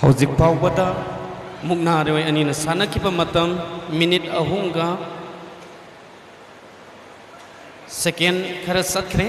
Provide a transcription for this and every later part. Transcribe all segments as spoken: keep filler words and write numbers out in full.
ꯍꯧꯖꯤꯛ ꯐꯥꯎꯕꯗ ꯃꯨꯛꯅꯥꯔꯣꯏ ꯑꯅꯤꯅ ꯁꯥꯟꯅꯈꯤꯕ ꯃꯇꯝ ꯃꯤꯅꯤꯠ ꯑꯍꯨꯝꯒ ꯁꯦꯀꯦꯟ ꯈꯔ ꯆꯠꯈ꯭ꯔꯦ꯫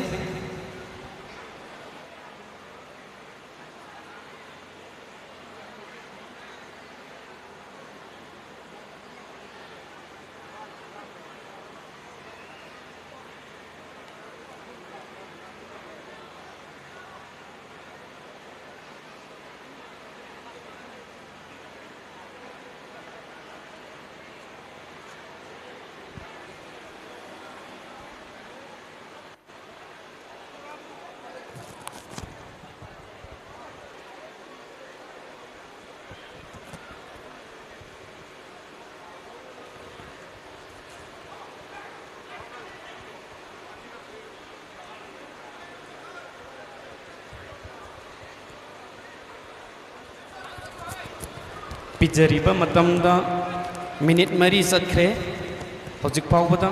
ꯄꯤꯖꯔꯤꯕ ꯃꯇꯝꯗ ꯃꯤꯅꯤꯠ ꯃꯔꯤ ꯆꯠꯈ꯭ꯔꯦ ꯍꯧꯖꯤꯛ ꯐꯥꯎꯕꯗ꯫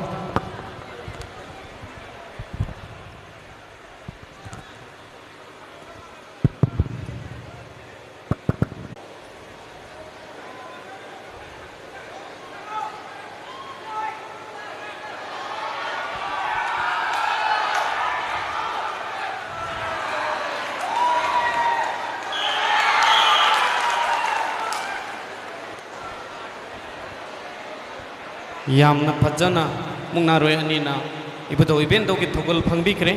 ꯌꯥꯝꯅ ꯐꯖꯅ ꯃꯨꯛꯅꯥꯔꯣꯏ ꯑꯅꯤꯅ ꯏꯕꯨꯙꯧ ꯏꯕꯦꯟꯗꯧꯒꯤ ꯊꯧꯒꯜ ꯐꯪꯕꯤꯈ꯭ꯔꯦ꯫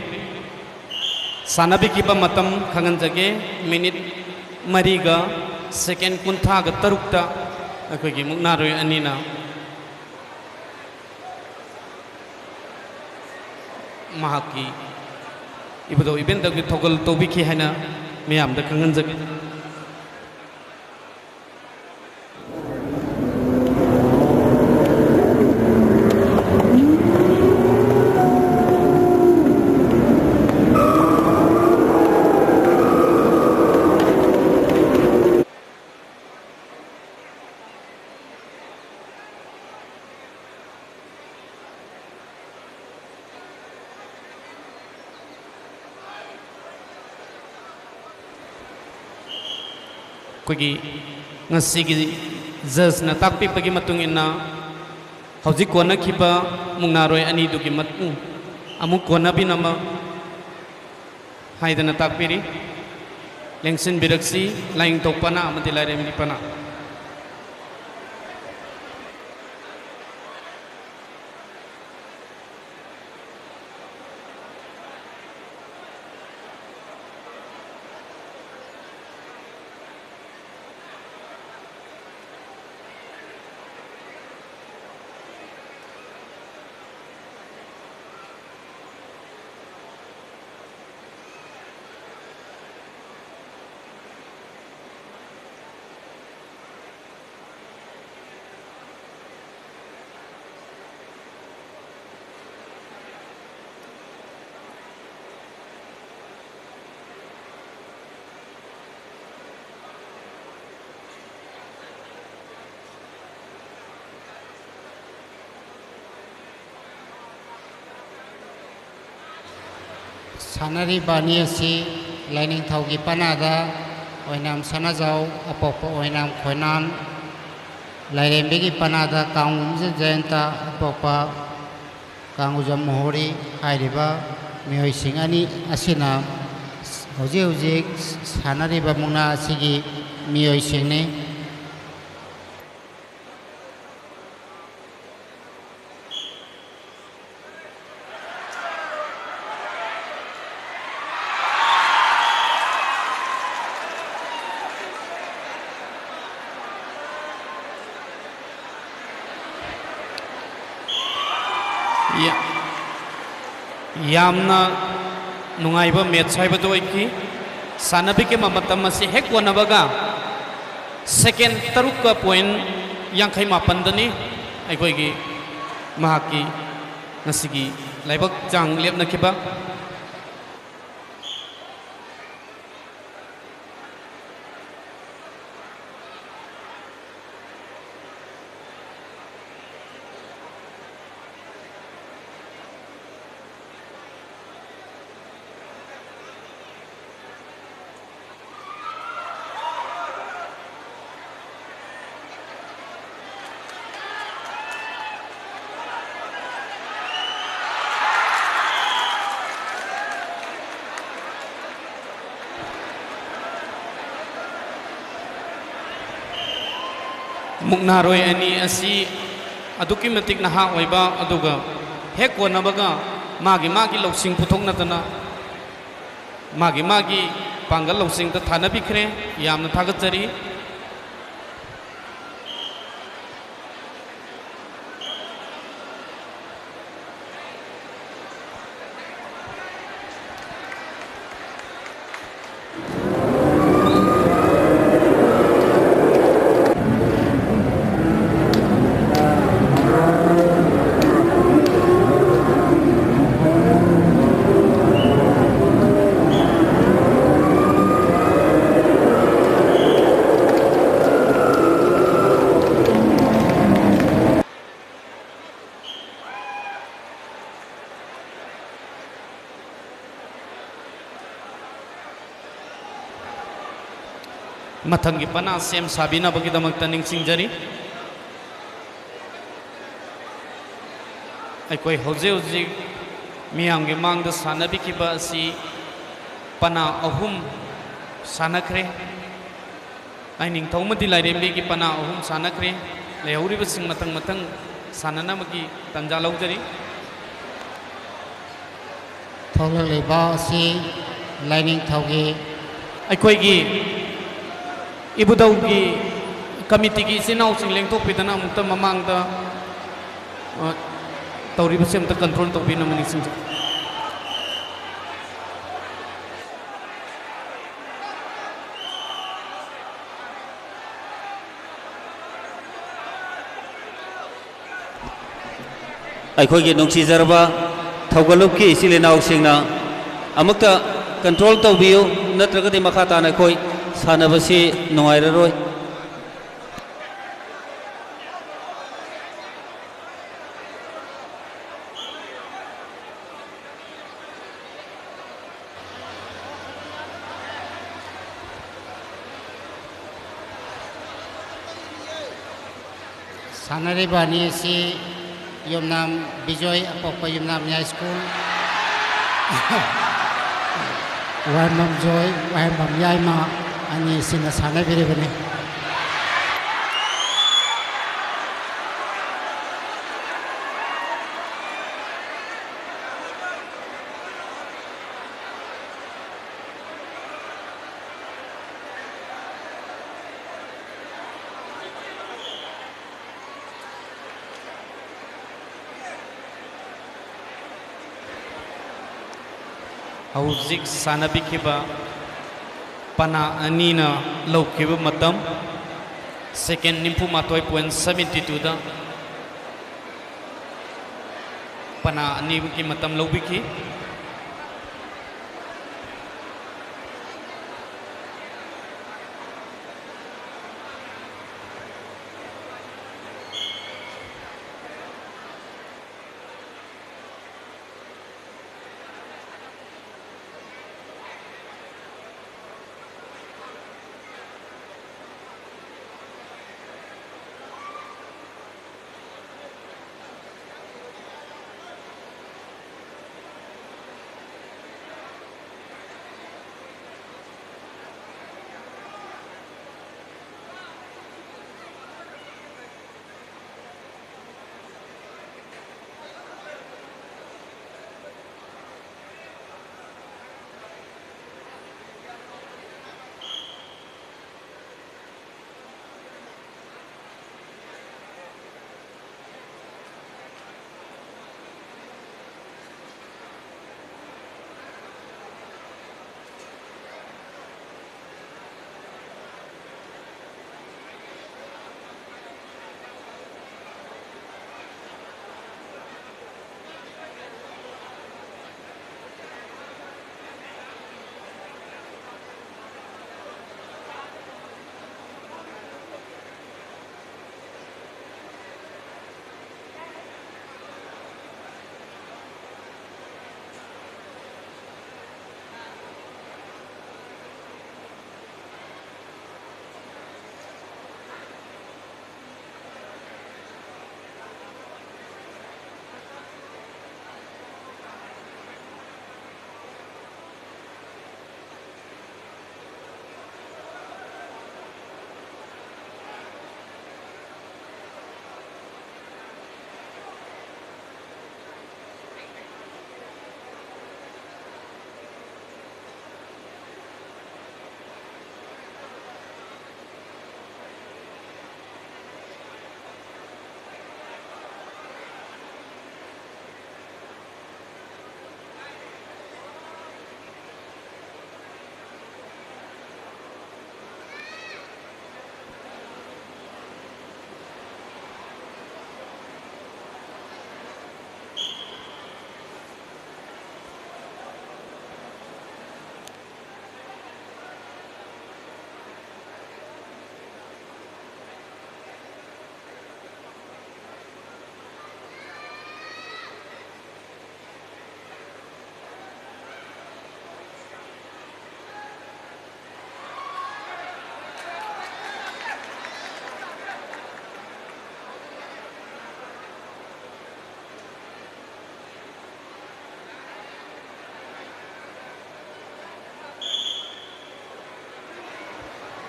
ꯁꯥꯟꯅꯕꯤꯈꯤꯕ ꯃꯇꯝ ꯈꯪꯍꯟꯖꯒꯦ, ꯃꯤꯅꯤꯠ ꯃꯔꯤꯒ ꯁꯦꯀꯦꯟ ꯀꯨꯟꯊ꯭ꯔꯥꯒ ꯇꯔꯨꯛꯇ ꯑꯩꯈꯣꯏꯒꯤ ꯃꯨꯛꯅꯥꯔꯣꯏ ꯑꯅꯤꯅ ꯃꯍꯥꯛꯀꯤ ꯏꯕꯨꯙꯧ ꯏꯕꯦꯟꯗꯧꯒꯤ ꯊꯧꯒꯜ ꯇꯧꯕꯤꯈꯤ ꯍꯥꯏꯅ ꯃꯤꯌꯥꯝꯗ ꯈꯪꯍꯟꯖꯒꯦ꯫ ꯑꯩꯈꯣꯏꯒꯤ ꯉꯁꯤꯒꯤ ꯖꯖꯅ ꯇꯥꯛꯄꯤꯕꯒꯤ ꯃꯇꯨꯡ ꯏꯟꯅ, ꯍꯧꯖꯤꯛ ꯀꯣꯟꯅꯈꯤꯕ ꯃꯨꯛꯅꯥꯔꯣꯏ ꯑꯅꯤꯗꯨꯒꯤ ꯃꯇꯨꯡ ꯑꯃꯨꯛ ꯀꯣꯟꯅꯕꯤꯅꯕ ꯍꯥꯏꯗꯅ ꯇꯥꯛꯄꯤꯔꯤ꯫ ꯂꯦꯡꯁꯤꯟꯕꯤꯔꯛꯁꯤ, ꯂꯥꯏꯅꯤꯡꯊꯧ ꯄꯅꯥ ꯑꯃꯗꯤ ꯂꯥꯏꯔꯦꯝꯕꯤ ꯄꯅꯥ꯫ ꯁꯥꯟꯅꯔꯤꯕ ꯑꯅꯤ ꯑꯁꯤ ꯂꯥꯏꯅꯤꯡꯊꯧꯒꯤ ꯄꯅꯥꯗ ꯑꯣꯏꯅꯥꯝ ꯁꯅꯥꯖꯥꯎ, ꯑꯄꯣꯛꯄ ꯑꯣꯏꯅꯥꯝ ꯈꯣꯏꯅꯥꯟ, ꯂꯥꯏꯔꯦꯝꯕꯤꯒꯤ ꯄꯅꯥꯗ ꯀꯥꯡꯒꯨꯝꯖ ꯖꯌꯟꯇ, ꯑꯄꯣꯛꯄ ꯀꯥꯡꯒꯨꯖꯝ ꯃꯣꯍꯣꯔꯤ ꯍꯥꯏꯔꯤꯕ ꯃꯤꯑꯣꯏꯁꯤꯡ ꯑꯅꯤ ꯑꯁꯤꯅ ꯍꯧꯖꯤꯛ ꯍꯧꯖꯤꯛ ꯁꯥꯟꯅꯔꯤꯕ ꯃꯨꯛꯅꯥ ꯑꯁꯤꯒꯤ ꯃꯤꯑꯣꯏꯁꯤꯡꯅꯤ꯫ ꯌꯥ-, ꯌꯥꯝꯅ ꯅꯨꯡꯉꯥꯏꯕ ꯃꯦꯠꯆ ꯍꯥꯏꯕꯗꯨ ꯑꯣꯏꯈꯤ꯫ ꯁꯥꯟꯅꯕꯤꯒꯤ ꯃꯇꯝ ꯑꯁꯤ ꯍꯦꯛ ꯀꯣꯟꯅꯕꯒ ꯁꯦꯀꯦꯟ ꯇꯔꯨꯛꯀ ꯄꯣꯏꯟ ꯌꯥꯡꯈꯩ ꯃꯥꯄꯟꯗꯅꯤ ꯑꯩꯈꯣꯏꯒꯤ ꯃꯍꯥꯛꯀꯤ ꯉꯁꯤꯒꯤ ꯂꯥꯏꯕꯛ ꯆꯥꯡ ꯂꯦꯞꯅꯈꯤꯕ꯫ ꯃꯨꯛꯅꯥꯔꯣꯏ ꯑꯅꯤ ꯑꯁꯤ ꯑꯗꯨꯛꯀꯤ ꯃꯇꯤꯛ ꯅꯍꯥ ꯑꯣꯏꯕ, ꯑꯗꯨꯒ ꯍꯦꯛ ꯀꯣꯟꯅꯕꯒ ꯃꯥꯒꯤ ꯃꯥꯒꯤ ꯂꯧꯁꯤꯡ ꯄꯨꯊꯣꯛꯅꯗꯅ ꯃꯥꯒꯤ ꯃꯥꯒꯤ ꯄꯥꯡꯒꯜ ꯂꯧꯁꯤꯡꯗ ꯊꯥꯅꯕꯤꯈ꯭ꯔꯦ꯫ ꯌꯥꯝꯅ ꯊꯥꯒꯠꯆꯔꯤ꯫ ꯃꯊꯪꯒꯤ ꯄꯅꯥ ꯁꯦꯝ ꯁꯥꯕꯤꯅꯕꯒꯤꯗꯃꯛꯇ ꯅꯤꯡꯁꯤꯡꯖꯔꯤ꯫ ꯑꯩꯈꯣꯏ ꯍꯧꯖꯤꯛ ꯍꯧꯖꯤꯛ ꯃꯤꯌꯥꯝꯒꯤ ꯃꯥꯡꯗ ꯁꯥꯟꯅꯕꯤꯈꯤꯕ ꯑꯁꯤ ꯄꯅꯥ ꯑꯍꯨꯝ ꯁꯥꯟꯅꯈ꯭ꯔꯦ꯫ ꯂꯥꯏꯅꯤꯡꯊꯧ ꯑꯃꯗꯤ ꯂꯥꯏꯔꯦꯝꯕꯤꯒꯤ ꯄꯅꯥ ꯑꯍꯨꯝ ꯁꯥꯟꯅꯈ꯭ꯔꯦ꯫ ꯂꯩꯍꯧꯔꯤꯕꯁꯤꯡ ꯃꯊꯪ ꯃꯊꯪ ꯁꯥꯟꯅꯅꯕꯒꯤ ꯇꯥꯟꯖꯥ ꯂꯧꯖꯔꯤ꯫ ꯊꯣꯛꯂꯛꯂꯤꯕ ꯑꯁꯤ ꯂꯥꯏꯅꯤꯡꯊꯧꯒꯤ ꯑꯩꯈꯣꯏꯒꯤ ꯏꯕꯨꯙꯧꯒꯤ ꯀꯃꯤꯇꯤꯒꯤ ꯏꯆꯤꯟ ꯏꯅꯥꯎꯁꯤꯡ ꯂꯦꯡꯊꯣꯛꯄꯤꯗꯅ ꯑꯃꯨꯛꯇ ꯃꯃꯥꯡꯗ, ꯑ, ꯇꯧꯔꯤꯕꯁꯤ ꯑꯝꯇ control ꯇꯧꯕꯤꯅꯕ ꯅꯤꯡꯁꯤꯡꯖꯩ꯫ ꯑꯩꯈꯣꯏꯒꯤ ꯅꯨꯡꯁꯤꯖꯔꯕ ꯊꯧꯒꯜꯂꯨꯞꯀꯤ ꯏꯆꯤꯜ ꯏꯅꯥꯎꯁꯤꯡꯅ ꯑꯃꯨꯛꯇ control ꯇꯧꯕꯤꯌꯨ, ꯅꯠꯇ꯭ꯔꯒꯗꯤ ꯃꯈꯥ ꯇꯥꯅ ꯑꯩꯈꯣꯏ ꯁꯥꯟꯅꯕꯁꯤ ꯅꯨꯡꯉꯥꯏꯔꯔꯣꯏ꯫ ꯁꯥꯟꯅꯔꯤꯕ ꯑꯅꯤ ꯑꯁꯤ ꯌꯨꯝꯅꯥꯝ ꯕꯤꯖꯣꯏ, ꯑꯄꯣꯛꯄ ꯌꯨꯝꯅꯥꯝ ꯃꯌꯥꯏ ꯁ꯭ꯀꯨꯜ, ꯋꯥꯍꯦꯡꯕꯝ ꯖꯣꯏ, ꯋꯥꯍꯦꯡꯕꯝ ꯌꯥꯏꯃ ꯑꯅꯤ ꯑꯁꯤꯅ ꯁꯥꯟꯅꯕꯤꯔꯤꯕꯅꯤ꯫ ꯍꯧꯖꯤꯛ ꯁꯥꯟꯅꯕꯤꯈꯤꯕ ꯄꯅꯥ ꯑꯅꯤꯅ ꯂꯧꯈꯤꯕ ꯃꯇꯝ, second ꯅꯤꯐꯨ ꯃꯥꯊꯣꯏ point seventy two ꯗ ꯄꯅꯥ ꯑꯅꯤꯒꯤ ꯃꯇꯝ ꯂꯧꯕꯤꯈꯤ꯫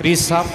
Resub.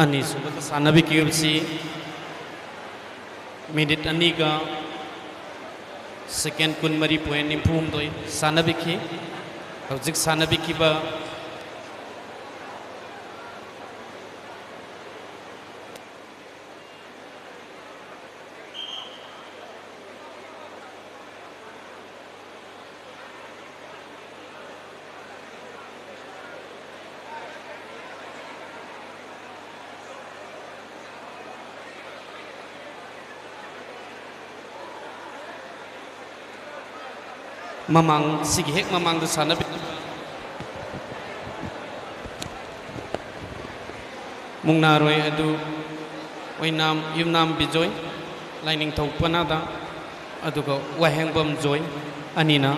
ꯑꯅꯤꯁꯨꯕꯗ ꯁꯥꯟꯅꯕꯤꯈꯤꯕꯁꯤ ꯃꯤꯅꯤꯠ ꯑꯅꯤꯒ ꯁꯦꯀꯦꯟ ꯀꯨꯟꯃꯔꯤ ꯄꯣꯏꯟ ꯅꯤꯐꯨꯍꯨꯝꯗꯣꯏ ꯁꯥꯟꯅꯕꯤꯈꯤ꯫ ꯍꯧꯖꯤꯛ ꯁꯥꯟꯅꯕꯤꯈꯤꯕ ꯃꯃꯥꯡ, ꯁꯤꯒꯤ ꯍꯦꯛ ꯃꯃꯥꯡꯗ ꯁꯥꯟꯅꯕꯤ-, ꯃꯨꯛꯅꯥꯔꯣꯏ ꯑꯗꯨ ꯑꯣꯏꯅꯥꯝ, ꯌꯨꯝꯅꯥꯝ ꯕꯤꯖꯣꯏ, ꯂꯥꯏꯅꯤꯡꯊꯧ ꯄꯅꯥꯗ, ꯑꯗꯨꯒ ꯋꯥꯍꯦꯡꯕꯝ ꯖꯣꯏ ꯑꯅꯤꯅ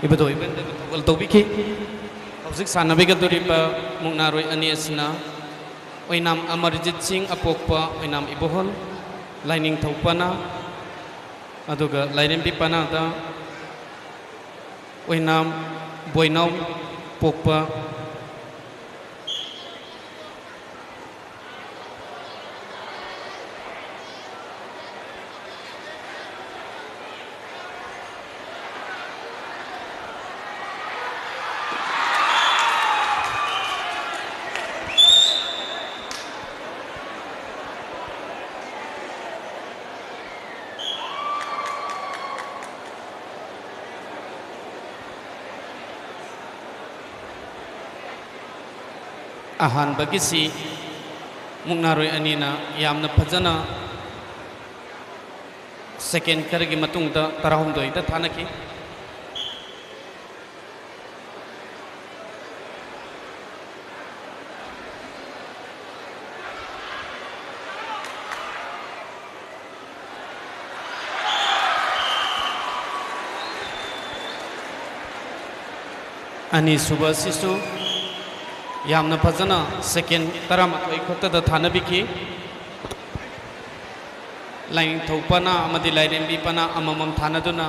ꯏꯕꯨꯙꯧ ꯏꯕꯦꯟꯗꯕꯨ ꯊꯧꯒꯜ ꯇꯧꯕꯤꯈꯤ꯫ ꯍꯧꯖꯤꯛ ꯁꯥꯟꯅꯕꯤꯒꯗꯧꯔꯤꯕ ꯃꯨꯛꯅꯥꯔꯣꯏ ꯑꯅꯤ ꯑꯁꯤꯅ ꯑꯣꯏꯅꯥꯝ ꯑꯃꯔꯖꯤꯠ ꯁꯤꯡ ꯑꯄꯣꯛꯄ ꯑꯣꯏꯅꯥꯝ ꯏꯕꯣꯍꯜ, ꯂꯥꯏꯅꯤꯡꯊꯧ ꯄꯅꯥ, ꯑꯗꯨꯒ ꯂꯥꯏꯔꯦꯝꯕꯤ ꯄꯅꯥꯗ ꯑꯣꯏꯅꯥꯝ ꯕꯣꯏꯅꯥꯎ ꯄꯣꯛꯄ꯫ ꯑꯍꯥꯟꯕꯒꯤꯁꯤ ꯃꯨꯛꯅꯥꯔꯣꯏ ꯑꯅꯤꯅ ꯌꯥꯝꯅ ꯐꯖꯅ ꯁꯦꯀꯦꯟ ꯈꯔꯒꯤ ꯃꯇꯨꯡꯗ ꯇꯔꯥꯍꯨꯝꯗꯣꯏꯗ ꯊꯥꯅꯈꯤ꯫ ꯑꯅꯤꯁꯨꯕ ꯑꯁꯤꯁꯨ ꯌꯥꯝꯅ ꯐꯖꯅ ꯁꯦꯀꯦꯟ ꯇꯔꯥꯃꯥꯊꯣꯏ ꯈꯛꯇꯗ ꯊꯥꯅꯕꯤꯈꯤ꯫ ꯂꯥꯏꯅꯤꯡꯊꯧ ꯄꯅꯥ ꯑꯃꯗꯤ ꯂꯥꯏꯔꯦꯝꯕꯤ ꯄꯅꯥ ꯑꯃꯃꯝ ꯊꯥꯅꯗꯨꯅ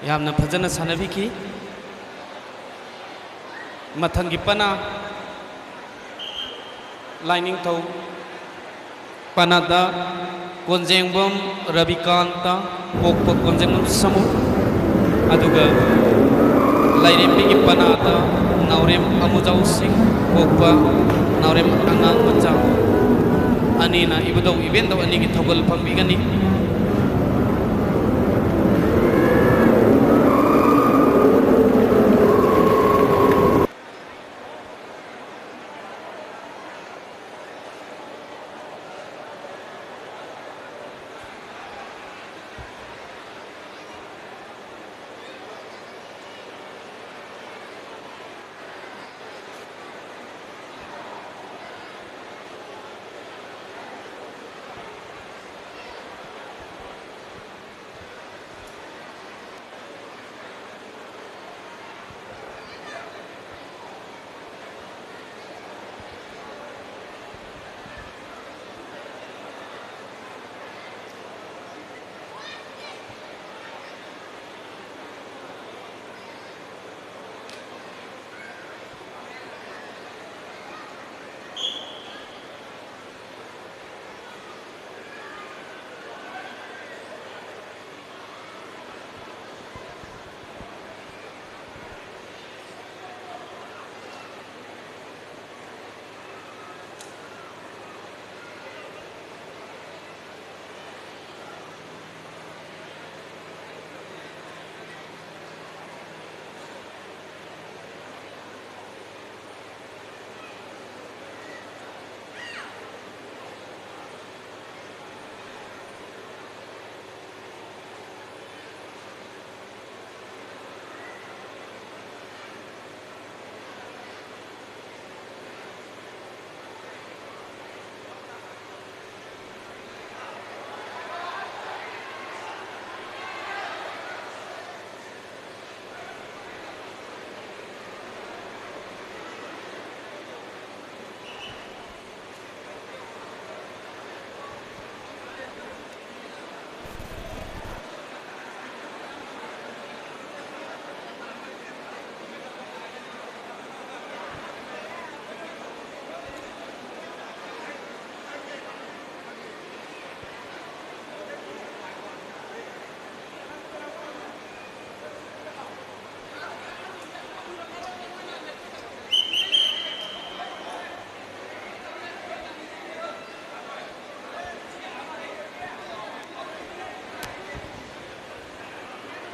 ꯌꯥꯝꯅ ꯐꯖꯅ ꯁꯥꯟꯅꯕꯤꯈꯤ꯫ ꯃꯊꯪꯒꯤ ꯄꯅꯥ ꯂꯥꯏꯅꯤꯡꯊꯧ ꯄꯅꯥꯗ ꯀꯣꯟꯖꯦꯡꯕꯝ ꯔꯕꯤꯀꯥꯟꯇ ꯄꯣꯛꯄ ꯀꯣꯟꯖꯦꯡꯕꯝ ꯁꯥꯃꯨ, ꯑꯗꯨꯒ ꯂꯥꯏꯔꯦꯝꯕꯤꯒꯤ ꯄꯅꯥꯗ ꯅꯥꯎꯔꯦꯝ ꯑꯃꯨꯖꯥꯎ ꯁꯤꯡ ꯄꯣꯛꯄ ꯅꯥꯎꯔꯦꯝ ꯑꯉꯥꯡ ꯃꯆꯥ ꯑꯅꯤꯅ ꯏꯕꯨꯙꯧ ꯏꯕꯦꯟꯗꯧ ꯑꯅꯤꯒꯤ ꯊꯧꯒꯜ ꯐꯝꯕꯤꯒꯅꯤ꯫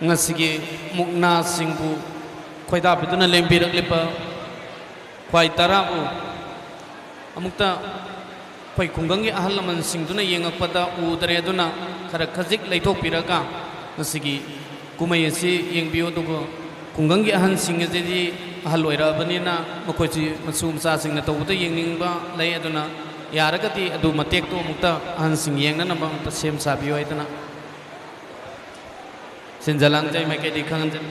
ꯉꯁꯤꯒꯤ ꯃꯨꯛꯅꯥꯁꯤꯡꯕꯨ ꯈꯣꯏꯗꯥꯕꯤꯗꯨꯅ ꯂꯦꯡꯕꯤꯔꯛꯂꯤꯕ ꯈ꯭ꯋꯥꯏ ꯇꯔꯥꯕꯨ ꯑꯃꯨꯛꯇ ꯑꯩꯈꯣꯏ ꯈꯨꯡꯒꯪꯒꯤ ꯑꯍꯜ ꯂꯃꯟꯁꯤꯡꯗꯨꯅ ꯌꯦꯡꯉꯛꯄꯗ ꯎꯗ꯭ꯔꯦ꯫ ꯑꯗꯨꯅ ꯈꯔ ꯈꯖꯤꯛ ꯂꯩꯊꯣꯛꯄꯤꯔꯒ ꯉꯁꯤꯒꯤ ꯀꯨꯝꯍꯩ ꯑꯁꯤ ꯌꯦꯡꯕꯤꯌꯨ꯫ ꯑꯗꯨꯒ ꯈꯨꯡꯒꯪꯒꯤ ꯑꯍꯟꯁꯤꯡ ꯑꯁꯤꯗꯤ ꯑꯍꯜ ꯑꯣꯏꯔꯛꯑꯕꯅꯤꯅ ꯃꯈꯣꯏꯁꯤ ꯃꯁꯨ ꯃꯆꯥꯁꯤꯡꯅ ꯇꯧꯕꯗ ꯌꯦꯡꯅꯤꯡꯕ ꯂꯩ꯫ ꯑꯗꯨꯅ ꯌꯥꯔꯒꯗꯤ ꯑꯗꯨ ꯃꯇꯦꯛꯇꯣ ꯑꯃꯨꯛꯇ ꯑꯍꯟꯁꯤꯡ ꯌꯦꯡꯅꯅꯕ ꯑꯃꯨꯛꯇ ꯁꯦꯝ ꯁꯥꯕꯤꯌꯨ ꯍꯥꯏꯗꯅ ꯁꯤꯟꯖ ꯂꯥꯡꯖꯩ ꯃꯥꯏꯀꯩꯗꯤ ꯈꯪꯍꯟꯖꯩ꯫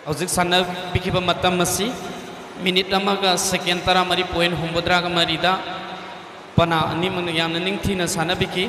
ꯍꯧꯖꯤꯛ ꯁꯥꯟꯅꯕꯤꯈꯤꯕ ꯃꯇꯝ ꯑꯁꯤ ꯃꯤꯅꯤꯠ ꯑꯃꯒ ꯁꯦꯀꯦꯟ ꯇꯔꯥꯃꯔꯤ ꯄꯣꯏꯟ ꯍꯨꯝꯐꯨꯇꯔꯥꯒ ꯃꯔꯤꯗ ꯄꯅꯥ ꯑꯅꯤꯃꯛꯅ ꯌꯥꯝꯅ ꯅꯤꯡꯊꯤꯅ ꯁꯥꯟꯅꯕꯤꯈꯤ꯫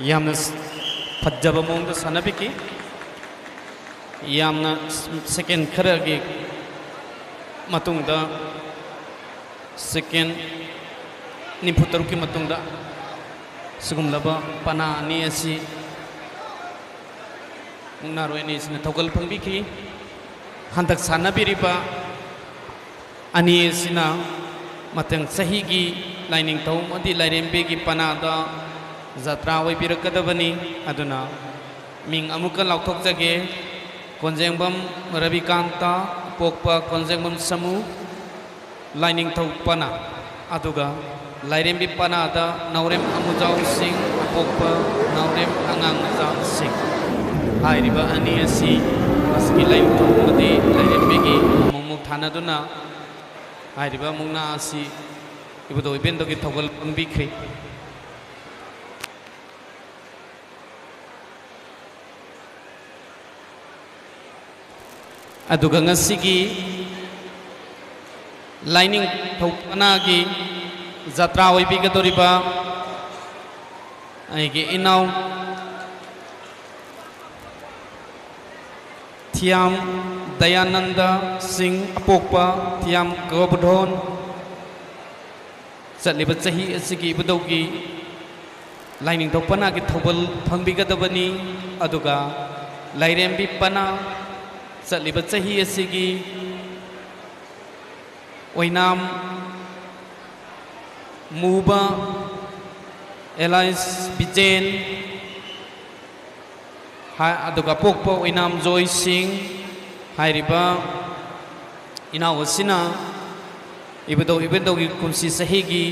ꯌꯥꯝꯅ ꯐꯖꯕ ꯃꯑꯣꯡꯗ ꯁꯥꯟꯅꯕꯤꯈꯤ꯫ ꯌꯥꯝꯅ ꯁꯦꯀꯦꯟ ꯈꯔꯒꯤ ꯃꯇꯨꯡꯗ, ꯁꯦꯀꯦꯟ ꯅꯤꯐꯨ ꯇꯔꯨꯛꯀꯤ ꯃꯇꯨꯡꯗ ꯁꯤꯒꯨꯝꯂꯕ ꯄꯅꯥ ꯑꯅꯤ ꯑꯁꯤ ꯃꯨꯛꯅꯥꯔꯣꯏ ꯑꯅꯤꯁꯤꯅ ꯊꯧꯒꯜ ꯐꯪꯕꯤꯈꯤ꯫ ꯍꯟꯗꯛ ꯁꯥꯟꯅꯕꯤꯔꯤꯕ ꯑꯅꯤ ꯑꯁꯤꯅ ꯃꯊꯪ ꯆꯍꯤꯒꯤ ꯂꯥꯏꯅꯤꯡꯊꯧ ꯑꯃꯗꯤ ꯂꯥꯏꯔꯦꯝꯕꯤꯒꯤ ꯄꯅꯥꯗ ꯖꯇ꯭ꯔꯥ ꯑꯣꯏꯕꯤꯔꯛꯀꯗꯕꯅꯤ꯫ ꯑꯗꯨꯅ ꯃꯤꯡ ꯑꯃꯨꯛꯀ ꯂꯥꯎꯊꯣꯛꯆꯒꯦ꯫ ꯀꯣꯟꯖꯦꯡꯕꯝ ꯔꯕꯤꯀꯥꯟꯇ, ꯄꯣꯛꯄ ꯀꯣꯟꯖꯦꯡꯕꯝ ꯁꯃꯨ, ꯂꯥꯏꯅꯤꯡꯊꯧ ꯄꯅꯥ, ꯑꯗꯨꯒ ꯂꯥꯏꯔꯦꯝꯕꯤ ꯄꯅꯥꯗ ꯅꯥꯎꯔꯦꯝ ꯑꯃꯨꯖꯥꯎꯁꯤꯡ, ꯑꯄꯣꯛꯄ ꯅꯥꯎꯔꯦꯝ ꯑꯉꯥꯡ ꯃꯆꯥꯁꯤꯡ꯫ ꯍꯥꯏꯔꯤꯕ ꯑꯅꯤ ꯑꯁꯤ ꯃꯁꯤꯒꯤ ꯂꯥꯏꯅꯤꯡꯊꯧ ꯑꯃꯗꯤ ꯂꯥꯏꯔꯦꯝꯕꯤꯒꯤ ꯑꯃꯨꯛꯃꯨꯛ ꯊꯥꯅꯗꯨꯅ ꯍꯥꯏꯔꯤꯕ ꯃꯨꯛꯅꯥ ꯑꯁꯤ ꯏꯕꯨꯙꯧ ꯏꯕꯦꯟꯗꯧꯒꯤ ꯊꯧꯒꯜ ꯐꯪꯕꯤꯈ꯭ꯔꯤ꯫ ꯑꯗꯨꯒ ꯉꯁꯤꯒꯤ ꯂꯥꯏꯅꯤꯡꯊꯧ ꯄꯅꯥꯒꯤ ꯖꯇ꯭ꯔꯥ ꯑꯣꯏꯕꯤꯒꯗꯧꯔꯤꯕ ꯑꯩꯒꯤ ꯏꯅꯥꯎ ꯊꯤꯌꯥꯝ ꯗꯌꯥꯅꯟꯗ ꯁꯤꯡ, ꯑꯄꯣꯛꯄ ꯊꯤꯌꯥꯝ ꯒꯣꯕꯔꯙꯣꯟ, ꯆꯠꯂꯤꯕ ꯆꯍꯤ ꯑꯁꯤꯒꯤ ꯏꯕꯨꯙꯧꯒꯤ ꯂꯥꯏꯅꯤꯡꯊꯧ ꯄꯅꯥꯒꯤ ꯊꯧꯒꯜ ꯐꯪꯕꯤꯒꯗꯕꯅꯤ꯫ ꯑꯗꯨꯒ ꯂꯥꯏꯔꯦꯝꯕꯤ ꯄꯅꯥ ꯆꯠꯂꯤꯕ ꯆꯍꯤ ꯑꯁꯤꯒꯤ ꯑꯣꯏꯅꯥꯝ ꯃꯨꯕ ꯑꯦꯂꯥꯏꯁ ꯕꯤꯖꯦꯟ, ꯍꯥꯏ-, ꯑꯗꯨꯒ ꯄꯣꯛꯄ ꯑꯣꯏꯅꯥꯝ ꯖꯣꯏ ꯁꯤꯡ ꯍꯥꯏꯔꯤꯕ ꯏꯅꯥꯎ ꯑꯁꯤꯅ ꯏꯕꯨꯙꯧ ꯏꯕꯦꯟꯗꯧꯒꯤ ꯀꯨꯝꯁꯤ ꯆꯍꯤꯒꯤ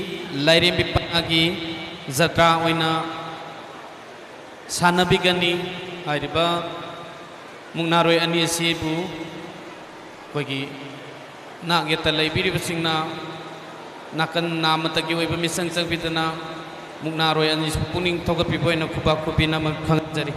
ꯂꯥꯏꯔꯦꯝꯕꯤ ꯄꯅꯥꯒꯤ ꯖꯇ꯭ꯔꯥ ꯑꯣꯏꯅ ꯁꯥꯟꯅꯕꯤꯒꯅꯤ꯫ ꯍꯥꯏꯔꯤꯕ ꯃꯨꯛꯅꯥꯔꯣꯏ ꯑꯅꯤ ꯑꯁꯤꯕꯨ ꯑꯩꯈꯣꯏꯒꯤ ꯅꯥꯛ ꯌꯦꯠꯇ ꯂꯩꯕꯤꯔꯤꯕꯁꯤꯡꯅ ꯅꯥꯀꯟ ꯅꯥꯃꯇꯒꯤ ꯑꯣꯏꯕ ꯃꯤꯆꯪ ꯆꯪꯕꯤꯗꯅ ꯃꯨꯛꯅꯥꯔꯣꯏ ꯑꯅꯤꯁꯨ ꯄꯨꯛꯅꯤꯡ ꯊꯧꯒꯠꯄꯤꯕ ꯑꯣꯏꯅ ꯈꯨꯕꯥꯛ ꯈꯨꯕꯤꯅꯕ ꯈꯪꯍꯟꯖꯔꯤ꯫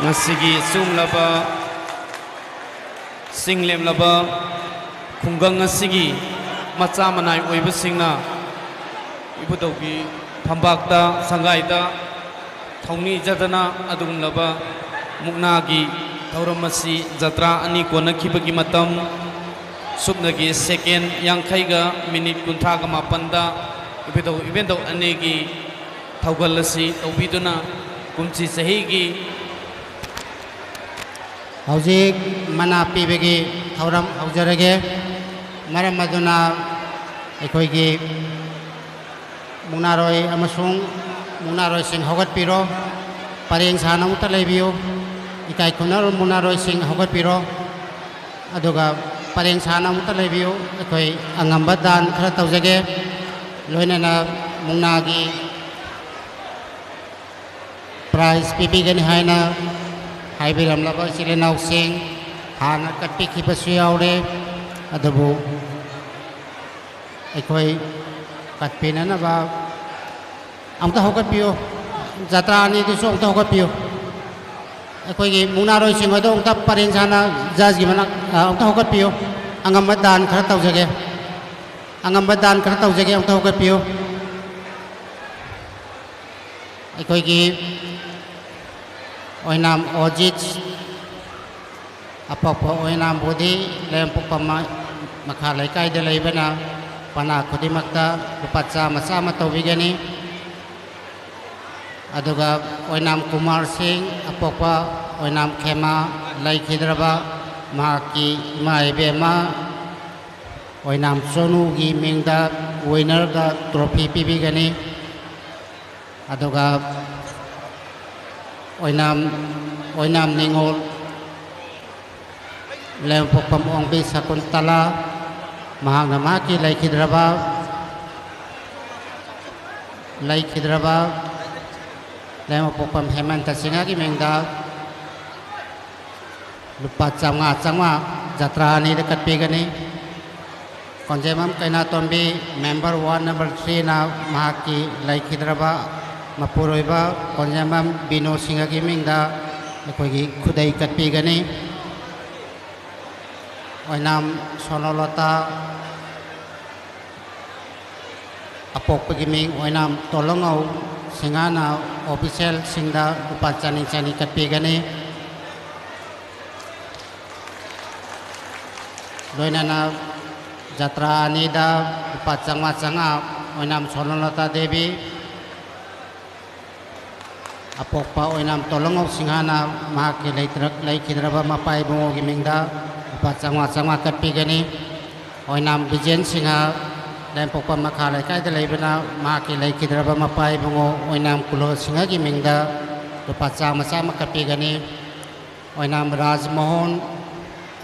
ꯉꯁꯤꯒꯤ ꯆꯨꯝꯂꯕ ꯆꯤꯡꯂꯦꯝꯂꯕ ꯈꯨꯡꯒꯪ ꯑꯁꯤꯒꯤ ꯃꯆꯥ ꯃꯅꯥꯏ ꯑꯣꯏꯕꯁꯤꯡꯅ ꯏꯕꯨꯙꯧꯒꯤ ꯐꯝꯕꯥꯛꯇ, ꯁꯪꯒꯥꯏꯗ ꯊꯧꯅꯤꯖꯗꯅ ꯑꯗꯨꯒꯨꯝꯂꯕ ꯃꯨꯛꯅꯥꯒꯤ ꯊꯧꯔꯝ ꯑꯁꯤ ꯖꯇ꯭ꯔꯥ ꯑꯅꯤ ꯀꯣꯟꯅꯈꯤꯕꯒꯤ ꯃꯇꯝ ꯁꯨꯞꯅꯒꯤ ꯁꯦꯀꯦꯟ ꯌꯥꯡꯈꯩꯒ ꯃꯤꯅꯤꯠ ꯀꯨꯟꯊ꯭ꯔꯥꯒ ꯃꯥꯄꯟꯗ ꯏꯕꯨꯙꯧ ꯏꯕꯦꯟꯗꯧ ꯑꯅꯤꯒꯤ ꯊꯧꯒꯜ ꯑꯁꯤ ꯇꯧꯕꯤꯗꯨꯅ ꯀꯨꯝꯁꯤ ꯆꯍꯤꯒꯤ ꯍꯧꯖꯤꯛ ꯃꯅꯥ ꯄꯤꯕꯒꯤ ꯊꯧꯔꯝ ꯍꯧꯖꯔꯒꯦ꯫ ꯃꯔꯝ ꯑꯗꯨꯅ ꯑꯩꯈꯣꯏꯒꯤ ꯃꯨꯛꯅꯥꯔꯣꯏ ꯑꯃꯁꯨꯡ ꯃꯨꯛꯅꯥꯔꯣꯏꯁꯤꯡ ꯍꯧꯒꯠꯄꯤꯔꯣ꯫ ꯄꯔꯦꯡ ꯁꯥꯅ ꯑꯃꯨꯛꯇ ꯂꯩꯕꯤꯌꯨ꯫ ꯏꯀꯥꯏ ꯈꯨꯝꯅꯔꯕ ꯃꯨꯛꯅꯥꯔꯣꯏꯁꯤꯡ ꯍꯧꯒꯠꯄꯤꯔꯣ꯫ ꯑꯗꯨꯒ ꯄꯔꯦꯡ ꯁꯥꯅ ꯑꯃꯨꯛꯇ ꯂꯩꯕꯤꯌꯨ꯫ ꯑꯩꯈꯣꯏ ꯑꯉꯝꯕ ꯗꯥꯟ ꯈꯔ ꯇꯧꯖꯒꯦ꯫ ꯂꯣꯏꯅꯅ ꯃꯨꯛꯅꯥꯒꯤ ꯄ꯭ꯔꯥꯏꯖ ꯄꯤꯕꯤꯒꯅꯤ ꯍꯥꯏꯅ ꯍꯥꯏꯕꯤꯔꯝꯂꯕ ꯏꯆꯤꯜ ꯏꯅꯥꯎꯁꯤꯡ, ꯍꯥꯟꯅ ꯀꯠꯄꯤꯈꯤꯕꯁꯨ ꯌꯥꯎꯔꯦ꯫ ꯑꯗꯨꯕꯨ ꯑꯩꯈꯣꯏ ꯀꯠꯄꯤꯅꯅꯕ ꯑꯃꯨꯛꯇ ꯍꯧꯒꯠꯄꯤꯌꯨ꯫ ꯖꯇ꯭ꯔꯥ ꯑꯅꯤꯗꯨꯁꯨ ꯑꯃꯨꯛꯇ ꯍꯧꯒꯠꯄꯤꯌꯨ꯫ ꯑꯩꯈꯣꯏꯒꯤ ꯃꯨꯛꯅꯥꯔꯣꯏꯁꯤꯡ ꯑꯗꯨ ꯑꯃꯨꯛꯇ ꯄꯔꯦꯡ ꯁꯥꯅ ꯖꯁꯀꯤ ꯃꯅꯥꯛ, ꯑ, ꯑꯃꯨꯛꯇ ꯍꯧꯒꯠꯄꯤꯌꯨ꯫ ꯑꯉꯝꯕ ꯗꯥꯟ ꯈꯔ ꯇꯧꯖꯒꯦ꯫ ꯑꯉꯝꯕ ꯗꯥꯟ ꯈꯔ ꯇꯧꯖꯒꯦ, ꯑꯃꯨꯛꯇ ꯍꯧꯒꯠꯄꯤꯌꯨ꯫ ꯑꯩꯈꯣꯏꯒꯤ ꯑꯣꯏꯅꯥꯝ ꯑꯣꯖꯤꯠ, ꯑꯄꯣꯛꯄ ꯑꯣꯏꯅꯥꯝ ꯕꯨꯙꯤ, ꯂꯩꯔꯝꯄꯣꯛꯄ ꯃ-, ꯃꯈꯥ ꯂꯩꯀꯥꯏꯗ ꯂꯩꯕꯅ ꯄꯅꯥ ꯈꯨꯗꯤꯡꯃꯛꯇ ꯂꯨꯄꯥ ꯆꯥꯝꯃ ꯆꯥꯝꯃ ꯇꯧꯕꯤꯒꯅꯤ꯫ ꯑꯗꯨꯒ ꯑꯣꯏꯅꯥꯝ ꯀꯨꯃꯥꯔ ꯁꯤꯡ, ꯑꯄꯣꯛꯄ ꯑꯣꯏꯅꯥꯝ ꯈꯦꯃꯥ, ꯂꯩꯈꯤꯗ꯭ꯔꯕ ꯃꯍꯥꯛꯀꯤ ꯏꯃꯥ ꯏꯕꯦꯝꯃ ꯑꯣꯏꯅꯥꯝ ꯆꯣꯅꯨꯒꯤ ꯃꯤꯡꯗ ꯋꯤꯅꯔꯗ ꯇ꯭ꯔꯣꯐꯤ ꯄꯤꯕꯤꯒꯅꯤ꯫ ꯑꯗꯨꯒ ꯑꯣꯏꯅꯥꯝ, ꯑꯣꯏꯅꯥꯝ ꯅꯤꯉꯣꯜ ꯂꯩꯃꯄꯣꯛꯄꯝ ꯑꯣꯡꯕꯤ ꯁꯀꯨꯟꯇꯂꯥ, ꯃꯍꯥꯛꯅ ꯃꯍꯥꯛꯀꯤ ꯂꯩꯈꯤꯗ꯭ꯔꯕ, ꯂꯩꯈꯤꯗ꯭ꯔꯕ ꯂꯩꯃꯄꯣꯛꯄꯝ ꯍꯦꯃꯟꯇ ꯁꯤꯡꯍꯒꯤ ꯃꯤꯡꯗ ꯂꯨꯄꯥ ꯆꯥꯝꯃꯉꯥ, ꯆꯥꯝꯃꯉꯥ ꯖꯇ꯭ꯔꯥ ꯑꯅꯤꯗ ꯀꯠꯄꯤꯒꯅꯤ꯫ ꯀꯣꯟꯖꯦꯝꯕꯝ ꯀꯩꯅꯥꯇꯣꯝꯕꯤ, member ward number three ꯅ ꯃꯍꯥꯛꯀꯤ ꯂꯩꯈꯤꯗ꯭ꯔꯕ ꯃꯄꯨꯔꯣꯏꯕ ꯀꯣꯟꯖꯦꯝꯕꯝ ꯕꯤꯅꯣ ꯁꯤꯡꯍꯒꯤ ꯃꯤꯡꯗ ꯑꯩꯈꯣꯏꯒꯤ ꯈꯨꯗꯩ ꯀꯠꯄꯤꯒꯅꯤ꯫ ꯑꯣꯏꯅꯥꯝ ꯁꯣꯅꯣꯂꯇꯥ, ꯑꯄꯣꯛꯄꯒꯤ ꯃꯤꯡ ꯑꯣꯏꯅꯥꯝ ꯇꯣꯂꯣꯉꯧ ꯁꯤꯡꯍꯥꯅ ꯑꯣꯐꯤꯁꯤꯌꯦꯜꯁꯤꯡꯗ ꯂꯨꯄꯥ ꯆꯅꯤ ꯆꯅꯤ ꯀꯠꯄꯤꯒꯅꯤ꯫ ꯂꯣꯏꯅꯅ ꯖꯇ꯭ꯔꯥ ꯑꯅꯤꯗ ꯂꯨꯄꯥ ꯆꯥꯝꯃꯉꯥ ꯆꯥꯝꯃꯉꯥ ꯑꯣꯏꯅꯥꯝ ꯁꯣꯅꯣꯂꯇꯥ ꯗꯦꯕꯤ, ꯑꯄꯣꯛꯄ ꯑꯣꯏꯅꯥꯝ ꯇꯣꯂꯣꯉꯧ ꯁꯤꯡꯍꯥꯅ ꯃꯍꯥꯛꯀꯤ ꯂꯩꯇ꯭ꯔ-, ꯂꯩꯈꯤꯗ꯭ꯔꯕ ꯃꯄꯥ ꯏꯕꯨꯡꯉꯣꯒꯤ ꯃꯤꯡꯗ ꯂꯨꯄꯥ ꯆꯥꯝꯃꯉꯥ ꯆꯥꯝꯃꯉꯥ ꯀꯠꯄꯤꯒꯅꯤ꯫ ꯑꯣꯏꯅꯥꯝ ꯕꯤꯖꯦꯟ ꯁꯤꯡꯍ, ꯂꯦꯝꯄꯣꯛꯄ ꯃꯈꯥ ꯂꯩꯀꯥꯏꯗ ꯂꯩꯕꯅ, ꯃꯍꯥꯛꯀꯤ ꯂꯩꯈꯤꯗ꯭ꯔꯕ ꯃꯄꯥ ꯏꯕꯨꯡꯉꯣ ꯑꯣꯏꯅꯥꯝ ꯀꯨꯂꯣ ꯁꯤꯡꯍꯒꯤ ꯃꯤꯡꯗ ꯂꯨꯄꯥ ꯆꯥꯝꯃ ꯆꯥꯝꯃ ꯀꯠꯄꯤꯒꯅꯤ꯫ ꯑꯣꯏꯅꯥꯝ ꯔꯥꯖꯃꯣꯍꯟ,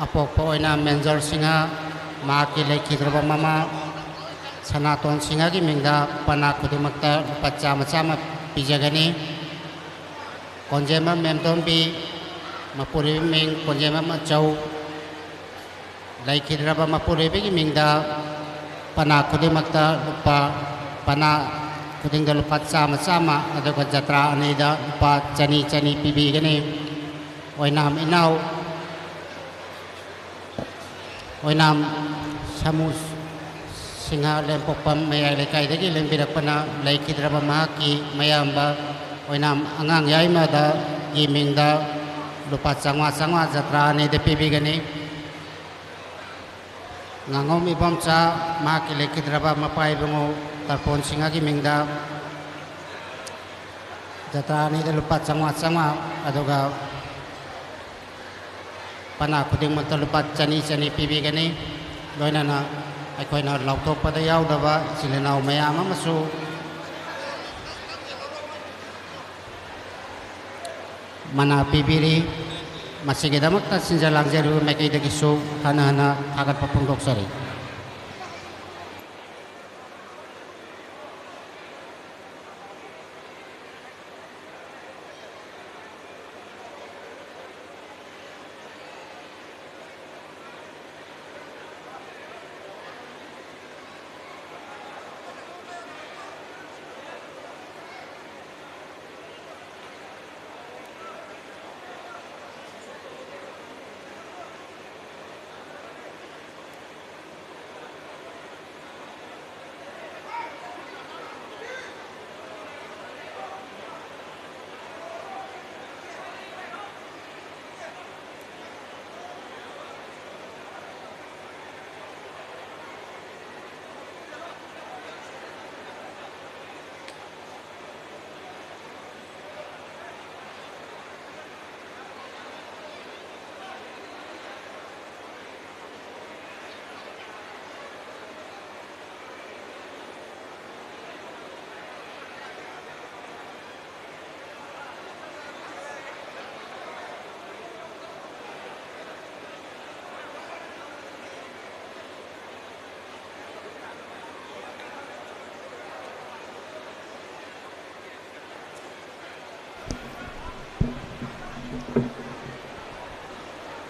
ꯑꯄꯣꯛꯄ ꯑꯣꯏꯅꯥꯝ ꯃꯦꯟꯖꯣꯔ ꯁꯤꯡꯍ, ꯃꯍꯥꯛꯀꯤ ꯂꯩꯈꯤꯗ꯭ꯔꯕ ꯃꯃꯥ ꯁꯅꯥꯇꯣꯟ ꯁꯤꯡꯍꯒꯤ ꯃꯤꯡꯗ ꯄꯅꯥ ꯈꯨꯗꯤꯡꯃꯛꯇ ꯂꯨꯄꯥ ꯆꯥꯝꯃ ꯆꯥꯝꯃ ꯄꯤꯖꯒꯅꯤ꯫ ꯀꯣꯟꯖꯦꯝꯕꯝ ꯃꯦꯝꯇꯣꯝꯕꯤ, ꯃꯄꯨꯔꯣꯏꯕ ꯃꯤꯡ ꯀꯣꯟꯖꯦꯝꯕꯝ ꯑꯆꯧ, ꯂꯩꯈꯤꯗ꯭ꯔꯕ ꯃꯄꯨꯔꯣꯏꯕꯒꯤ ꯃꯤꯡꯗ ꯄꯅꯥ ꯈꯨꯗꯤꯡꯃꯛꯇ ꯂꯨꯄꯥ, ꯄꯅꯥ ꯈꯨꯗꯤꯡꯗ ꯂꯨꯄꯥ ꯆꯥꯝꯃ ꯆꯥꯝꯃ, ꯑꯗꯨꯒ ꯖꯇ꯭ꯔꯥ ꯑꯅꯤꯗ ꯂꯨꯄꯥ ꯆꯅꯤ ꯆꯅꯤ ꯄꯤꯕꯤꯒꯅꯤ꯫ ꯑꯣꯏꯅꯥꯝ ꯏꯅꯥꯎ, ꯑꯣꯏꯅꯥꯝ ꯁꯥꯃꯨ ꯁꯤꯡꯍ, ꯂꯦꯝꯄꯣꯛꯄꯝ ꯃꯌꯥꯏ ꯂꯩꯀꯥꯏꯗꯒꯤ ꯂꯦꯡꯕꯤꯔꯛꯄꯅ, ꯂꯩꯈꯤꯗ꯭ꯔꯕ ꯃꯍꯥꯛꯀꯤ ꯃꯌꯥꯝꯕ ꯑꯣꯏꯅꯥꯝ ꯑꯉꯥꯡ ꯌꯥꯏꯃꯗꯒꯤ ꯃꯤꯡꯗ ꯂꯨꯄꯥ ꯆꯥꯝꯃꯉꯥ ꯆꯥꯝꯃꯉꯥ ꯖꯇ꯭ꯔꯥ ꯑꯅꯤꯗ ꯄꯤꯕꯤꯒꯅꯤ꯫ ꯉꯥꯉꯣꯝ ꯏꯕꯣꯝꯆꯥ, ꯃꯍꯥꯛꯀꯤ ꯂꯩꯈꯤꯗ꯭ꯔꯕ ꯃꯄꯥ ꯏꯕꯨꯡꯉꯣ ꯇꯔꯄꯣꯟ ꯁꯤꯡꯍꯒꯤ ꯃꯤꯡꯗ ꯖꯇ꯭ꯔꯥ ꯑꯅꯤꯗ ꯂꯨꯄꯥ ꯆꯥꯝꯃꯉꯥ ꯆꯥꯝꯃꯉꯥ, ꯑꯗꯨꯒ ꯄꯅꯥ ꯈꯨꯗꯤꯡꯃꯛꯇ ꯂꯨꯄꯥ ꯆꯅꯤ ꯆꯅꯤ ꯄꯤꯕꯤꯒꯅꯤ꯫ ꯂꯣꯏꯅꯅ ꯑꯩꯈꯣꯏꯅ ꯂꯥꯎꯊꯣꯛꯄꯗ ꯌꯥꯎꯗꯕ ꯏꯆꯤꯜ ꯏꯅꯥꯎ ꯃꯌꯥꯝ ꯑꯃꯁꯨ ꯃꯅꯥ ꯄꯤꯕꯤꯔꯤ꯫ ꯃꯁꯤꯒꯤꯗꯃꯛꯇ ꯁꯤꯟꯖ ꯂꯥꯡꯖꯔꯤꯕ ꯃꯥꯏꯀꯩꯗꯒꯤꯁꯨ ꯍꯟꯅ ꯍꯟꯅ ꯊꯥꯒꯠꯄ ꯐꯣꯡꯗꯣꯛꯆꯔꯤ꯫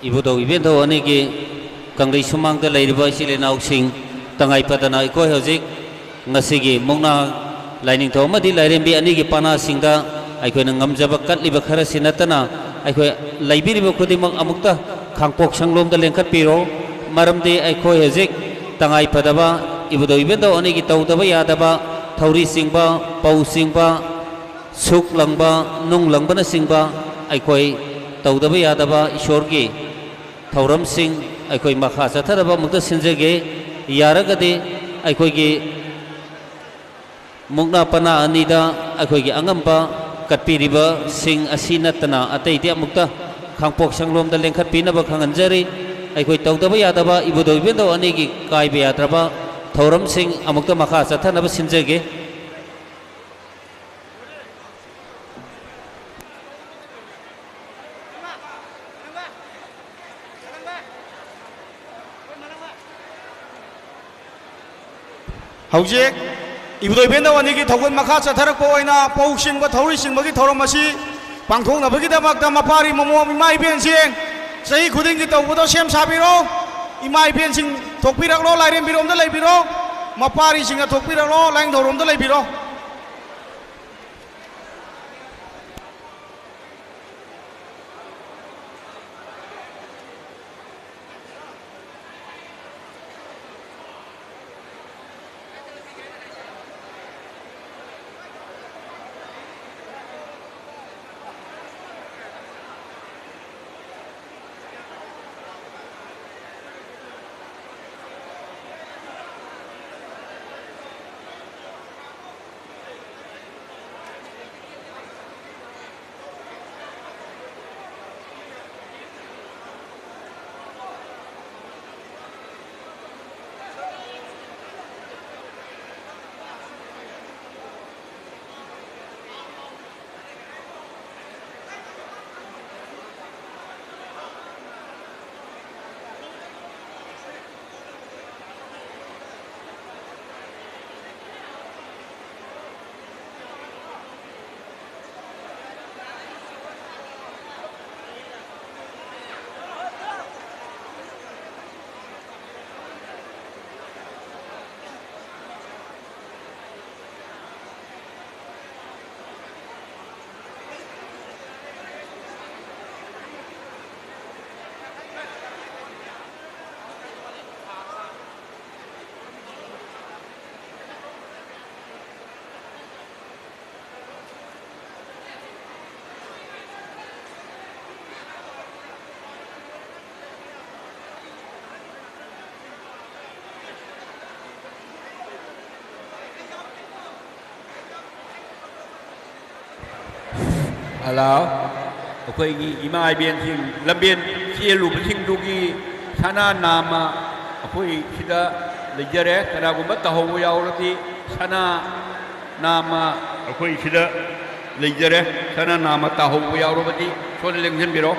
ꯏꯕꯨꯙꯧ ꯏꯕꯦꯟꯙꯧ ꯑꯅꯤꯒꯤ ꯀꯪꯂꯩ ꯁꯨꯃꯥꯡꯗ ꯂꯩꯔꯤꯕ ꯏꯆꯤꯜ ꯏꯅꯥꯎꯁꯤꯡ, ꯇꯉꯥꯏ ꯐꯗꯅ ꯑꯩꯈꯣꯏ ꯍꯧꯖꯤꯛ ꯉꯁꯤꯒꯤ ꯃꯨꯛꯅꯥ ꯂꯥꯏꯅꯤꯡꯊꯧ ꯑꯃꯗꯤ ꯂꯥꯏꯔꯦꯝꯕꯤ ꯑꯅꯤꯒꯤ ꯄꯅꯥꯁꯤꯡꯗ ꯑꯩꯈꯣꯏꯅ ꯉꯝꯖꯕ ꯀꯠꯂꯤꯕ ꯈꯔꯁꯤ ꯅꯠꯇꯅ, ꯑꯩꯈꯣꯏ ꯂꯩꯕꯤꯔꯤꯕ ꯈꯨꯗꯤꯡꯃꯛ ꯑꯃꯨꯛꯇ ꯈꯥꯡꯄꯣꯛ ꯁꯪꯂꯣꯝꯗ ꯂꯦꯡꯈꯠꯄꯤꯔꯣ꯫ ꯃꯔꯝꯗꯤ ꯑꯩꯈꯣꯏ ꯍꯧꯖꯤꯛ ꯇꯉꯥꯏ ꯐꯗꯕ ꯏꯕꯨꯙꯧ ꯏꯕꯦꯟꯙꯧ ꯑꯅꯤꯒꯤ ꯇꯧꯗꯕ ꯌꯥꯗꯕ ꯊꯧꯔꯤ ꯆꯤꯡꯕ, ꯄꯧ ꯆꯤꯡꯕ, ꯁꯨꯛ ꯂꯪꯕ, ꯅꯨꯡ ꯂꯪꯕꯅꯆꯤꯡꯕ ꯑꯩꯈꯣꯏ ꯇꯧꯗꯕ ꯌꯥꯗꯕ ꯏꯁꯣꯔꯒꯤ ꯊꯧꯔꯝꯁꯤꯡ ꯑꯩꯈꯣꯏ ꯃꯈꯥ ꯆꯠꯊꯅꯕ ꯑꯃꯨꯛꯇ ꯁꯤꯟꯖꯒꯦ꯫ ꯌꯥꯔꯒꯗꯤ ꯑꯩꯈꯣꯏꯒꯤ ꯃꯨꯛꯅꯥ ꯄꯅꯥ ꯑꯅꯤꯗ ꯑꯩꯈꯣꯏꯒꯤ ꯑꯉꯝꯕ ꯀꯠꯄꯤꯔꯤꯕꯁꯤꯡ ꯑꯁꯤ ꯅꯠꯇꯅ ꯑꯇꯩꯗꯤ ꯑꯃꯨꯛꯇ ꯈꯥꯡꯄꯣꯛ ꯁꯪꯂꯣꯝꯗ ꯂꯦꯡꯈꯠꯄꯤꯅꯕ ꯈꯪꯍꯟꯖꯔꯤ꯫ ꯑꯩꯈꯣꯏ ꯇꯧꯗꯕ ꯌꯥꯗꯕ ꯏꯕꯨꯙꯧ ꯏꯕꯦꯟꯙꯧ ꯑꯅꯤꯒꯤ ꯀꯥꯏꯕ ꯌꯥꯗ꯭ꯔꯕ ꯊꯧꯔꯝꯁꯤꯡ ꯑꯃꯨꯛꯇ ꯃꯈꯥ ꯆꯠꯊꯅꯕ ꯁꯤꯟꯖꯒꯦ꯫ ꯍꯧꯖꯤꯛ ꯏꯕꯨꯙꯧ ꯏꯕꯦꯟꯙꯧ ꯑꯅꯤꯒꯤ ꯊꯧꯒꯜ ꯃꯈꯥ ꯆꯠꯊꯔꯛꯄ ꯑꯣꯏꯅ ꯄꯧ ꯆꯤꯡꯕ, ꯊꯧꯔꯤ ꯆꯤꯡꯕꯒꯤ ꯊꯧꯔꯝ ꯑꯁꯤ ꯄꯥꯡꯊꯣꯛꯅꯕꯒꯤꯗꯃꯛꯇ ꯃꯄꯥꯔꯤ ꯃꯃꯣꯝ ꯏꯃꯥ ꯏꯕꯦꯟꯁꯤꯡ ꯆꯍꯤ ꯈꯨꯗꯤꯡꯒꯤ ꯇꯧꯕꯗꯣ ꯁꯦꯝ ꯁꯥꯕꯤꯔꯣ꯫ ꯏꯃꯥ ꯏꯕꯦꯟꯁꯤꯡ ꯊꯣꯛꯄꯤꯔꯛꯂꯣ, ꯂꯥꯏꯔꯦꯝꯕꯤꯔꯣꯝꯗ ꯂꯩꯕꯤꯔꯣ꯫ ꯃꯄꯥꯔꯤꯁꯤꯡꯅ ꯊꯣꯛꯄꯤꯔꯛꯂꯣ, ꯂꯥꯏꯅꯤꯡꯊꯧꯔꯣꯝꯗ ꯂꯩꯕꯤꯔꯣ꯫ ꯍꯜꯂꯣ꯫ ꯑꯩꯈꯣꯏꯒꯤ ꯏꯃꯥ ꯏꯕꯦꯟꯁꯤꯡ ꯂꯝꯕꯦꯟ ꯆꯦꯜꯂꯨꯕꯁꯤꯡꯗꯨꯒꯤ ꯁꯅꯥ ꯅꯥꯝꯃ ꯑꯩꯈꯣꯏ ꯁꯤꯗ ꯂꯩꯖꯔꯦ꯫ ꯀꯅꯥꯒꯨꯝꯕ ꯇꯥꯍꯧꯕ ꯌꯥꯎꯔꯗꯤ ꯁꯅꯥ ꯅꯥꯝꯃ ꯑꯩꯈꯣꯏ ꯁꯤꯗ ꯂꯩꯖꯔꯦ꯫ ꯁꯅꯥ ꯅꯥꯝꯃ ꯇꯥꯍꯧꯕ ꯌꯥꯎꯔꯕꯗꯤ ꯁꯣꯝꯗ ꯂꯦꯡꯁꯤꯟꯕꯤꯔꯣ꯫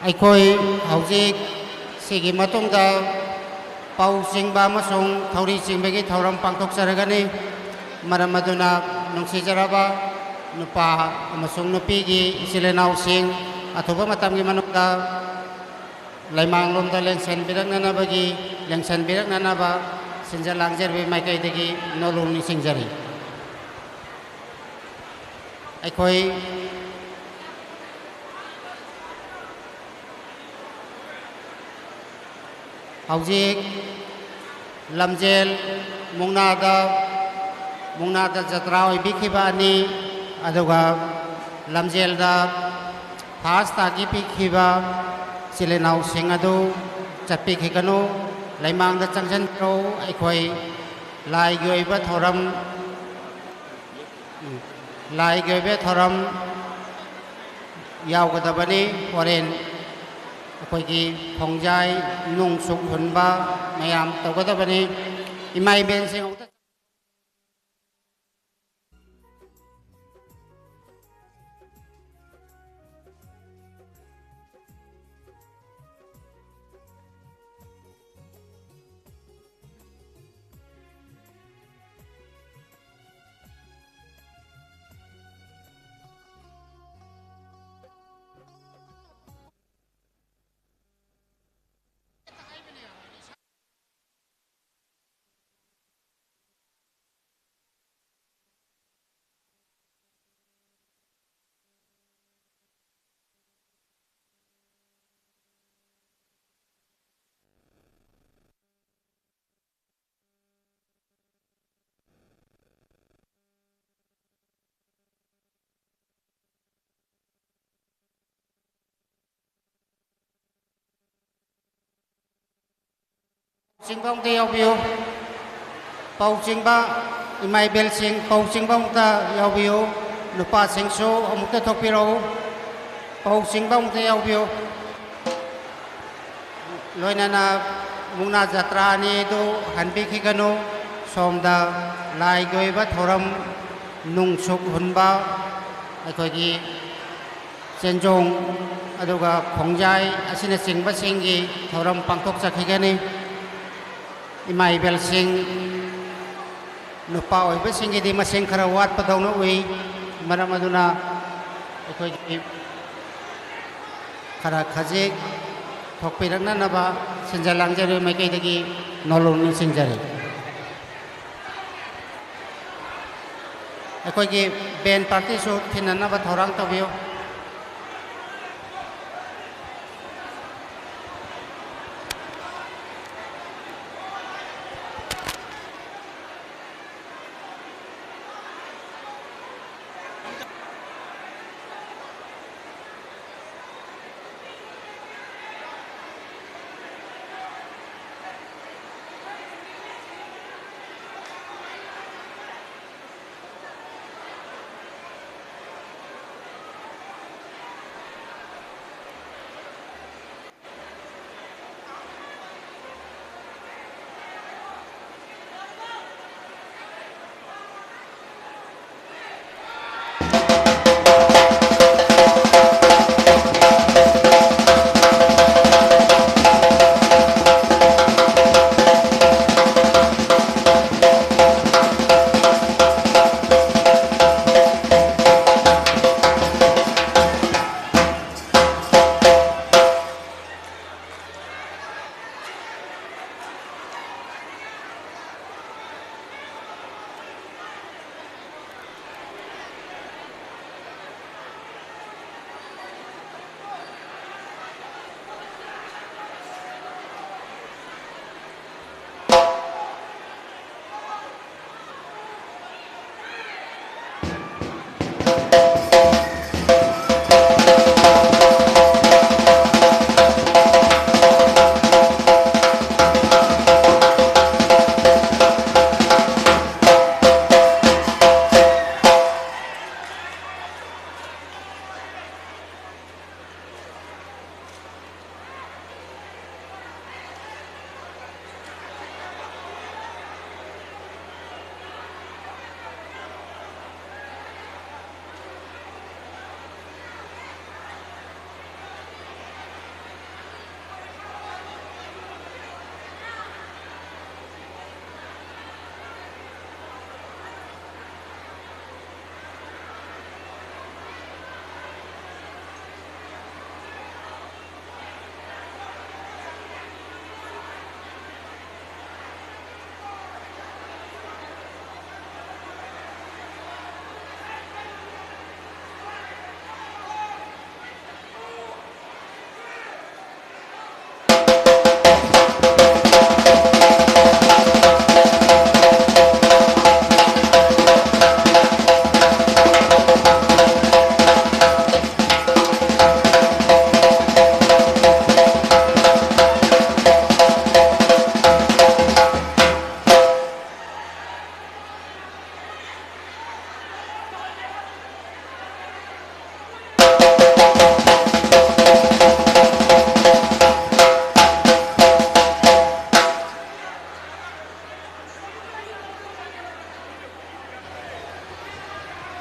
ꯑꯩꯈꯣꯏ ꯍꯧꯖꯤꯛ ꯁꯤꯒꯤ ꯃꯇꯨꯡꯗ ꯄꯧ ꯆꯤꯡꯕ ꯑꯃꯁꯨꯡ ꯊꯧꯔꯤ ꯆꯤꯡꯕꯒꯤ ꯊꯧꯔꯝ ꯄꯥꯡꯊꯣꯛꯆꯔꯒꯅꯤ꯫ ꯃꯔꯝ ꯑꯗꯨꯅ ꯅꯨꯡꯁꯤꯖꯔꯕ ꯅꯨꯄꯥ ꯑꯃꯁꯨꯡ ꯅꯨꯄꯤꯒꯤ ꯏꯆꯤꯜ ꯏꯅꯥꯎꯁꯤꯡ, ꯑꯊꯨꯕ ꯃꯇꯝꯒꯤ ꯃꯅꯨꯡꯗ ꯂꯩꯃꯥꯡꯂꯣꯝꯗ ꯂꯦꯡꯁꯟꯕꯤꯔꯛꯅꯅꯕꯒꯤ, ꯂꯦꯡꯁꯟꯕꯤꯔꯛꯅꯅꯕ ꯁꯤꯟꯖ ꯂꯥꯡꯖꯔꯤꯕ ꯃꯥꯏꯀꯩꯗꯒꯤ ꯅꯣꯂꯨꯡ ꯅꯤꯡꯁꯤꯡꯖꯔꯤ꯫ ꯑꯩꯈꯣꯏ ꯍꯧꯖꯤꯛ ꯂꯝꯖꯦꯜ ꯃꯨꯛꯅꯥꯗ, ꯃꯨꯛꯅꯥꯗ ꯖꯇ꯭ꯔꯥ ꯑꯣꯏꯕꯤꯈꯤꯕ ꯑꯅꯤ, ꯑꯗꯨꯒ ꯂꯝꯖꯦꯜꯗ ꯐꯥꯔꯁ ꯇꯥꯈꯤ ꯄꯤꯈꯤꯕ ꯏꯆꯤꯜ ꯏꯅꯥꯎꯁꯤꯡ ꯑꯗꯨ ꯆꯠꯄꯤꯈꯤꯒꯅꯨ, ꯂꯩꯃꯥꯡꯗ ꯆꯪꯁꯤꯟꯈ꯭ꯔꯣ꯫ ꯑꯩꯈꯣꯏ ꯂꯥꯏꯒꯤ ꯑꯣꯏꯕ ꯊꯧꯔꯝ, ꯂꯥꯏꯒꯤ ꯑꯣꯏꯕ ꯊꯧꯔꯝ ꯌꯥꯎꯒꯗꯕꯅꯤ꯫ ꯍꯣꯔꯦꯟ ꯑꯩꯈꯣꯏꯒꯤ ꯈꯣꯡꯖꯥꯏ ꯅꯨꯡ ꯁꯨꯛ ꯍꯨꯟꯕ ꯃꯌꯥꯝ ꯇꯧꯒꯗꯕꯅꯤ꯫ ꯏꯃꯥ ꯏꯕꯦꯟꯁꯤꯡ ꯑꯃꯨꯛꯇ ꯆꯤꯡꯕ ꯑꯃꯨꯛꯇ ꯌꯥꯎꯕꯤꯌꯨ꯫ ꯄꯧ ꯆꯤꯡꯕ ꯏꯃꯥ ꯏꯕꯦꯜꯁꯤꯡ, ꯄꯧ ꯆꯤꯡꯕ ꯑꯃꯨꯛꯇ ꯌꯥꯎꯕꯤꯌꯨ꯫ ꯅꯨꯄꯥꯁꯤꯡꯁꯨ ꯑꯃꯨꯛꯇ ꯊꯣꯛꯄꯤꯔꯛꯎ꯫ ꯄꯧ ꯆꯤꯡꯕ ꯑꯃꯨꯛꯇ ꯌꯥꯎꯕꯤꯌꯨ꯫ ꯂꯣꯏꯅꯅ ꯃꯨꯛꯅꯥ ꯖꯇ꯭ꯔꯥ ꯑꯅꯤꯗꯨ ꯍꯟꯕꯤꯈꯤꯒꯅꯨ꯫ ꯁꯣꯝꯗ ꯂꯥꯏꯒꯤ ꯑꯣꯏꯕ ꯊꯧꯔꯝ, ꯅꯨꯡ ꯁꯨꯛ ꯍꯨꯟꯕ, ꯑꯩꯈꯣꯏꯒꯤ ꯆꯦꯟꯖꯣꯡ, ꯑꯗꯨꯒ ꯈꯣꯡꯖꯥꯏ ꯑꯁꯤꯅꯆꯤꯡꯕꯁꯤꯡꯒꯤ ꯊꯧꯔꯝ ꯄꯥꯡꯊꯣꯛꯆꯈꯤꯒꯅꯤ꯫ ꯏꯃꯥ ꯏꯕꯦꯜꯁꯤꯡ, ꯅꯨꯄꯥ ꯑꯣꯏꯕꯁꯤꯡꯒꯤꯗꯤ ꯃꯁꯤꯡ ꯈꯔ ꯋꯥꯠꯄꯗꯧꯅ ꯎꯏ꯫ ꯃꯔꯝ ꯑꯗꯨꯅ ꯑꯩꯈꯣꯏꯒꯤ ꯈꯔ ꯈꯖꯤꯛ ꯊꯣꯛꯄꯤꯔꯛꯅꯅꯕ ꯁꯤꯟꯖ ꯂꯥꯡꯖꯔꯤ ꯃꯥꯏꯀꯩꯗꯒꯤ ꯅꯣꯂꯨꯛ ꯅꯤꯡꯁꯤꯡꯖꯔꯤ꯫ ꯑꯩꯈꯣꯏꯒꯤ ꯕꯦꯟ ꯄꯥꯔꯇꯤꯁꯨ ꯊꯤꯟꯅꯅꯕ ꯊꯧꯔꯥꯡ ꯇꯧꯕꯤꯌꯨ꯫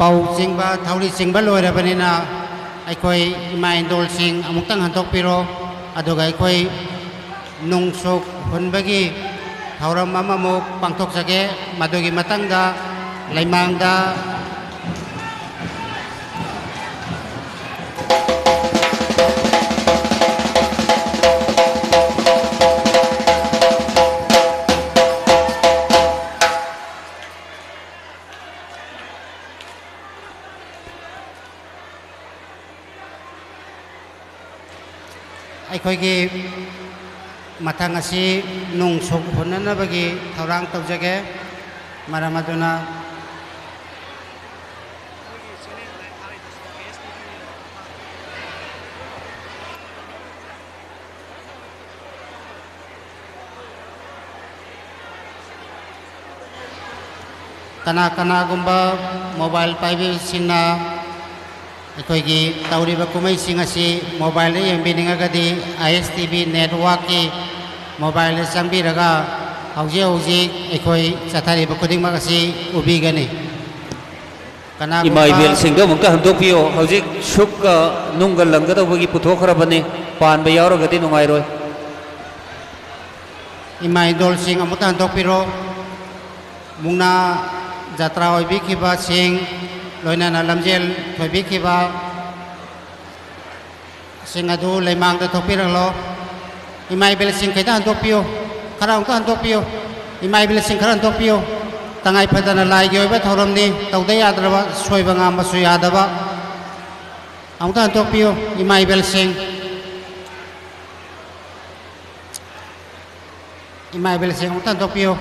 ꯄꯥꯎ ꯆꯤꯡꯕ, ꯊꯧꯔꯤ ꯆꯤꯡꯕ ꯂꯣꯏꯔꯕꯅꯤꯅ, ꯑꯩꯈꯣꯏ ꯏꯃꯥ ꯏꯟꯗꯣꯜꯁꯤꯡ ꯑꯃꯨꯛꯇꯪ ꯍꯟꯗꯣꯛꯄꯤꯔꯣ꯫ ꯑꯗꯨꯒ ꯑꯩꯈꯣꯏ ꯅꯨꯡꯁꯨꯛ ꯍꯨꯟꯕꯒꯤ ꯊꯧꯔꯝ ꯑꯃꯃꯨꯛ ꯄꯥꯡꯊꯣꯛꯆꯒꯦ꯫ ꯃꯗꯨꯒꯤ ꯃꯇꯥꯡꯗ ꯂꯩꯃꯥꯡꯗ ꯑꯩꯈꯣꯏꯒꯤ ꯃꯊꯪ ꯑꯁꯤ ꯅꯨꯡ ꯁꯨꯛ ꯍꯨꯟꯅꯅꯕꯒꯤ ꯊꯧꯔꯥꯡ ꯇꯧꯖꯒꯦ꯫ ꯃꯔꯝ ꯑꯗꯨꯅ ꯀꯅꯥ ꯀꯅꯥꯒꯨꯝꯕ ꯃꯣꯕꯥꯏꯜ ꯄꯥꯏꯕꯤꯕꯁꯤꯡꯅ ꯑꯩꯈꯣꯏꯒꯤ ꯇꯧꯔꯤꯕ ꯀꯨꯝꯍꯩꯁꯤꯡ ꯑꯁꯤ ꯃꯣꯕꯥꯏꯜꯗ ꯌꯦꯡꯕꯤꯅꯤꯡꯉꯒꯗꯤ, ꯑꯥꯏ ꯑꯦꯁ ꯇꯤ ꯚꯤ ꯅꯦꯠꯋꯥꯛꯀꯤ ꯃꯣꯕꯥꯏꯜꯗ ꯆꯪꯕꯤꯔꯒ ꯍꯧꯖꯤꯛ ꯍꯧꯖꯤꯛ ꯑꯩꯈꯣꯏ ꯆꯠꯊꯔꯤꯕ ꯈꯨꯗꯤꯡꯃꯛ ꯑꯁꯤ ꯎꯕꯤꯒꯅꯤ꯫ ꯀꯅꯥꯒꯨꯝꯕ ꯏꯃꯥ ꯏꯕꯦꯜꯁꯤꯡꯗꯣ ꯑꯃꯨꯛꯇ ꯍꯟꯗꯣꯛꯄꯤꯌꯣ꯫ ꯍꯧꯖꯤꯛ ꯁꯨꯛꯀ ꯅꯨꯡꯒ ꯂꯪꯒꯗꯧꯕꯒꯤ ꯄꯨꯊꯣꯛꯈ꯭ꯔꯕꯅꯤ꯫ ꯄꯥꯟꯕ ꯌꯥꯎꯔꯒꯗꯤ ꯅꯨꯡꯉꯥꯏꯔꯣꯏ꯫ ꯏꯃꯥ ꯏꯟꯗꯣꯜꯁꯤꯡ ꯑꯃꯨꯛꯇ ꯍꯟꯗꯣꯛꯄꯤꯔꯣ꯫ ꯃꯨꯛꯅꯥ ꯖꯇ꯭ꯔꯥ ꯑꯣꯏꯕꯤꯈꯤꯕꯁꯤꯡ, ꯂꯣꯏꯅꯅ ꯂꯝꯖꯦꯜ ꯊꯣꯏꯕꯤꯈꯤꯕ ꯁꯤꯡ ꯑꯗꯨ ꯂꯩꯃꯥꯡꯗ ꯊꯣꯛꯄꯤꯔꯛꯂꯣ꯫ ꯏꯃꯥ ꯏꯕꯦꯜꯁꯤꯡ ꯈꯤꯇ ꯍꯟꯗꯣꯛꯄꯤꯌꯨ, ꯈꯔ ꯑꯃꯨꯛꯇ ꯍꯟꯗꯣꯛꯄꯤꯌꯨ꯫ ꯏꯃꯥ ꯏꯕꯦꯜꯁꯤꯡ ꯈꯔ ꯍꯟꯗꯣꯛꯄꯤꯌꯨ꯫ ꯇꯉꯥꯏ ꯐꯗꯅ ꯂꯥꯏꯒꯤ ꯑꯣꯏꯕ ꯊꯧꯔꯝꯅꯤ, ꯇꯧꯗ ꯌꯥꯗ꯭ꯔꯕ, ꯁꯣꯏꯕ ꯉꯥꯝꯕꯁꯨ ꯌꯥꯗꯕ꯫ ꯑꯃꯨꯛꯇ ꯍꯟꯗꯣꯛꯄꯤꯌꯨ, ꯏꯃꯥ ꯏꯕꯦꯜꯁꯤꯡ꯫ ꯏꯃꯥ ꯏꯕꯦꯜꯁꯤꯡ ꯑꯃꯨꯛꯇ ꯍꯟꯗꯣꯛꯄꯤꯌꯨ꯫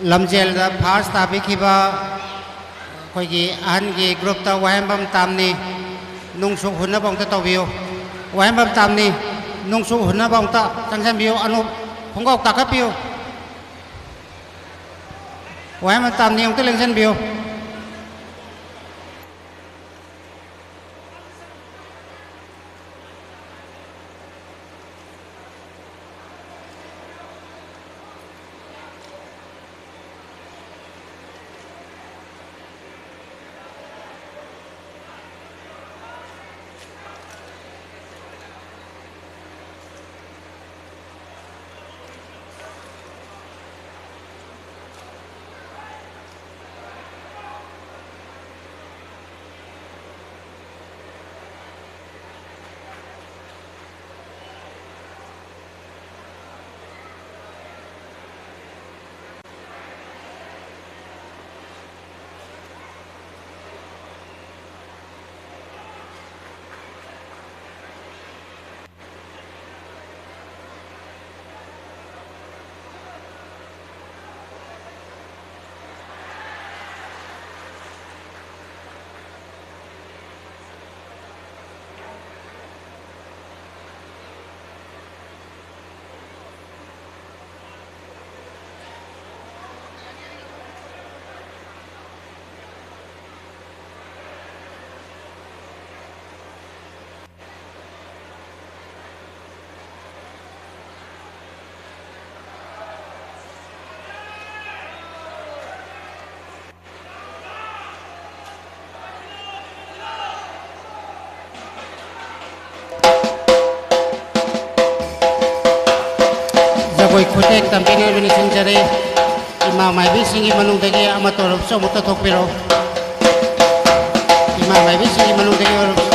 ꯂꯝꯖꯦꯜꯗ ꯐꯥꯔꯁ ꯇꯥꯕꯤꯈꯤꯕ ꯑꯩꯈꯣꯏꯒꯤ ꯑꯍꯟꯒꯤ ꯒ꯭ꯔꯨꯞꯇ ꯋꯥꯍꯦꯡꯕꯝ ꯇꯥꯝꯅꯤ, ꯅꯨꯡꯁꯨ ꯍꯨꯟꯅꯕ ꯑꯃꯨꯛꯇ ꯇꯧꯕꯤꯌꯨ꯫ ꯋꯥꯍꯦꯡꯕꯝ ꯇꯥꯝꯅꯤ, ꯅꯨꯡꯁꯨ ꯍꯨꯟꯅꯕ ꯑꯃꯨꯛꯇ ꯆꯪꯁꯤꯟꯕꯤꯌꯨ꯫ ꯑꯅꯨꯞ, ꯈꯣꯡꯒꯥꯎ ꯀꯥꯈꯠꯄꯤꯌꯨ꯫ ꯋꯥꯍꯦꯡꯕꯝ ꯇꯥꯝꯅꯤ ꯑꯃꯨꯛꯇ ꯂꯦꯡꯁꯤꯟꯕꯤꯌꯨ꯫ ꯖꯒꯣꯏ ꯈꯨꯊꯦꯛ ꯇꯝꯕꯤꯅꯕ ꯅꯤꯡꯁꯤꯡꯖꯔꯤ꯫ ꯏꯃꯥ ꯃꯥꯏꯕꯤꯁꯤꯡꯒꯤ ꯃꯅꯨꯡꯗꯒꯤ ꯑꯃꯠꯇ ꯑꯣꯏꯔꯕꯁꯨ ꯑꯃꯨꯛꯇ ꯊꯣꯛꯄꯤꯔꯛꯎ꯫ ꯏꯃꯥ ꯃꯥꯏꯕꯤꯁꯤꯡꯒꯤ ꯃꯅꯨꯡꯗꯒꯤ ꯑꯣꯏꯔꯕꯁꯨ꯫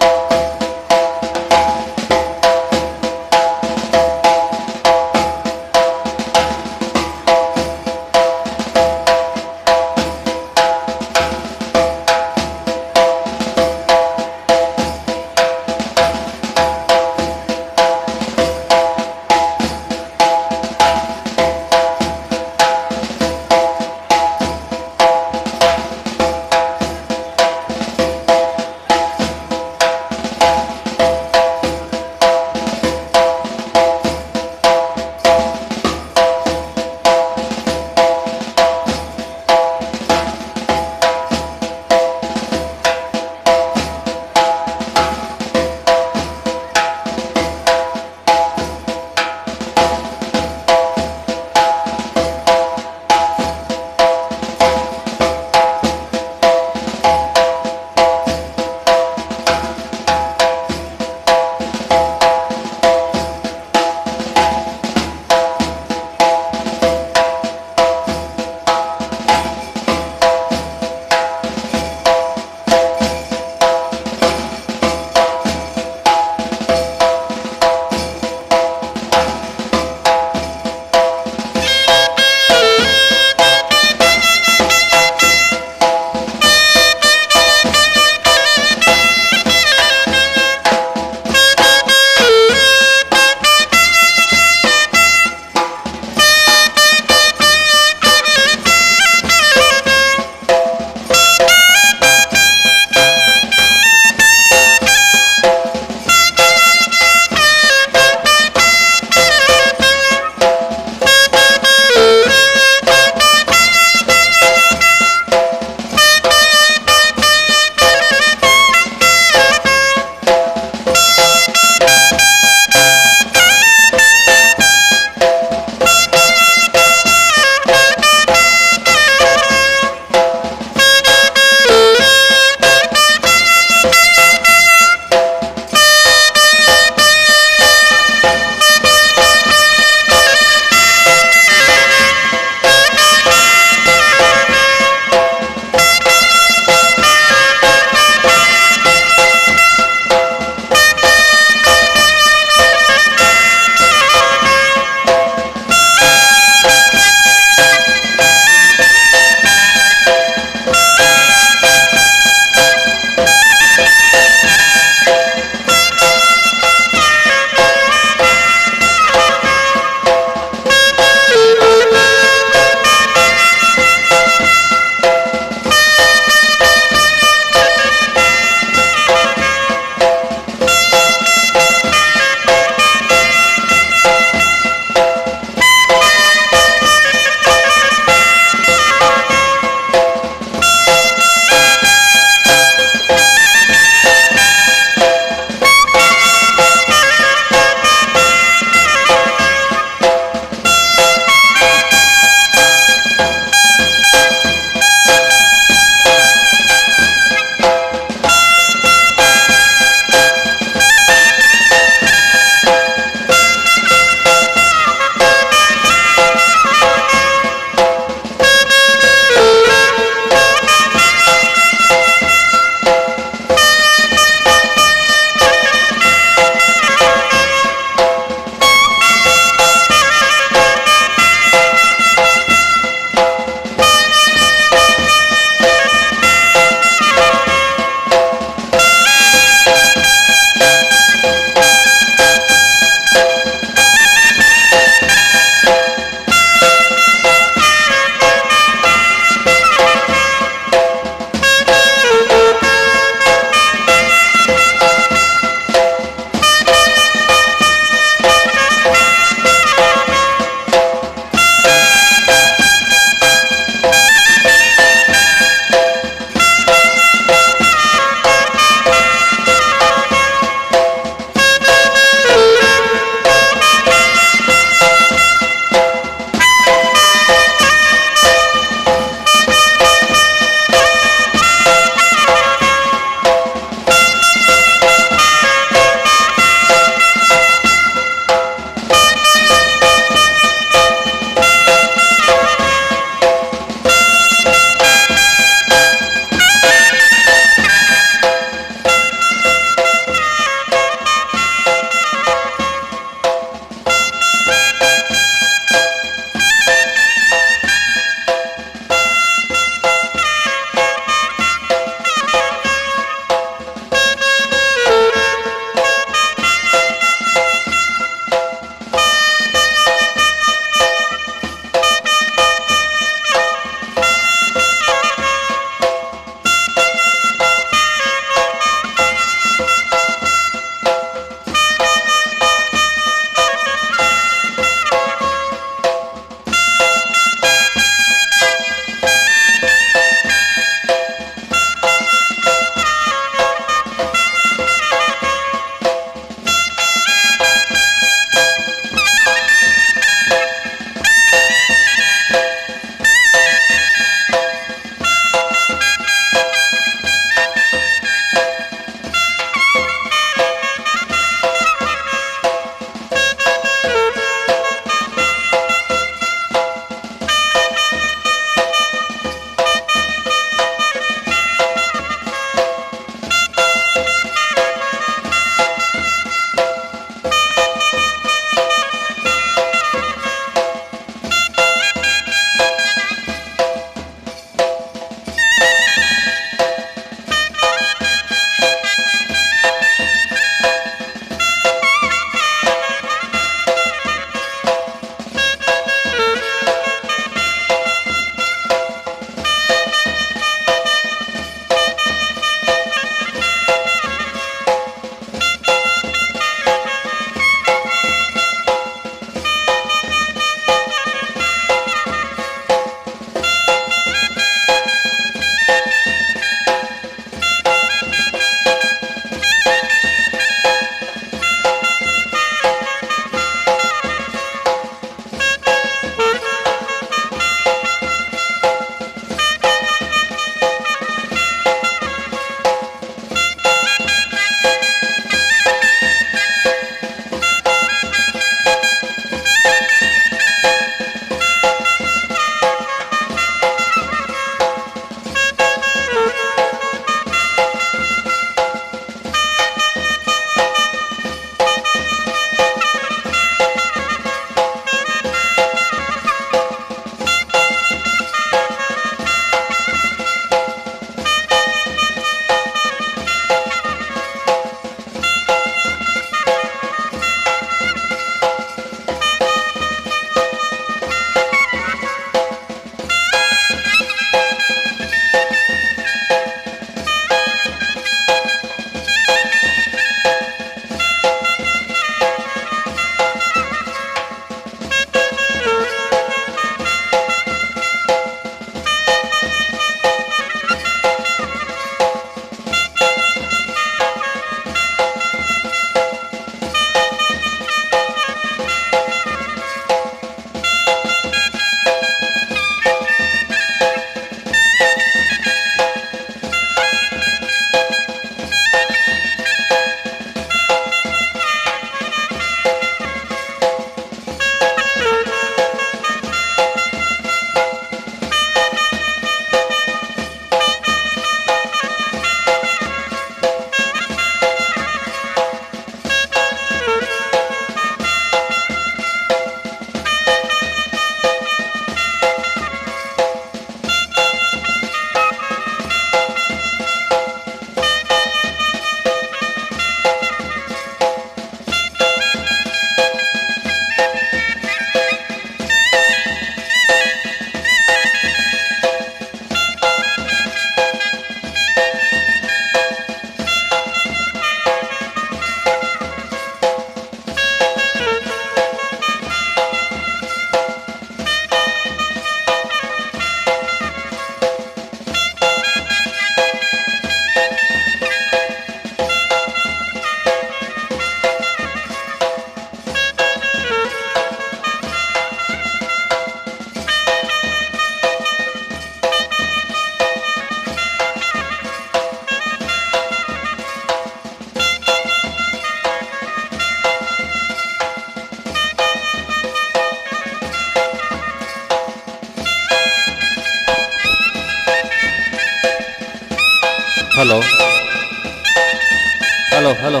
Hello, hello.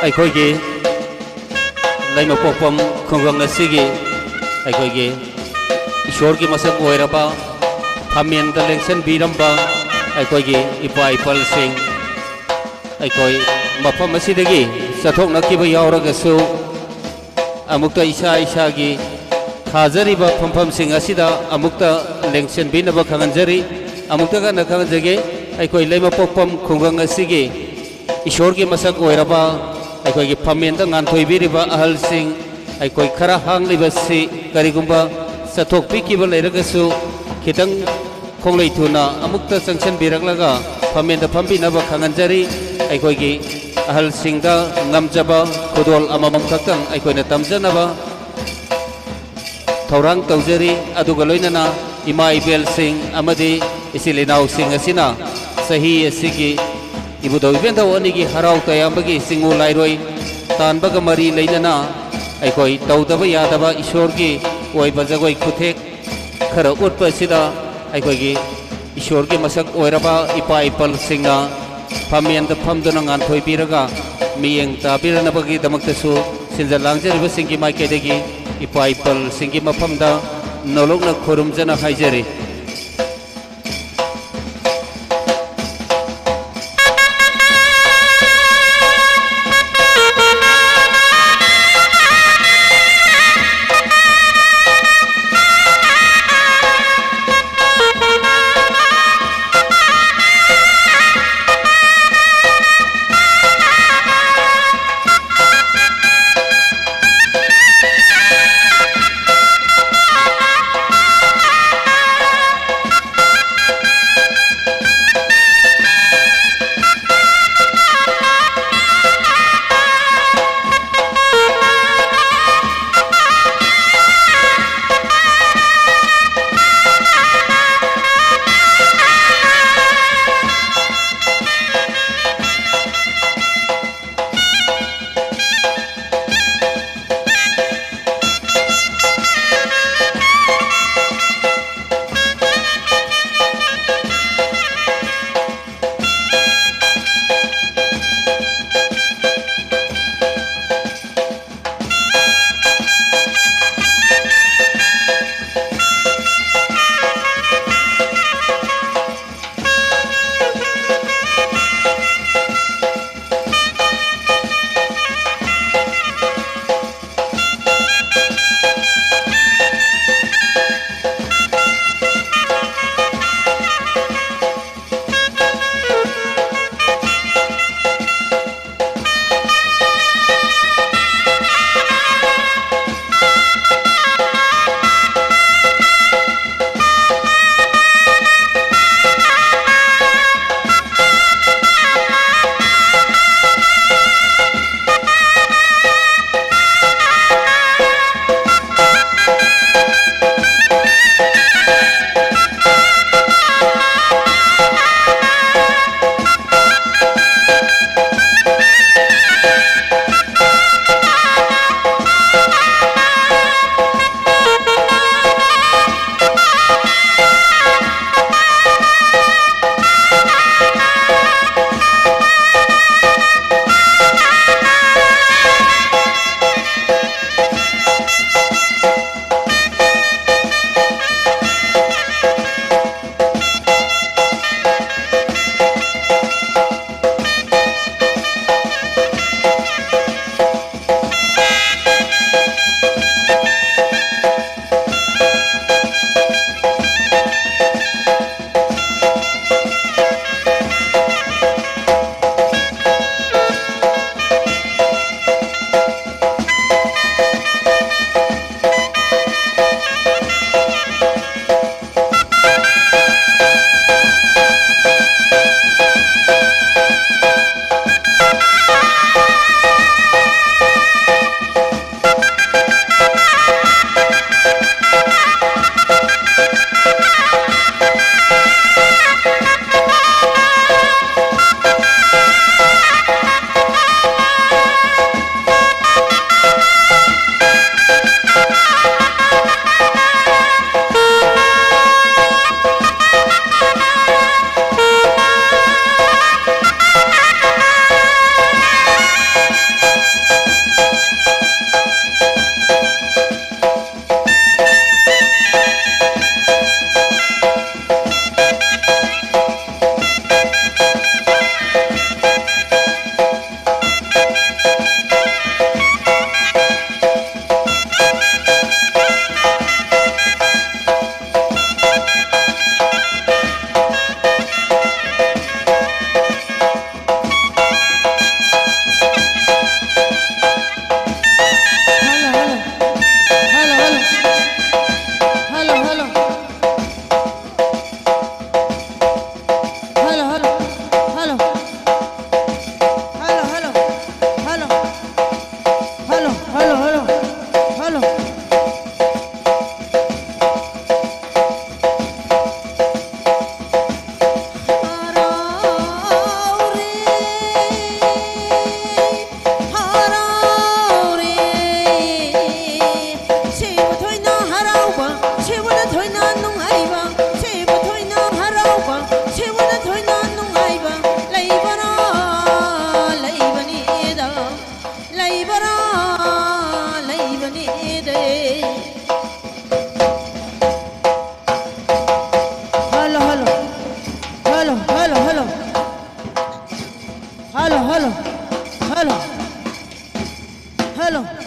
ꯑꯩꯈꯣꯏꯒꯤ ꯂꯩꯃꯄꯣꯛꯄꯝ ꯈꯨꯡꯒꯪ ꯑꯁꯤꯒꯤ ꯑꯩꯈꯣꯏꯒꯤ ꯏꯁꯣꯔꯒꯤ ꯃꯁꯛ ꯑꯣꯏꯔꯕ ꯐꯝꯃꯦꯟꯗ ꯂꯦꯡꯁꯟꯕꯤꯔꯝꯕ ꯑꯩꯈꯣꯏꯒꯤ ꯏꯄꯥ ꯏꯄꯜꯁꯤꯡ, ꯑꯩꯈꯣꯏ ꯃꯐꯝ ꯑꯁꯤꯗꯒꯤ ꯆꯠꯊꯣꯛꯅꯈꯤꯕ ꯌꯥꯎꯔꯒꯁꯨ, ꯑꯃꯨꯛꯇ ꯏꯁꯥ ꯏꯁꯥꯒꯤ ꯊꯥꯖꯔꯤꯕ ꯐꯝꯐꯝꯁꯤꯡ ꯑꯁꯤꯗ ꯑꯃꯨꯛꯇ ꯂꯦꯡꯁꯤꯟꯕꯤꯅꯕ ꯈꯪꯍꯟꯖꯔꯤ꯫ ꯑꯃꯨꯛꯇ ꯀꯟꯅ ꯈꯪꯍꯟꯖꯒꯦ, ꯑꯩꯈꯣꯏ ꯂꯩꯃꯄꯣꯛꯐꯝ ꯈꯨꯡꯒꯪ ꯑꯁꯤꯒꯤ ꯏꯁꯣꯔꯒꯤ ꯃꯁꯛ ꯑꯣꯏꯔꯕ ꯑꯩꯈꯣꯏꯒꯤ ꯐꯝꯃꯦꯟꯗ ꯉꯥꯟꯊꯣꯏꯕꯤꯔꯤꯕ ꯑꯍꯜꯁꯤꯡ, ꯑꯩꯈꯣꯏ ꯈꯔ ꯍꯥꯡꯂꯤꯕꯁꯤ ꯀꯔꯤꯒꯨꯝꯕ ꯆꯠꯊꯣꯛꯄꯤꯈꯤꯕ ꯂꯩꯔꯒꯁꯨ, ꯈꯤꯇꯪ ꯈꯣꯡꯂꯩ ꯊꯨꯅ ꯑꯃꯨꯛꯇ ꯆꯪꯁꯤꯟꯕꯤꯔꯛꯂꯒ ꯐꯝꯃꯦꯟꯗ ꯐꯝꯕꯤꯅꯕ ꯈꯪꯍꯟꯖꯔꯤ꯫ ꯑꯩꯈꯣꯏꯒꯤ ꯑꯍꯜꯁꯤꯡꯗ ꯉꯝꯖꯕ ꯈꯨꯗꯣꯜ ꯑꯃꯃꯝ ꯈꯛꯇꯪ ꯑꯩꯈꯣꯏꯅ ꯇꯝꯖꯅꯕ ꯊꯧꯔꯥꯡ ꯇꯧꯖꯔꯤ꯫ ꯑꯗꯨꯒ ꯂꯣꯏꯅꯅ ꯏꯃꯥ ꯏꯕꯦꯜꯁꯤꯡ ꯑꯃꯗꯤ ꯏꯆꯤꯜ ꯏꯅꯥꯎꯁꯤꯡ ꯑꯁꯤꯅ ꯆꯍꯤ ꯑꯁꯤꯒꯤ ꯏꯕꯨꯙꯧ ꯏꯕꯦꯟꯙꯧ ꯑꯅꯤꯒꯤ ꯍꯔꯥꯎ ꯇꯌꯥꯝꯕꯒꯤ ꯆꯤꯡꯉꯨ ꯂꯥꯏꯔꯣꯏ ꯇꯥꯟꯕꯒ ꯃꯔꯤ ꯂꯩꯅꯅ ꯑꯩꯈꯣꯏ ꯇꯧꯗꯕ ꯌꯥꯗꯕ ꯏꯁꯣꯔꯒꯤ ꯑꯣꯏꯕ ꯖꯒꯣꯏ ꯈꯨꯊꯦꯛ ꯈꯔ ꯎꯠꯄ ꯑꯁꯤꯗ ꯑꯩꯈꯣꯏꯒꯤ ꯏꯁꯣꯔꯒꯤ ꯃꯁꯛ ꯑꯣꯏꯔꯕ ꯏꯄꯥ ꯏꯄꯜꯁꯤꯡꯅ ꯐꯝꯃꯦꯟꯗ ꯐꯝꯗꯨꯅ ꯉꯥꯟꯊꯣꯏꯕꯤꯔꯒ ꯃꯤꯠꯌꯦꯡ ꯇꯥꯕꯤꯔꯅꯕꯒꯤꯗꯃꯛꯇꯁꯨ ꯁꯤꯟꯖ ꯂꯥꯡꯖꯔꯤꯕꯁꯤꯡꯒꯤ ꯃꯥꯏꯀꯩꯗꯒꯤ ꯏꯄꯥ ꯏꯄꯜꯁꯤꯡꯒꯤ ꯃꯐꯝꯗ ꯅꯣꯂꯨꯛꯅ ꯈꯨꯔꯨꯝꯖꯅ ꯍꯥꯏꯖꯔꯤ꯫ Hello, hello. Hello, hello. Hello. Hello.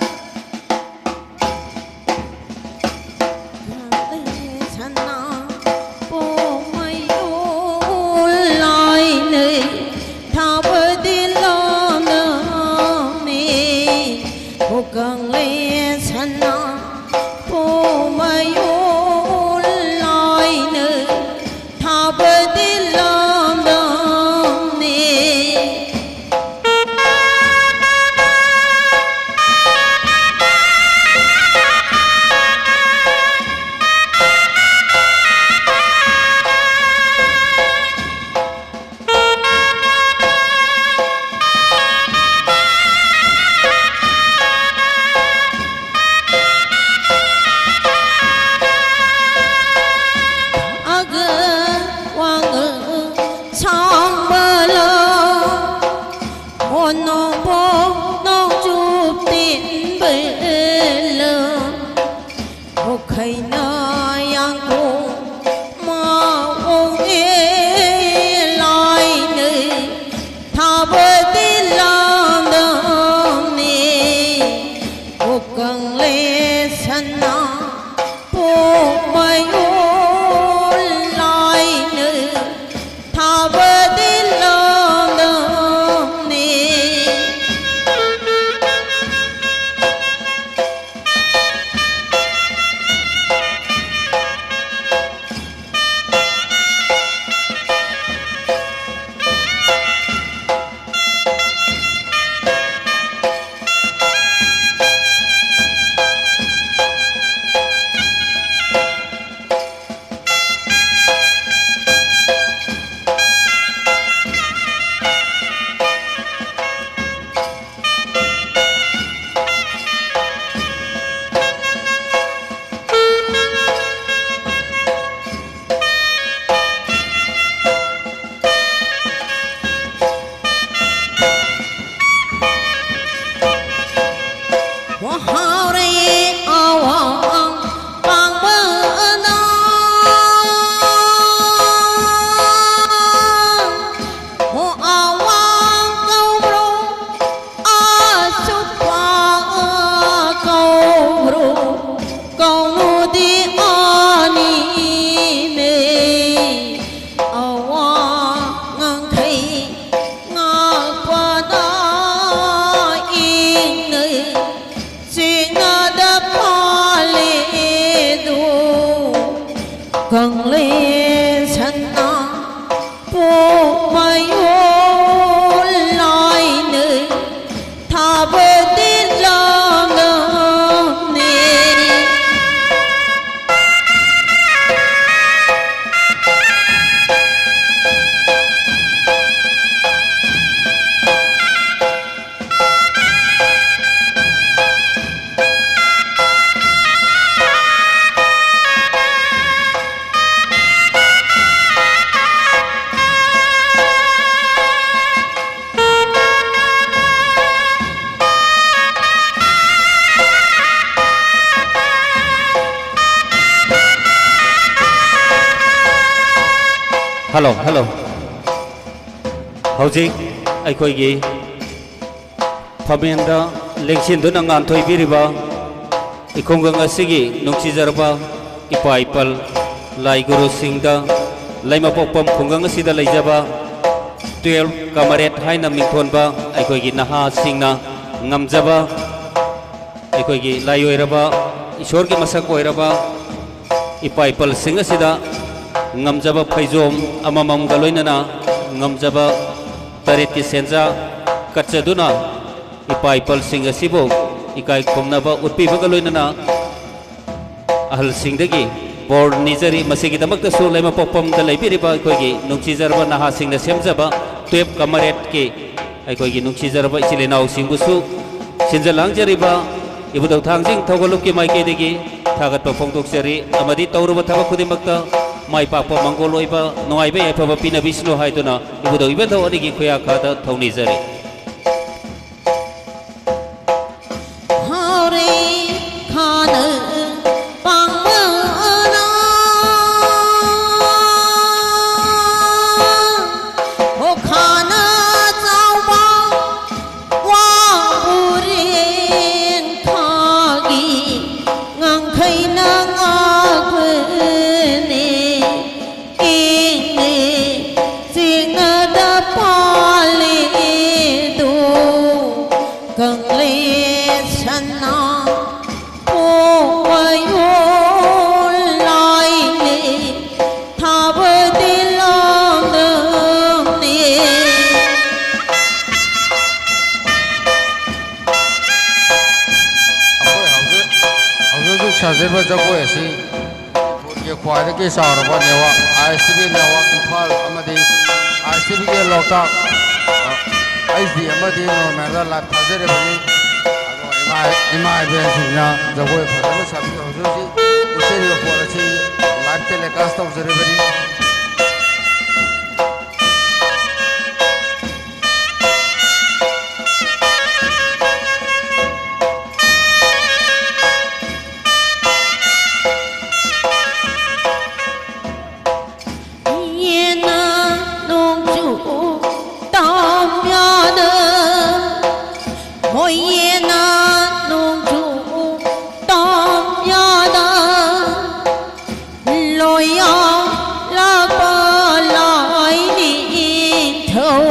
My whole line, ꯊꯥꯕꯗꯤ ꯂꯥꯡꯉꯝꯅꯤ꯫ Hello, hello. ꯍꯧꯖꯤꯛ ꯑꯩꯈꯣꯏꯒꯤ ꯐꯝꯃꯦꯟꯗ ꯂꯦꯡꯁꯤꯟꯗꯨꯅ ꯉꯥꯟꯊꯣꯏꯕꯤꯔꯤꯕ ꯏꯈꯨꯡꯒꯪ ꯑꯁꯤꯒꯤ ꯅꯨꯡꯁꯤꯖꯔꯕ ꯏꯄꯥ ꯏꯄꯜ ꯂꯥꯏ ꯒꯨꯔꯨꯁꯤꯡꯗ, ꯂꯩꯃꯄꯣꯛꯄꯝ ꯈꯨꯡꯒꯪ ꯑꯁꯤꯗ ꯂꯩꯖꯕ ꯇꯨꯌꯦꯜꯐ ꯀꯃꯔꯦꯠ ꯍꯥꯏꯅ ꯃꯤꯡꯊꯣꯟꯕ ꯑꯩꯈꯣꯏꯒꯤ ꯅꯍꯥꯁꯤꯡꯅ ꯉꯝꯖꯕ, ꯑꯩꯈꯣꯏꯒꯤ ꯂꯥꯏ ꯑꯣꯏꯔꯕ, ꯏꯁꯣꯔꯒꯤ ꯃꯁꯛ ꯑꯣꯏꯔꯕ ꯏꯄꯥ ꯏꯄꯜꯁꯤꯡ ꯑꯁꯤꯗ ꯉꯝꯖꯕ ꯐꯩꯖꯣꯝ ꯑꯃꯃꯝꯒ ꯂꯣꯏꯅꯅ ꯉꯝꯖꯕ ꯇꯔꯦꯠꯀꯤ ꯁꯦꯟꯖꯥ ꯀꯠꯆꯗꯨꯅ, ꯏꯄꯥ ꯏꯄꯜꯁꯤꯡ ꯑꯁꯤꯕꯨ ꯏꯀꯥꯏ ꯈꯨꯝꯅꯕ ꯎꯠꯄꯤꯕꯒ ꯂꯣꯏꯅꯅ ꯑꯍꯜꯁꯤꯡꯗꯒꯤ ꯕꯣꯔ ꯅꯤꯖꯔꯤ꯫ ꯃꯁꯤꯒꯤꯗꯃꯛꯇꯁꯨ ꯂꯩꯃꯄꯣꯛꯐꯝꯗ ꯂꯩꯕꯤꯔꯤꯕ ꯑꯩꯈꯣꯏꯒꯤ ꯅꯨꯡꯁꯤꯖꯔꯕ ꯅꯍꯥꯁꯤꯡꯅ ꯁꯦꯝꯖꯕ ꯇꯨꯌꯦꯞ ꯀꯃꯔꯦꯠꯀꯤ ꯑꯩꯈꯣꯏꯒꯤ ꯅꯨꯡꯁꯤꯖꯔꯕ ꯏꯆꯤꯜ ꯏꯅꯥꯎꯁꯤꯡꯕꯨꯁꯨ ꯁꯤꯟꯖ ꯂꯥꯡꯖꯔꯤꯕ ꯏꯕꯨꯙꯧ ꯊꯥꯡꯖꯤꯡ ꯊꯧꯒꯜꯂꯨꯞꯀꯤ ꯃꯥꯏꯀꯩꯗꯒꯤ ꯊꯥꯒꯠꯄ ꯐꯣꯡꯗꯣꯛꯆꯔꯤ ꯑꯃꯗꯤ ꯇꯧꯔꯨꯕ ꯊꯕꯛ ꯈꯨꯗꯤꯡꯃꯛꯇ ꯃꯥꯏ ꯄꯥꯛꯄ, ꯃꯪꯒꯣꯜ ꯑꯣꯏꯕ, ꯅꯨꯡꯉꯥꯏꯕ ꯌꯥꯏꯐꯕ ꯄꯤꯅꯕꯤꯁꯅꯨ ꯍꯥꯏꯗꯨꯅ ꯏꯕꯨꯙꯧ ꯏꯕꯦꯟꯙꯧ ꯑꯅꯤꯒꯤ ꯈꯨꯌꯥꯈꯥꯗ ꯊꯧꯅꯤꯖꯔꯤ꯫ ꯍꯥꯎꯔꯦ ꯈꯥꯅ ꯄꯥꯡꯕꯅ, ꯑꯣ ꯈꯥꯅ ꯆꯥꯎꯕ ꯋꯥꯡꯕꯨꯔꯦꯟ ꯈꯥꯒꯤ ꯉꯥꯡꯈꯩꯅ ꯉꯥꯛꯄꯅꯦ꯫ ꯏꯪꯅꯦ ꯆꯤꯡꯅꯗ ꯄꯥꯜꯂꯦ ꯐꯖꯔꯤꯕ ꯖꯒꯣꯏ ꯑꯁꯤ ꯃꯅꯤꯄꯨꯔꯒꯤ ꯈ꯭ꯋꯥꯏꯗꯒꯤ ꯆꯥꯎꯔꯕ network, ISTV network ꯏꯝꯐꯥꯜ ꯑꯃꯗꯤ ISTVꯒꯤ ꯂꯣꯛꯇꯥꯛ, ꯑ, HD ꯑꯃꯗꯤ ꯅꯣꯔꯃꯦꯜꯗ live ꯊꯥꯖꯔꯤꯕꯅꯤ꯫ ꯑꯗꯣ ꯏꯃꯥ, ꯏꯃꯥ ꯏꯕꯦꯟꯁꯤꯡꯅ ꯖꯒꯣꯏ ꯐꯖꯅ ꯁꯥꯕꯤꯌꯨ꯫ ꯍꯧꯖꯤꯛ ꯍꯧꯖꯤꯛ ꯎꯠꯆꯔꯤꯕ ꯄꯣꯠ ꯑꯁꯤ live telecast ꯇꯧꯖꯔꯤꯕꯅꯤ꯫ ꯌꯦꯟꯅ ꯅꯣꯡꯆꯨ ꯇꯥꯝ ꯌꯥꯗ, ꯃꯣꯏ ꯌꯦꯟꯅ ꯅꯣꯡꯆꯨ ꯇꯥꯝ ꯌꯥꯗ, ꯂꯣꯌꯥ ꯂꯥꯛꯄ ꯂꯥꯏ ꯅꯤꯡꯊꯧ,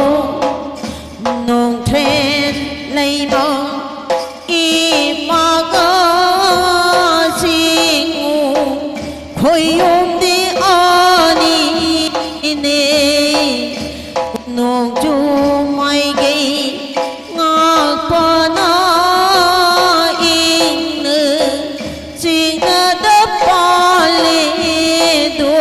ꯅꯣꯡꯊ꯭ꯔꯦꯟ ꯂꯩꯃ ꯏꯃꯥꯒ ꯆꯤꯡꯉꯨ ꯈꯣꯏꯌꯨꯝꯗꯤ ꯑꯅꯤꯅꯦ꯫ ꯅꯣꯡꯖꯨ ꯃꯥꯏꯀꯩ ꯉꯥꯛꯄꯅ ꯏꯪꯅ ꯆꯤꯛꯅꯗ ꯄꯥꯜꯂꯤꯗꯣ꯫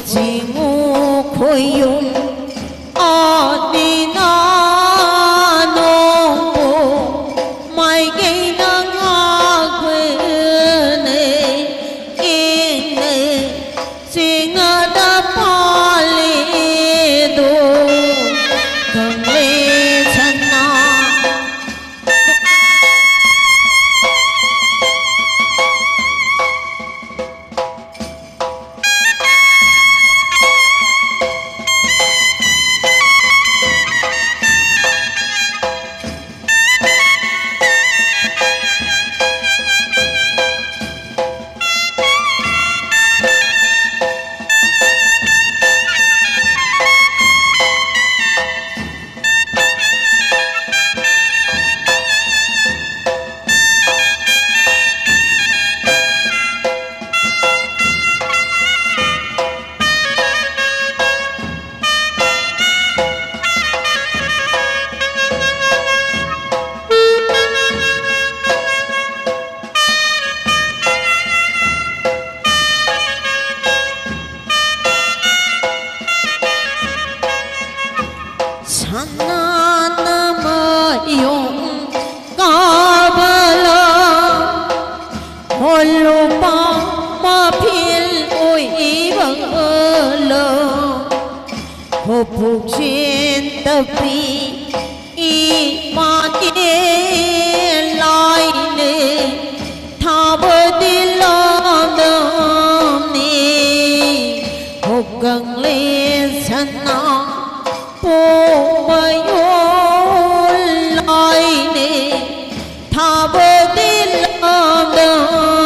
ꯆꯤꯡꯉꯨ ꯈꯣꯏꯌꯨꯝ ꯑꯅꯤꯅ ꯅꯣꯡꯕꯨ ꯃꯥꯏꯀꯩꯅ ꯉꯥꯛꯄꯅꯦ, ꯏꯪꯅ ꯆꯤꯡꯉꯗ ꯄꯥꯜꯂꯤꯗꯣ ꯀꯪꯂꯩ ꯁꯅꯥ꯫ ꯁꯅꯥꯅ ꯃꯌꯣꯡ ꯀꯥꯕꯂ, ꯍꯣꯂꯨꯄꯥ ꯃꯐꯤꯜ ꯑꯣꯏꯕꯂ, ꯍꯣꯄꯨꯛꯆꯦꯟ ꯇꯄꯤ ꯏꯃꯥꯒꯤ ꯂꯥꯏꯅꯦ, ꯊꯥꯕꯗꯤ ꯂꯥꯗꯝꯅꯤ, ꯍꯣꯀꯪꯂꯦ ꯁꯅꯥ ꯄꯣꯃꯌꯣꯜ ꯂꯥꯏꯅꯦ, ꯊꯥꯕꯗꯤ ꯂꯥꯗꯝꯅꯤ꯫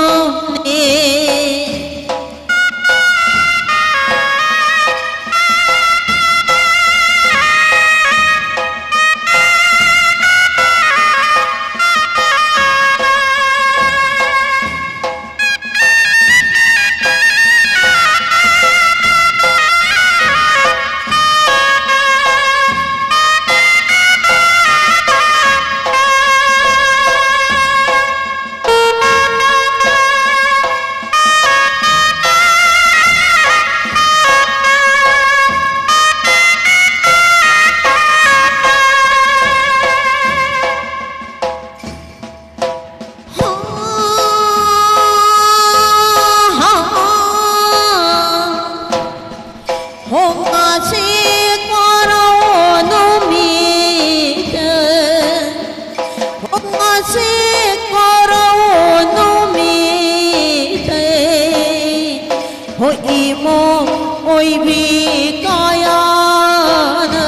ꯑꯣꯏꯕꯤ ꯀꯌꯥꯅ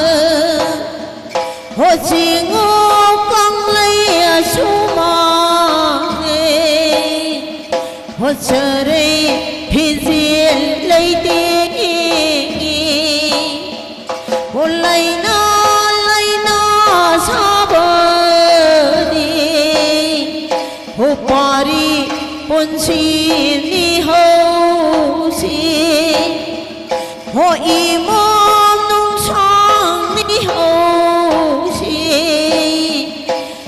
ꯍꯣ ꯆꯤꯡꯉꯣ ꯀꯪꯂꯩ ꯑꯁꯨꯃꯥꯡꯅꯦ꯫ ꯍꯣ ꯆꯔꯩ ꯐꯤꯖꯦꯜ ꯂꯩꯇꯦꯡꯉꯤ꯫ ꯍꯣ ꯂꯩꯅꯥ ꯂꯩꯅꯥ ꯁꯥꯕꯅꯤ꯫ ꯍꯣ ꯄꯥꯔꯤ ꯄꯨꯟꯁꯤ ꯃꯤꯍꯧꯁꯤ꯫ ꯍꯣ ꯏꯃꯣꯝ ꯅꯨꯡꯁꯥꯡ ꯃꯤꯍꯧꯁꯤ꯫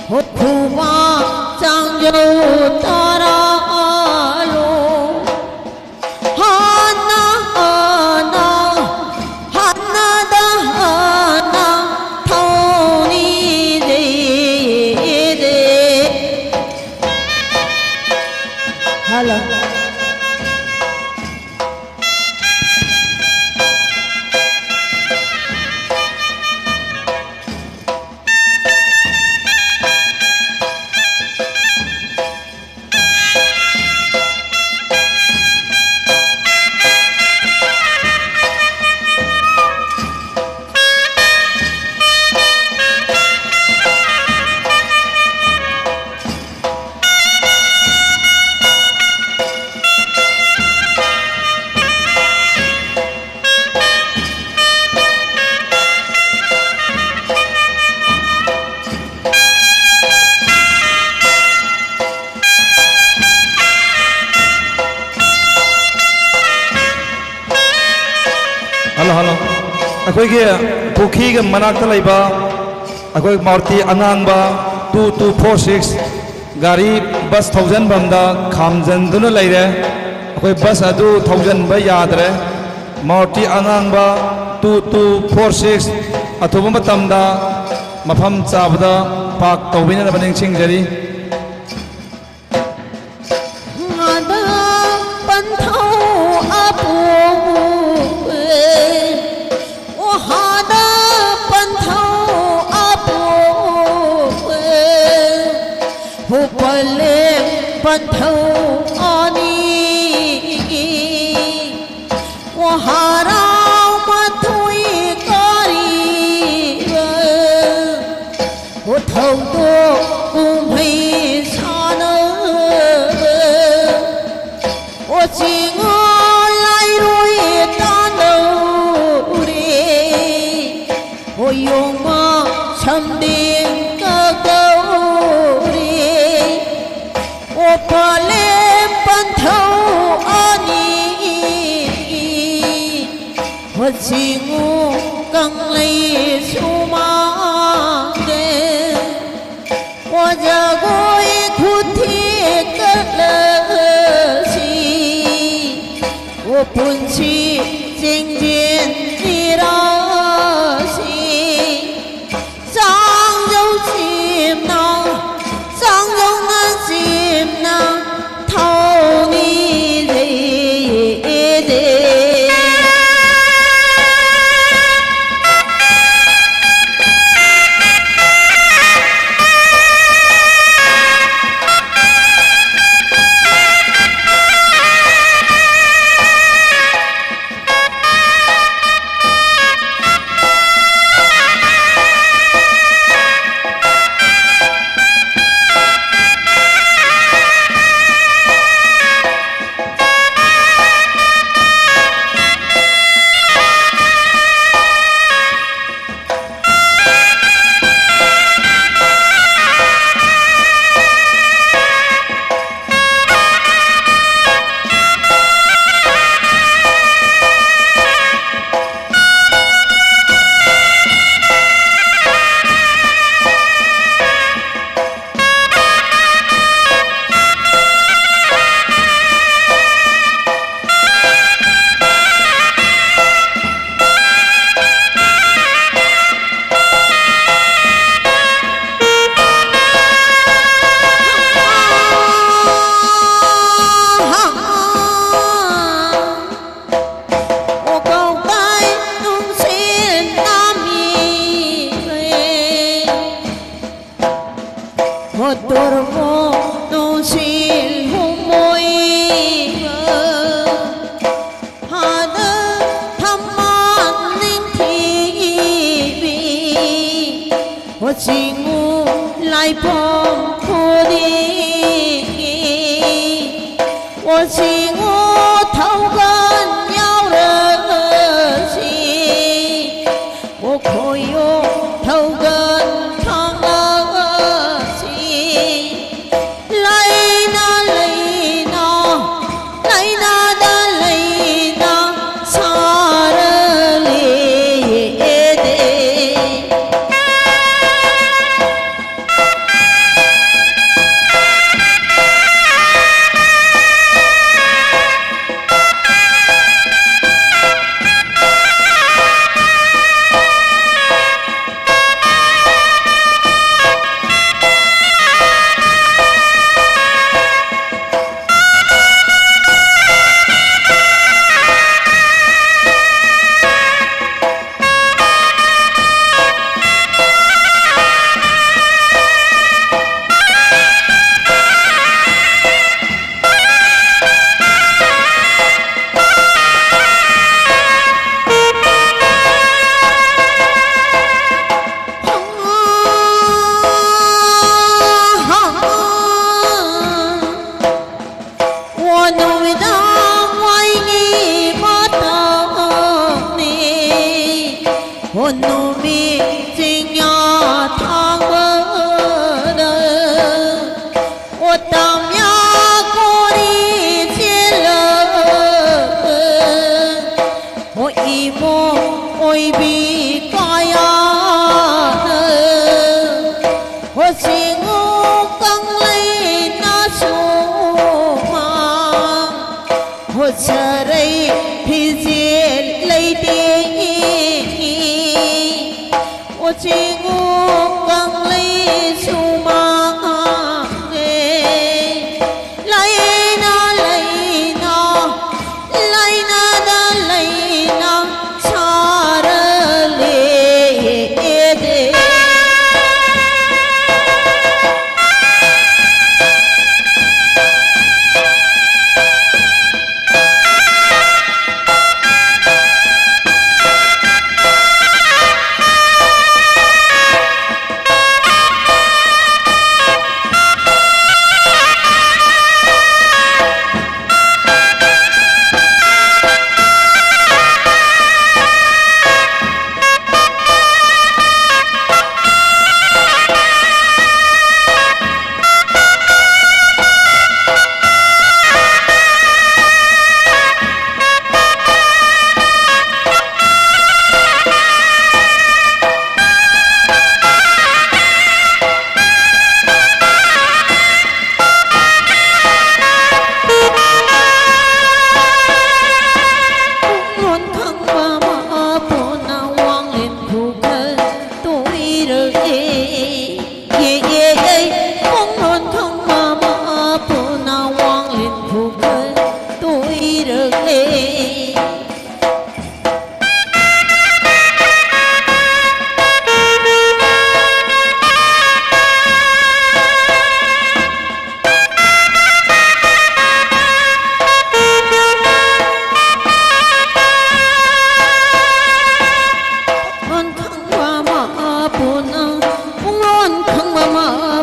ꯍꯣ ꯈꯨꯕꯥꯛ ꯆꯥꯡꯖꯧ ꯇꯔꯥꯂꯣ꯫ ꯍꯥꯟꯅ ꯍꯥꯟꯅ ꯍꯥꯟꯅꯗ ꯍꯥꯟꯅ ꯊꯧꯅꯤꯗꯦꯗꯦ꯫ ꯍꯜꯂꯣ꯫ Hello, hello. ꯑꯩꯈꯣꯏꯒꯤ ꯄꯨꯈ꯭ꯔꯤꯒ ꯃꯅꯥꯛꯇ ꯂꯩꯕ ꯑꯩꯈꯣꯏ ꯃꯥꯔꯨꯇꯤ ꯑꯉꯥꯡꯕ two two four six ꯒꯥꯔꯤ ꯕꯁ ꯊꯧꯖꯤꯟꯐꯝꯗ ꯈꯥꯝꯖꯟꯗꯨꯅ ꯂꯩꯔꯦ꯫ ꯑꯩꯈꯣꯏ ꯕꯁ ꯑꯗꯨ ꯊꯧꯖꯤꯟꯕ ꯌꯥꯗ꯭ꯔꯦ꯫ ꯃꯥꯔꯨꯇꯤ ꯑꯉꯥꯡꯕ two two four six ꯑꯊꯨꯕ ꯃꯇꯝꯗ ꯃꯐꯝ ꯆꯥꯕꯗ ꯄꯥꯔꯛ ꯇꯧꯕꯤꯅꯅꯕ ꯅꯤꯡꯁꯤꯡꯖꯔꯤ꯫ ꯉꯥꯗ ꯄꯟꯊꯧ ꯑꯄꯣꯝꯕ, ꯑꯣ ꯍꯥꯗ ꯄꯟꯊꯧ ꯑꯄꯣꯝꯕ, ꯍꯣ ꯄꯂꯦꯝ ꯄꯟꯊꯧ ꯑꯅꯤ, ꯑꯣ ꯍꯥꯔꯥ ꯊꯧꯗꯣꯛ ꯀꯨꯝꯍꯩ ꯁꯥꯟꯅꯕ, ꯑꯣ ꯆꯤꯡꯉꯨ ꯂꯥꯏꯔꯣꯏ ꯇꯥꯟꯅꯧꯔꯦ, ꯑꯣ ꯌꯣꯡꯃ ꯁꯝꯗꯦꯡ ꯀꯛꯇꯧꯔꯦ, ꯑꯣ ꯄꯥꯂꯦꯝ ꯄꯟꯊꯧ ꯑꯅꯤ, ꯑꯣ ꯆꯤꯡꯉꯨ ꯀꯪꯂꯩ ꯁꯨꯃꯥꯡꯗ꯫ ꯑꯣ ꯖꯒꯣꯏ ꯈꯨꯊꯦꯛ ꯀꯠꯂꯁꯤ, ꯑꯣ ꯄꯨꯟꯁꯤ ꯆꯤꯡꯖꯦꯟ ꯂꯤꯔꯥꯁꯤ꯫ ꯆꯥꯡꯖꯧ ꯆꯤꯝꯅ, ꯆꯥꯡꯖꯧꯅ ꯆꯤꯝꯅ ꯊꯧꯅꯤꯖꯩ꯫ ꯃꯣꯇꯣꯔ ꯃꯣ ꯅꯨꯡꯁꯤꯜ ꯍꯨꯝꯃꯣꯏꯕ, ꯍꯥꯗ ꯊꯝꯃꯥꯟ ꯅꯤꯡꯊꯤꯕꯤ, ꯍꯣ ꯆꯤꯡꯉꯨ ꯃꯐꯝ ꯈꯨꯗꯤꯡꯒꯤ ꯑꯣꯠꯁꯤꯡꯉꯨ ꯊꯧꯒꯜ ꯌꯥꯎꯔꯁꯤ꯫ ꯑꯣꯈꯣꯏꯌꯣ ꯊꯧꯒꯜ ꯊꯥꯡꯂꯁꯤ꯫ ꯂꯩꯅ ꯂꯩꯅ, ꯂꯩꯅꯗ ꯂꯩꯅ ꯁꯥꯔꯂꯦꯗꯦ꯫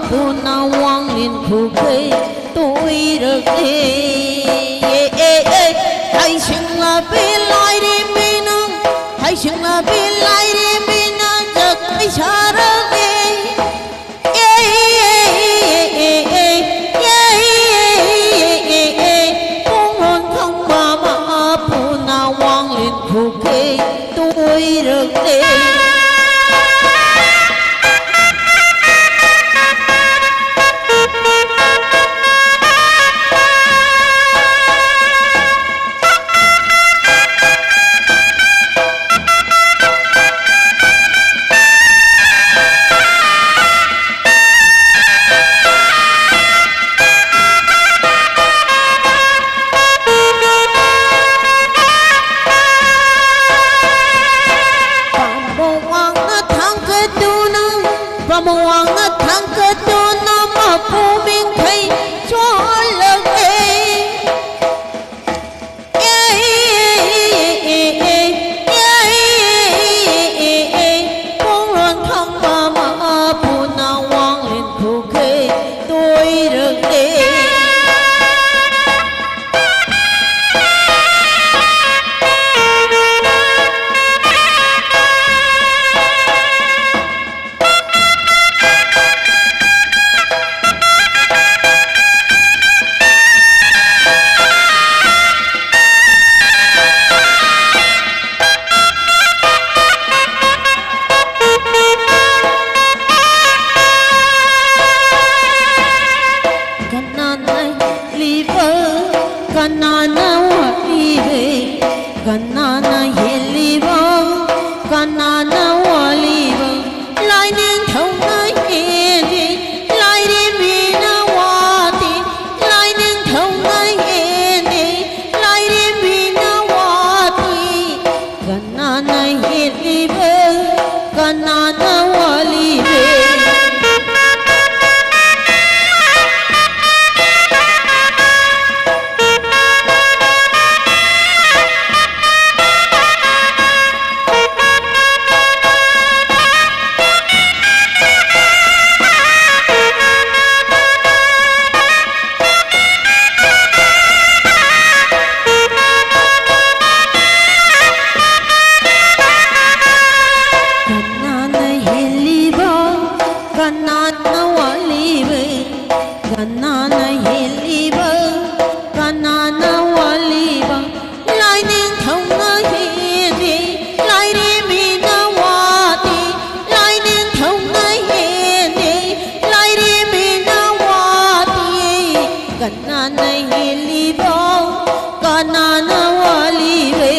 ꯄꯨꯅ ꯋꯥꯡꯂꯤꯟ ꯈꯨꯒꯩ ꯇꯣꯏꯔꯛꯂꯦ꯫ ꯑꯦ, ꯑꯦ, ꯑꯦ, ꯍꯩꯁꯤꯡꯂꯕꯤ ꯂꯥꯏꯔꯦꯝꯕꯤ ꯅꯪ, ꯍꯩꯁꯤꯡꯂꯕꯤ ꯂꯥꯏꯔꯦꯝꯕꯤ ꯅꯪ ꯖꯒꯣꯏ ꯁꯥꯔꯛꯂꯦ꯫ ꯑꯦ, ꯑꯦ, ꯑꯦ, ꯑꯦ, ꯑꯦ, ꯑꯦ, ꯑꯦ, ꯑꯦ, ꯑꯦ, ꯑꯦ, ꯄꯨꯡꯂꯣꯟ ꯈꯪꯕ ꯃꯄꯨꯅ ꯋꯥꯡꯂꯦꯟ ꯈꯨꯒꯩ ꯇꯣꯏꯔꯛꯂꯦ꯫ ꯀꯅꯥꯅ ꯍꯦꯜꯂꯤꯕ, ꯀꯅꯥꯅ ꯋꯥꯠꯂꯤꯕ? ꯂꯥꯏꯅꯤꯡꯊꯧꯅ ꯍꯦꯜꯂꯤ, ꯂꯥꯏꯔꯦꯝꯕꯤꯅ ꯋꯥꯠꯂꯤ꯫ ꯂꯥꯏꯅꯤꯡꯊꯧꯅ ꯍꯦꯜꯂꯤ, ꯂꯥꯏꯔꯦꯝꯕꯤꯅ ꯋꯥꯠꯂꯤ꯫ ꯀꯅꯥꯅ ꯍꯦꯜꯂꯤꯕ, ꯀꯅꯥꯅ ꯋꯥꯠꯂꯤꯕ?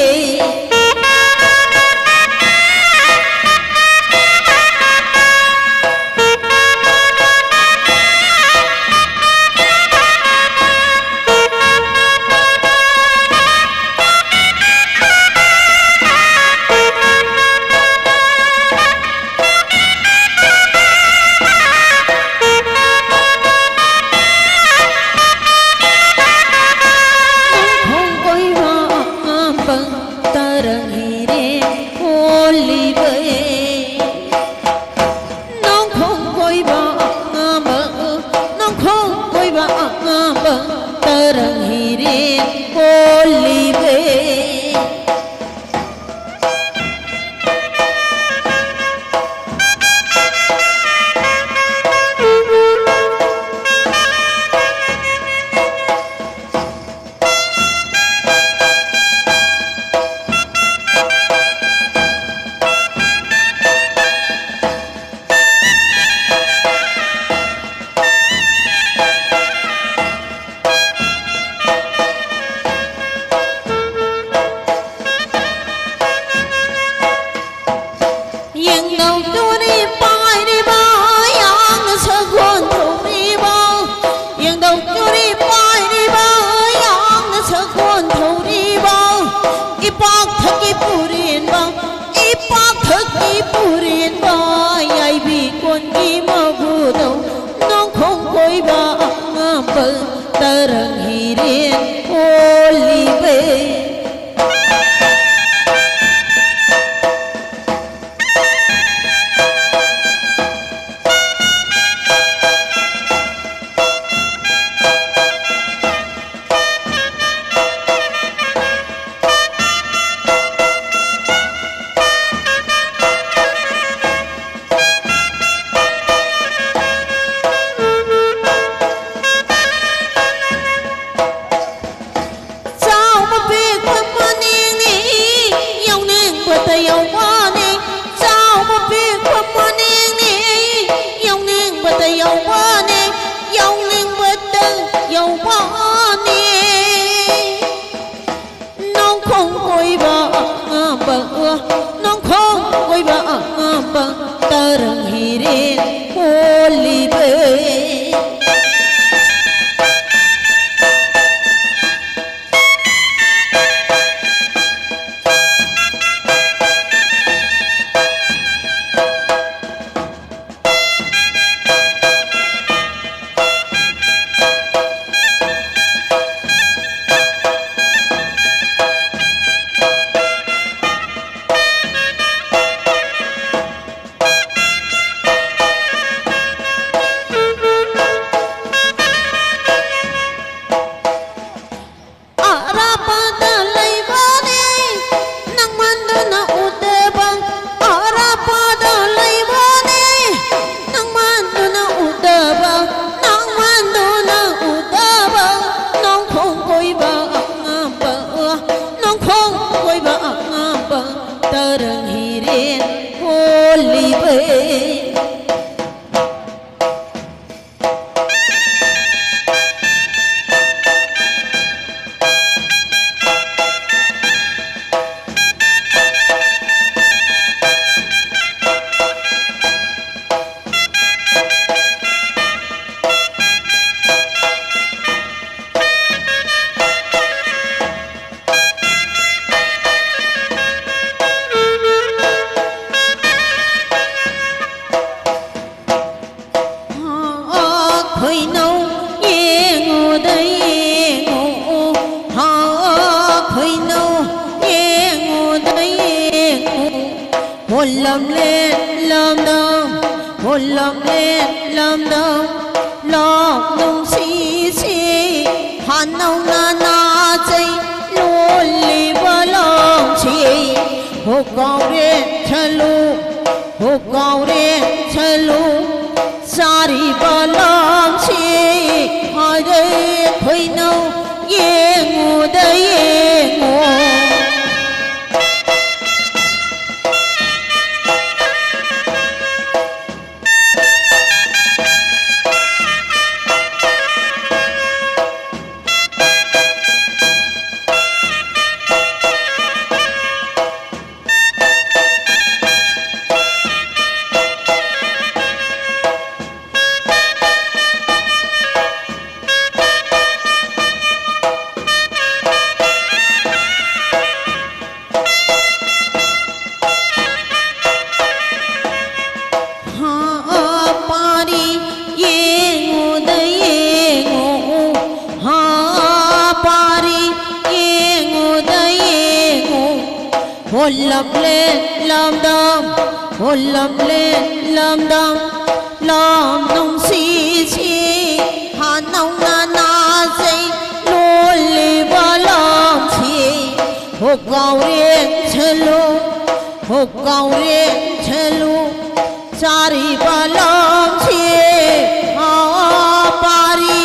ꯈꯣꯏꯅꯧ ꯌꯦꯡꯉꯨꯗ ꯌꯦꯡꯉꯨ, ꯍꯥ, ꯈꯣꯏꯅꯧ ꯌꯦꯡꯉꯨꯗ ꯌꯦꯡꯉꯨ꯫ ꯍꯣꯜꯂꯝꯂꯦ ꯂꯝꯗꯝ, ꯍꯣꯜꯂꯝꯂꯦ ꯂꯝꯗꯝ, ꯂꯝ ꯅꯨꯡꯁꯤꯁꯤ ꯍꯥꯟꯅꯧꯅ ꯅꯥꯆꯩ ꯂꯣꯜꯂꯤꯕ ꯂꯝꯁꯤ꯫ ꯍꯣ ꯀꯥꯎꯔꯦ ꯆꯠꯂꯨ, ꯍꯣ ꯀꯥꯎꯔꯦ ꯆꯠꯂꯨ, ꯆꯥꯔꯤꯕ ꯂꯝꯁꯤ꯫ ꯍꯥꯏꯔꯦ ꯈꯣꯏꯅꯧ ꯌꯦꯡꯉꯨꯗ ꯌꯦꯡꯉꯨ꯫ ꯍꯥ, ꯄꯥꯔꯤ ꯌꯦꯡꯉꯨꯗ ꯌꯦꯡꯉꯨ, ꯍꯥ, ꯄꯥꯔꯤ ꯌꯦꯡꯉꯨꯗ ꯌꯦꯡꯉꯨ꯫ ꯍꯣꯜꯂꯝꯂꯦ ꯂꯝꯗꯝ, ꯍꯣꯜꯂꯝꯂꯦ ꯂꯝꯗꯝ, ꯂꯝ ꯅꯨꯡꯁꯤꯁꯤ ꯍꯥꯟꯅꯧꯅ ꯅꯥꯆꯩ ꯂꯣꯜꯂꯤꯕ ꯂꯝꯁꯤ꯫ ꯍꯣ ꯀꯥꯎꯔꯦ ꯆꯠꯂꯨ, ꯍꯣ ꯀꯥꯎꯔꯦ ꯆꯠꯂꯨ, ꯆꯥꯔꯤꯕ ꯂꯝꯁꯤ꯫ ꯑꯥ ꯄꯥꯔꯤ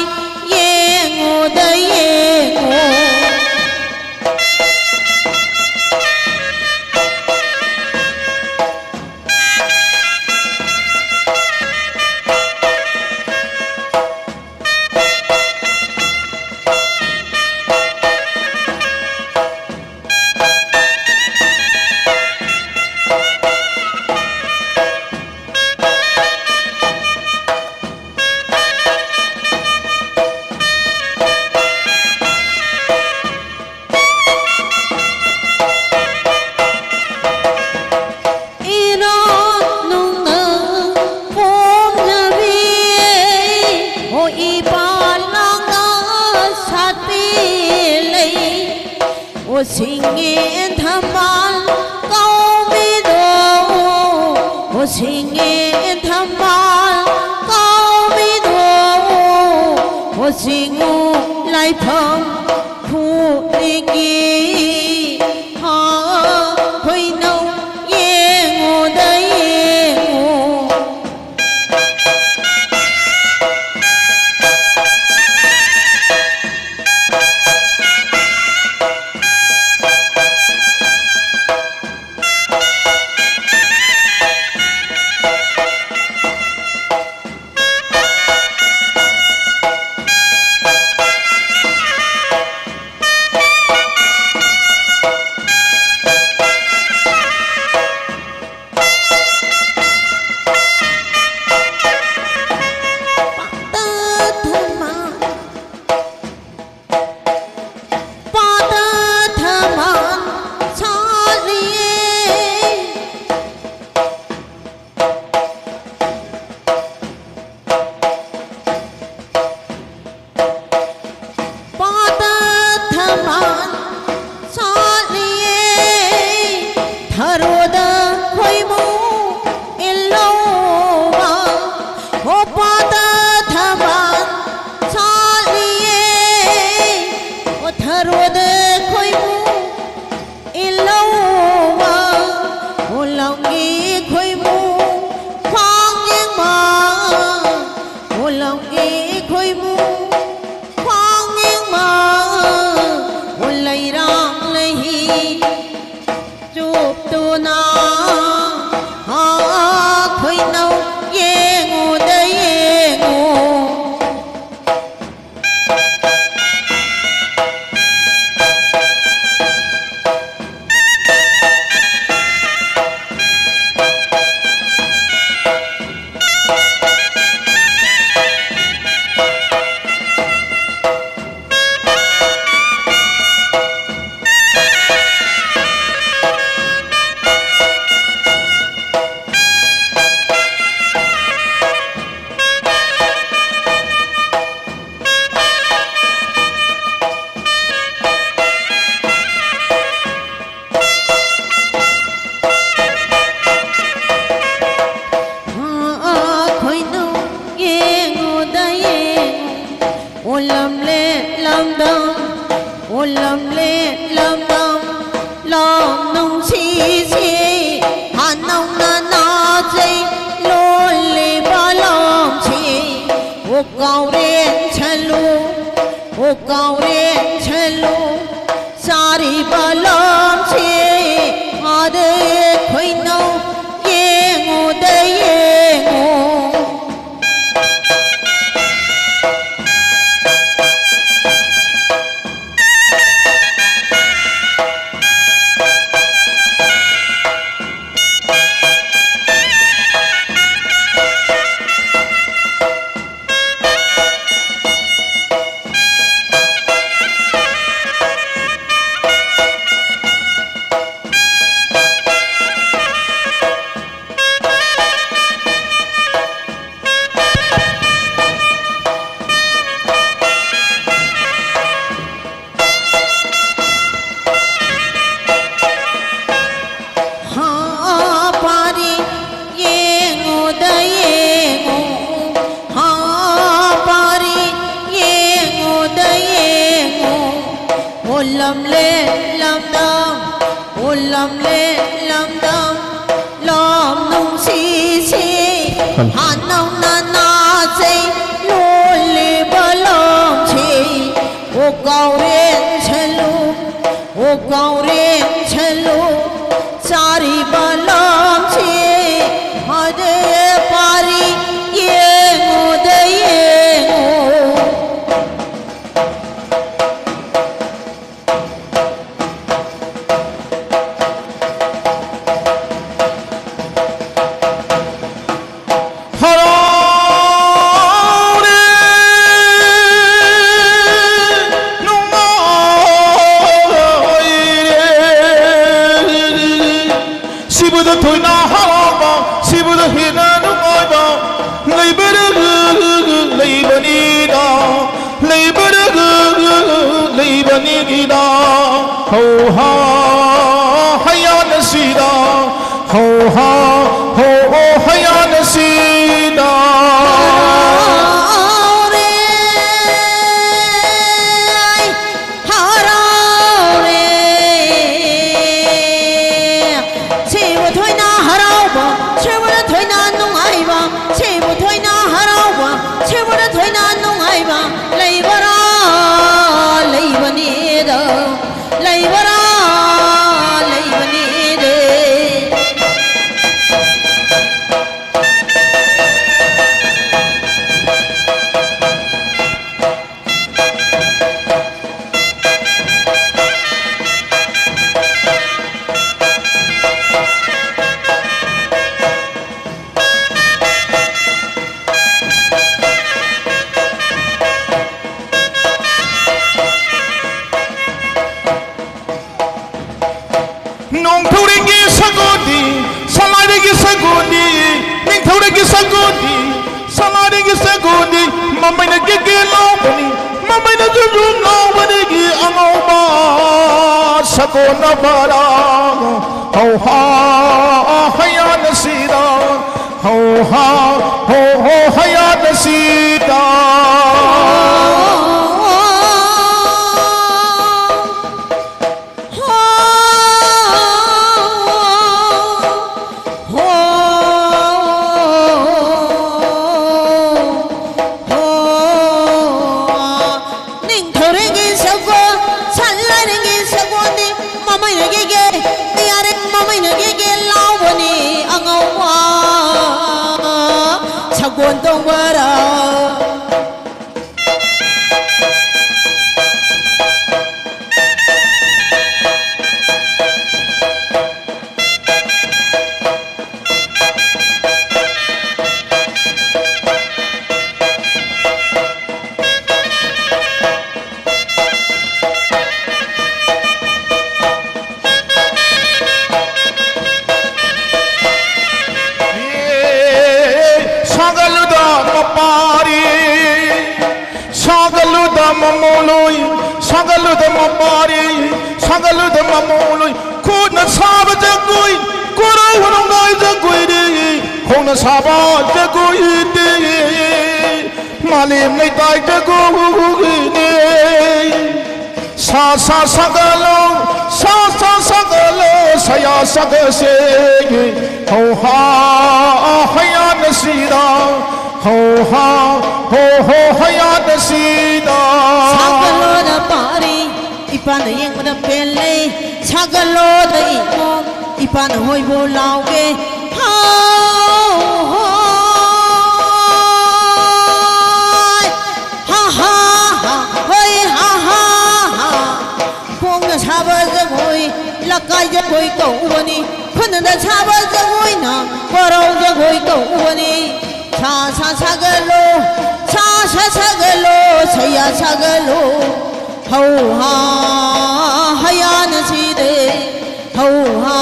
ꯌꯦꯡꯉꯨꯗ ꯌꯦꯡꯉꯨ꯫ ꯁꯤꯡꯉꯦ ꯊꯝꯕꯥꯜ ꯀꯧꯕꯤꯗꯣ, ꯑꯣ ꯁꯤꯡꯉꯦ ꯊꯝꯕꯥꯜ ꯀꯧꯕꯤꯗꯣ, ꯑꯣ ꯁꯤꯡꯉꯨ ꯂꯥꯏꯐꯝ ꯈꯨꯗꯤꯡꯒꯤ, ꯍꯥ, ꯈꯣꯏꯅꯧ ꯌꯦꯡꯉꯨꯗ ꯌꯦꯡꯉꯨ꯫ ꯄꯥꯗ ꯊꯝꯕꯥꯜ ꯁꯥꯠꯂꯤꯌꯦ, ꯊꯔꯣꯗ ꯈꯣꯏꯃꯨ ꯏꯜꯂꯧꯕ꯫ ꯍꯣ ꯄꯥꯗ ꯊꯝꯕꯥꯜ ꯁꯥꯠꯂꯤꯌꯦ, ꯍꯣ ꯊꯔꯣꯗ ꯈꯣꯏꯃꯨ ꯏꯜꯂꯧꯕ, ꯍꯣ ꯂꯝꯒꯤ ꯈꯣꯏꯃꯨ ꯈ꯭ꯋꯥꯡ ꯌꯦꯡꯕ, ꯍꯣ ꯂꯝꯒꯤ ꯈꯣꯏꯃꯨ ꯈ꯭ꯋꯥꯡ ꯌꯦꯡꯕ, ꯍꯣ ꯂꯩꯔꯥꯡ ꯂꯩꯍꯤ ꯆꯨꯞꯇꯨꯅ, ꯍꯥ, ꯈꯣꯏꯅꯧ ꯌꯦꯡꯉꯨꯗ ꯌꯦꯡꯉꯨ꯫ ꯑꯣ ꯂꯝꯂꯦꯟ ꯂꯝꯗꯝ, ꯑꯣ ꯂꯝꯂꯦꯟ ꯂꯝꯗꯝ, ꯂꯝ ꯅꯨꯡꯁꯤꯁꯤ ꯍꯥꯟꯅꯧꯅ ꯅꯥꯖꯩ ꯂꯣꯜꯂꯤꯕ ꯂꯝꯁꯤ꯫ ꯑꯣ ꯀꯥꯎꯔꯦꯟ ꯁꯦꯜꯂꯨ, ꯑꯣ ꯀꯥꯎꯔꯦꯟ ꯁꯦꯜꯂꯨ, ꯆꯥꯔꯤꯕ ꯂꯝꯁꯤ ꯑꯗꯩ ꯈꯣꯏꯅꯧ ꯌꯦꯡꯉꯨꯗ ꯌꯦꯡꯉꯨ꯫ ꯍꯥ ꯄꯥꯔꯤ ꯌꯦꯡꯉꯨꯗ ꯌꯦꯡꯉꯨ, ꯍꯥ ꯄꯥꯔꯤ ꯌꯦꯡꯉꯨꯗ ꯌꯦꯡꯉꯨ꯫ ꯑꯣ ꯂꯝꯂꯦꯟ ꯂꯝꯗꯝ, ꯑꯣ ꯂꯝꯂꯦꯟ ꯂꯝꯗꯝ, ꯂꯝ ꯅꯨꯡꯁꯤꯁꯤ ꯍꯥꯟꯅꯧꯅ ꯅꯥꯖꯩ ꯂꯣꯜꯂꯤꯕ ꯂꯝꯁꯤ꯫ ꯑꯣ ꯀꯥꯎꯔꯦꯟ ꯁꯦꯜꯂꯨ, ꯑꯣ ꯀꯥꯎꯔꯦꯟ ꯁꯦꯜꯂꯨ, ꯆꯥꯔꯤꯕ ꯂꯝꯁꯤ ꯍꯥꯗꯦ ꯄꯥꯔꯤ ꯌꯦꯡꯉꯨꯗ ꯌꯦꯡꯉꯨ꯫ ꯍꯔꯥꯎꯔꯦ ꯅꯨꯡꯉꯥꯏꯔꯦ꯫ ꯁꯤꯕꯗ ꯊꯣꯏꯅ ꯍꯔꯥꯎꯕ, ꯁꯤꯕꯗ ꯍꯦꯟꯅ ꯅꯨꯡꯉꯥꯏꯕ ꯂꯩꯕꯔꯒ ꯂꯩꯕꯅꯤꯗ, ꯂꯩꯕꯔꯒ ꯂꯩꯕꯅꯤꯗ꯫ ꯍꯧ ꯍꯥ ꯍꯌꯥꯅ ꯁꯤꯗ, ꯍꯧ ꯍꯥ ꯍꯧ ꯑꯣ ꯍꯌꯥꯅ ꯁꯤꯗ꯫ ꯂꯩꯕ ꯂꯩꯕꯔꯥ? ꯂꯩꯕꯅꯤꯗ, ꯂꯩꯕꯔꯥ? ꯂꯩꯕꯅꯤꯗ꯫ ꯅꯣꯡꯊꯧꯔꯦꯡꯒꯤ ꯁꯒꯣꯜꯗꯤ, ꯁꯂꯥꯏꯔꯦꯡꯒꯤ ꯁꯒꯣꯜꯗꯤ, ꯅꯤꯡꯊꯧꯔꯦꯡꯒꯤ ꯁꯒꯣꯜꯗꯤ, ꯁꯂꯥꯏꯔꯦꯡꯒꯤ ꯁꯒꯣꯜꯗꯤ, ꯃꯃꯩꯅ ꯒꯦꯒꯦ ꯂꯥꯎꯕꯅꯤ, ꯃꯃꯩꯅ ꯖꯨꯝ ꯖꯨꯝ ꯂꯥꯎꯕꯅꯤꯒꯤ ꯑꯉꯧꯕ ꯁꯒꯣꯜꯅ ꯕꯔꯥ꯫ ꯍꯧ ꯍꯥ ꯍꯌꯥꯅ ꯁꯤꯔꯥ꯫ ꯍꯧ ꯍꯥ ꯍꯣ ꯍꯣ ꯍꯌꯥꯅ ꯁꯤꯔꯥ꯫ ꯅꯤꯡꯊꯧꯔꯦꯡꯒꯤ ꯁꯒꯣꯜ, ꯁꯂꯥꯏꯔꯦꯡꯒꯤ ꯁꯒꯣꯜꯗꯤ ꯃꯃꯩꯅ ꯒꯦꯒꯦ, ꯌꯥꯔꯦ, ꯃꯃꯩꯅ ꯒꯦꯒꯦ ꯂꯥꯎꯕꯅꯤ ꯑꯉꯧꯕ ꯁꯒꯣꯜ ꯇꯣꯡꯕꯔꯥ꯫ ꯁꯥꯒꯠꯂꯨꯗ ꯃꯄꯥꯔꯤ, ꯁꯥꯒꯠꯂꯨꯗ ꯃꯃꯣꯂꯣꯏ, ꯁꯥꯒꯠꯂꯨꯗ ꯃꯄꯥꯔꯤ, ꯁꯥꯒꯠꯂꯨꯗ ꯃꯃꯣꯂꯣꯏ꯫ ꯈꯨꯠꯅ ꯁꯥꯕ ꯖꯒꯣꯏ, ꯀꯣꯔꯧ ꯍꯔꯥꯎꯅꯥꯏ ꯖꯒꯣꯏꯅꯤ, ꯈꯣꯡꯅ ꯁꯥꯕ ꯖꯒꯣꯏꯗꯤ ꯃꯥꯂꯦꯝ ꯂꯩꯇꯥꯏ ꯖꯒꯣꯏꯅꯤ꯫ ꯁꯥ ꯁꯥ ꯁꯥꯒꯠꯂꯣ, ꯁꯥ ꯁꯥ ꯁꯥꯒꯠꯂꯣ, ꯁꯌꯥ ꯁꯥꯒꯠꯁꯦ꯫ ꯍꯧ ꯍꯥ ꯍꯌꯥꯅ ꯁꯤꯔꯥ, ꯍꯧ ꯍꯥ ꯍꯣ ꯍꯣ ꯍꯌꯥꯅ ꯄꯥꯟ ꯍꯣꯏꯕꯨ ꯂꯥꯎꯒꯦ꯫ ꯍꯥꯎ ꯍꯣꯏ꯫ ꯍꯥ ꯍꯥ ꯍꯥ꯫ ꯍꯣꯏ ꯍꯥ ꯍꯥ ꯍꯥ꯫ ꯈꯣꯡꯅ ꯁꯥꯕ ꯖꯒꯣꯏ ꯂꯀꯥꯏ ꯖꯒꯣꯏ ꯀꯧꯕꯅꯤ꯫ ꯈꯨꯠꯅ ꯁꯥꯕ ꯖꯒꯣꯏꯅ ꯀꯣꯔꯧ ꯖꯒꯣꯏ ꯀꯧꯕꯅꯤ꯫ ꯁꯥ ꯁꯥ ꯁꯥꯒꯠꯂꯣ, ꯁꯥ ꯁꯥ ꯁꯥꯒꯠꯂꯣ, ꯁꯌꯥ ꯁꯥꯒꯠꯂꯣ꯫ ꯍꯧ ꯍꯥ ꯍꯌꯥꯅ ꯁꯤꯔꯦ꯫ ꯍꯧ ꯍꯥ